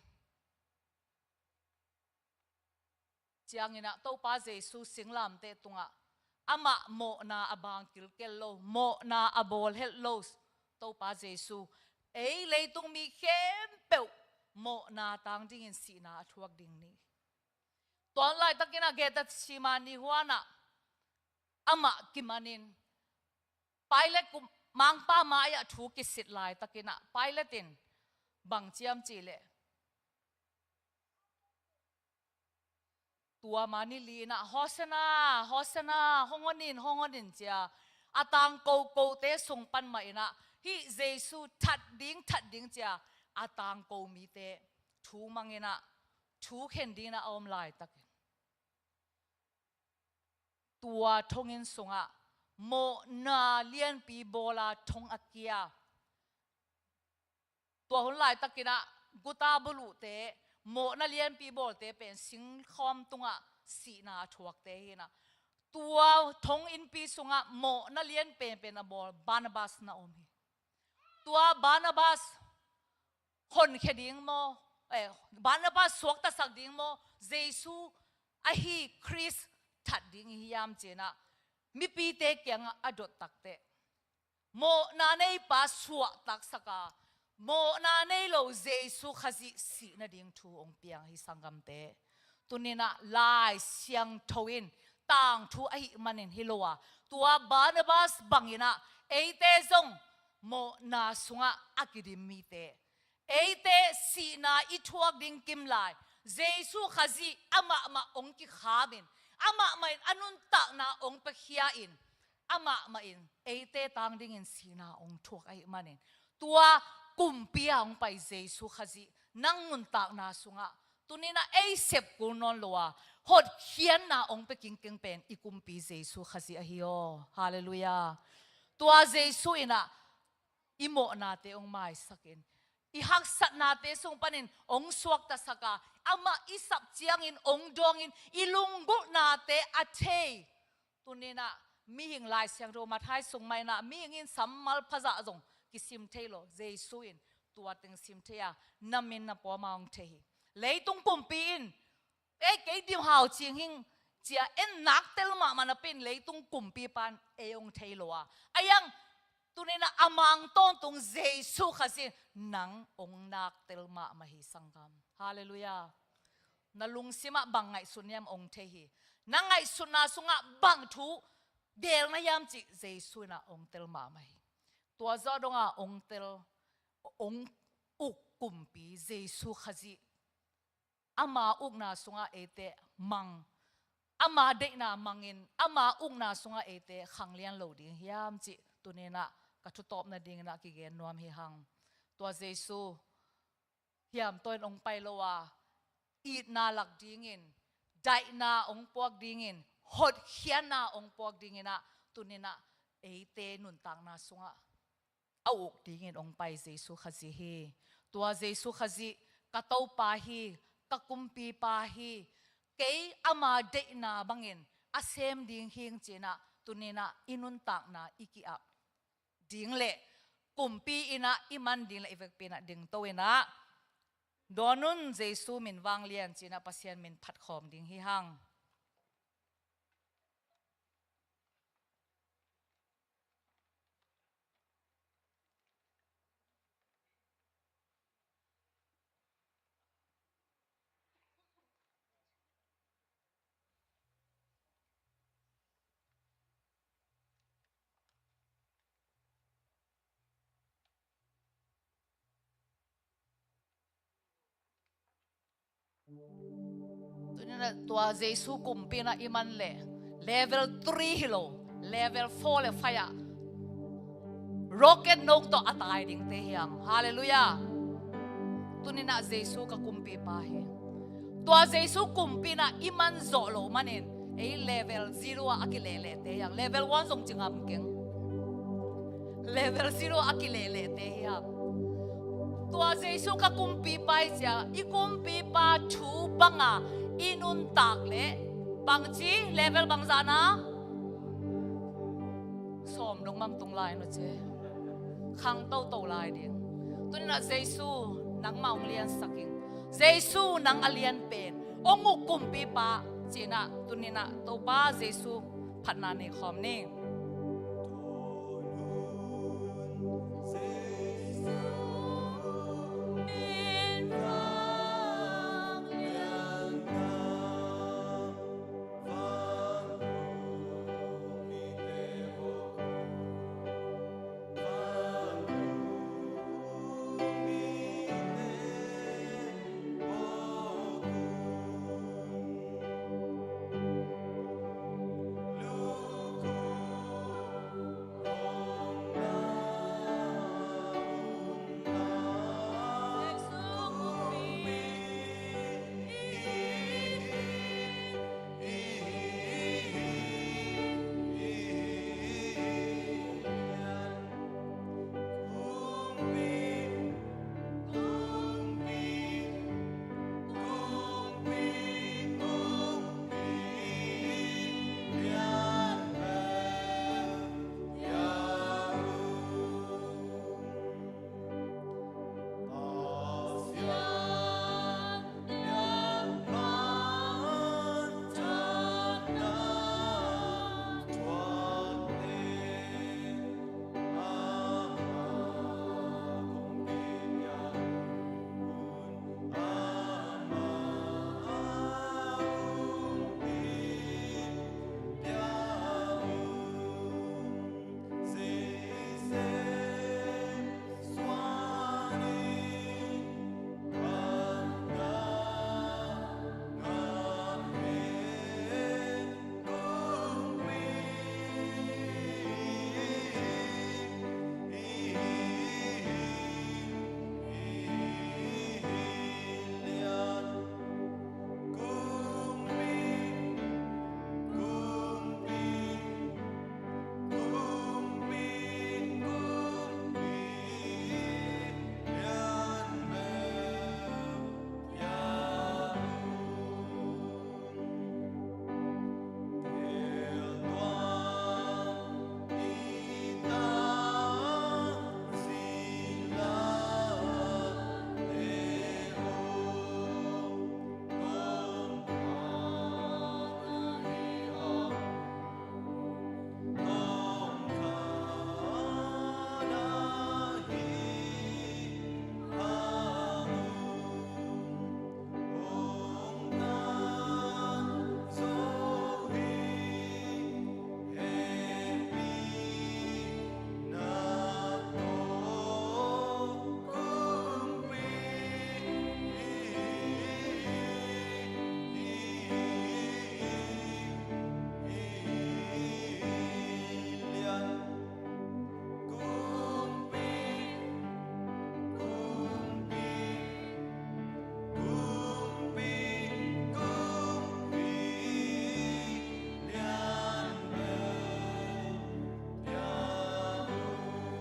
cianginah Topa Jesu singlamteh tungah Amah mawhna a bang kilkel lo, mawhna a bawl het lo Topa Jesu, ei leitung mi khempeuh mawhna tang dingin sihna a thuak ding ni. Tua hun laitakin ah Gethsemane huanah amah kimanin Pilate kum mangpa mai-ah thu kisit laitakin ah Pilate in bang ciam cih leh, tua mani li-in ah, "Hosanna, Hosanna, hong hon in, hong hon in," ci-a a tangko kote sung pan mah in ah, hih Jesu that ding, that ding ci-a a tangko mite thu mang in ah, thu khen dingin ah a om laitakin, tua thonginn sungah mawhna lianpi bawla thong a kia. Tua hun laitakin ah guta buluhte, mawhna lianpi bawlte pen singkhawm tungah sihna a thuakte hi in ah, tua thonginnpi sungah mawhna lian penpen a bawl Barnabas na om hi. Tua Barnabas honkhia ding maw, eh, Barnabas suaktasak ding maw, Jesu ahi Khrist that ding i hiam ci-in ah mipite kiangah a dot takteh, mawhna neipa suahtaksak a, mawhna nei lo Jesu Khazih sih nading thu hong piang hi, sanggamte. Tuni-in ah Lai Siangtho in tangthu ahih manin hi lo a, tua Barnabas bangin ah eite zong mawhna sungah a kidim mite, eite sihna i thuak ding kimlai, Jesu Khazih amah mah hong kikhamin, amah mah in a nuntakna hong piakhia-in, amah mah in eite tang dingin sihna hong thuak ahih manin, tua kumpi-a hong pai Jesu Khazih nang nuntakna sungah tuni-in ah ei sep kul nawn lo a, hotkhiatna hong pia kingkeng pen i Kumpi Jesu Khazih ahi aw. Halleluiah. Tua Jesu in ah i mawhnate hong maisakin, i haksatnate sung panin hong suaktasak a, amah i sap ciangin hong dawngin, i lunggulhnate a thei. Tuni-in ah mihing Lai Siangtho Matthai sung mah in ah mihing in sammal phazah zong kisim thei lo, Jesu in tua teng sim thei a, na min na pawlma hong thei hi. Leitung kumpi in, "Ei, kei dim hau cing hing," ci-a en nak tel mahmah napi in leitung kumpipa in ei hong thei lo a, a iang tuni-in ah a mang tawntung Jesu Khazih in nang hong nak tel mahmah hi, sanggam. Halleluiah. Na lungsimah bang ngaihsun hiam hong thei hi. Na ngaihsutna sungah bang thu geel na hiam cih Jesu in ah hong tel mahmah hi. Tua zawh dongah hong tel, hong uk kumpi Jesu Khazih, ama ukna sungah eite mang, ama deihna mangin, ama ukna sungah eite khanglian lo ding hiam cih tuni-in ah ka thutawp nadingin ah kigen nuam hi hang. Tua Jesu hiam tawh in hong pai lo a, itna lak dingin, daihna hong puak dingin, hotkhiatna hong puak dingin ah tuni-in ah eite nuntakna sungah a uk dingin hong pai Jesu Khazih hi. Tua Jesu Khazih ka Topa hi, ka Kumpipa hi, kei ama deihna bangin a sem ding hing ci-in ah tuni-in ah i nuntakna i ki-ap ding le kumpi in ah i man ding le i vekpi in ah dingto in ah, dawn un, Jesu min vanglian ci-in ah Pasian min phatkhawm ding hi hang. Tuni-in ah tua Jesu kumpi in ah i man leh level three hi lo, level four le five ah rocket no tawh a tai dingte hi hang. Halleluiah. Tuni-in ah Jesu ka Kumpipa hi. Tua Jesu kumpi in ah i man zawh loh manin ei level zero ah a kilehlehte hi hang. Level one zong ci ngam keng. Level zero a kilehlehte hi hang. Tua Jesu ka Kumpipa hi ci-a i Kumpipa thu banga i nuntak leh bangci, level bangzahna? Sawm dong bang tung lai no ce. Khang toto lai ding. Tuni-in ah Jesu nangmah hong liansak ing. Jesu nang a lianpen, hong uk Kumpipa ci-in ah tuni-in ah Topa Jesu phatna nei khawm ni.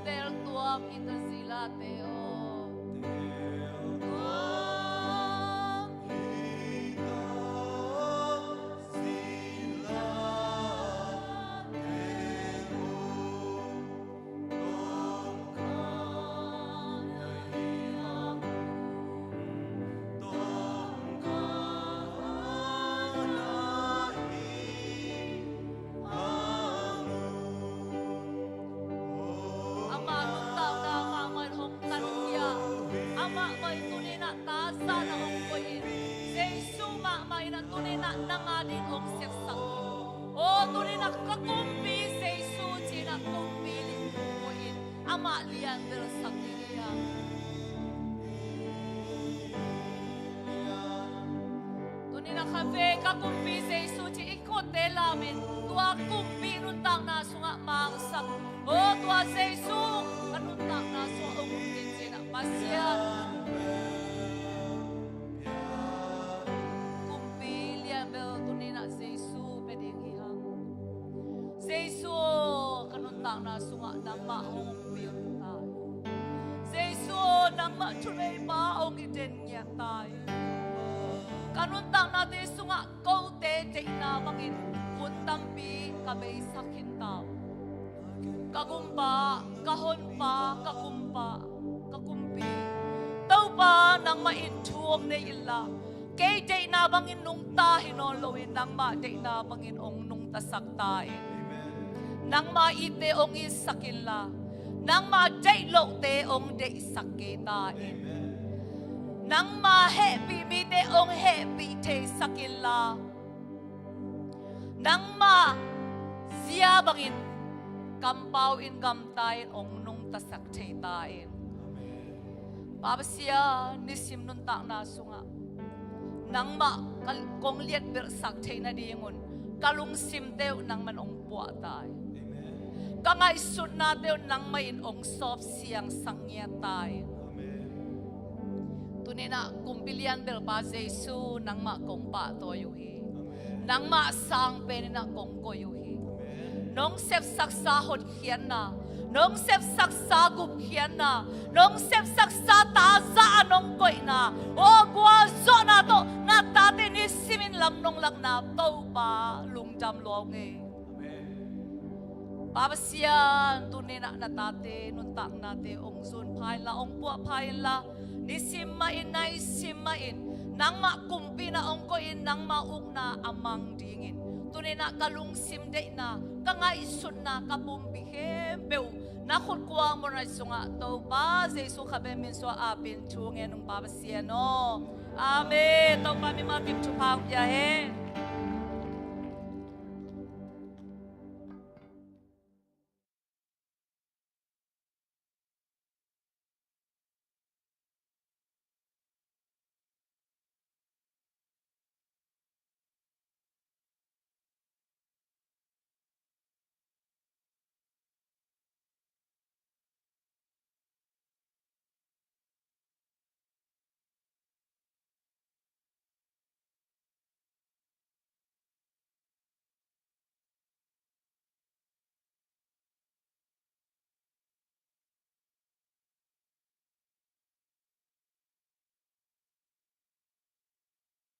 Teltuak i tazilate aw. Teltuak i tazilate aw. Amah nuntakna amah mah in hong tankhia. Amah mah in tuni in ah tazahna hong koih in. Jesu mahmah in ah tuni in ah nang a dingin hong siatsak in. Aw, tuni in ah ka kumpi Jesu ci-in ah kumpi lim koih in amah lianbelsak ding hi hang. Tuni in ah khatvei ka kumpi Jesu ci-in i khuatte lamin tua kumpi nuntakna sungah mangsak. Aw, tua Jesu ka nuntakna sungah hong um in ci-in ah Pasian. Kumpi lianbel tuni in ah Jesu pia ding hi hang. Jesu aw, ka nuntakna sungah nangmah hong ompih un ta hi. Jesu aw, nangmah thuneipa hong hi den ngiat ta hi. Ka nuntaknate sungah kote deihna bangin hun tampi ka beisak khin ta uh. Ka gumpa, ka honpa, ka kumpa, ka kumpi. Topa, nangmah in thu hong nei inla, kei deihna bangin nungta hi nawn loin nangmah deihna bangin hong nungtasak ta in. Nangma itte hong itsak inla, nangma deih lohte hong deihsak kei ta in. Nangma hehpih mite hong hehpih theisak inla, nangma zia bangin kampau in gamta in hong nungtasak thei ta in. Pa Pasian, nisim nuntakna sungah nangmah ka, kong liatbelhsak theih nadingun ka lungsimte uh nangman hong puah ta in. Ka ngaihsutnate uh nangmah in hong sawp siangsak ngiat ta in. Tuninah Kumpi lian belpa Jesu, nangmah kong pahtawi uh hi. Nangmah sang peninah kong koih uh hi. Nong sepsaksa hotkhiatna, nong sepsaksa gupkhiatna, nong sepsaksa tazah a nong koihna, aw gualzawhna tawh na tate nisimin lam nong lakna Topa lungdam lua ung ei. Pa Pasian, tuninah na tate nuntaknate hong zun pha inla, hong puah pha inla, nisim mahin, nisim mahin nangmah kumpina hong koihin, nangmah ukna a mang dingin tuninah ka lungsim deihna, ka ngaihsutna, ka pumpi khempeuh na khutkuang muanhuai sungah Topa Jesu khabe min suah a pin thu ngen ung Pa Pasian aw. Amen. Topa mimal kim thupha hong pia hen.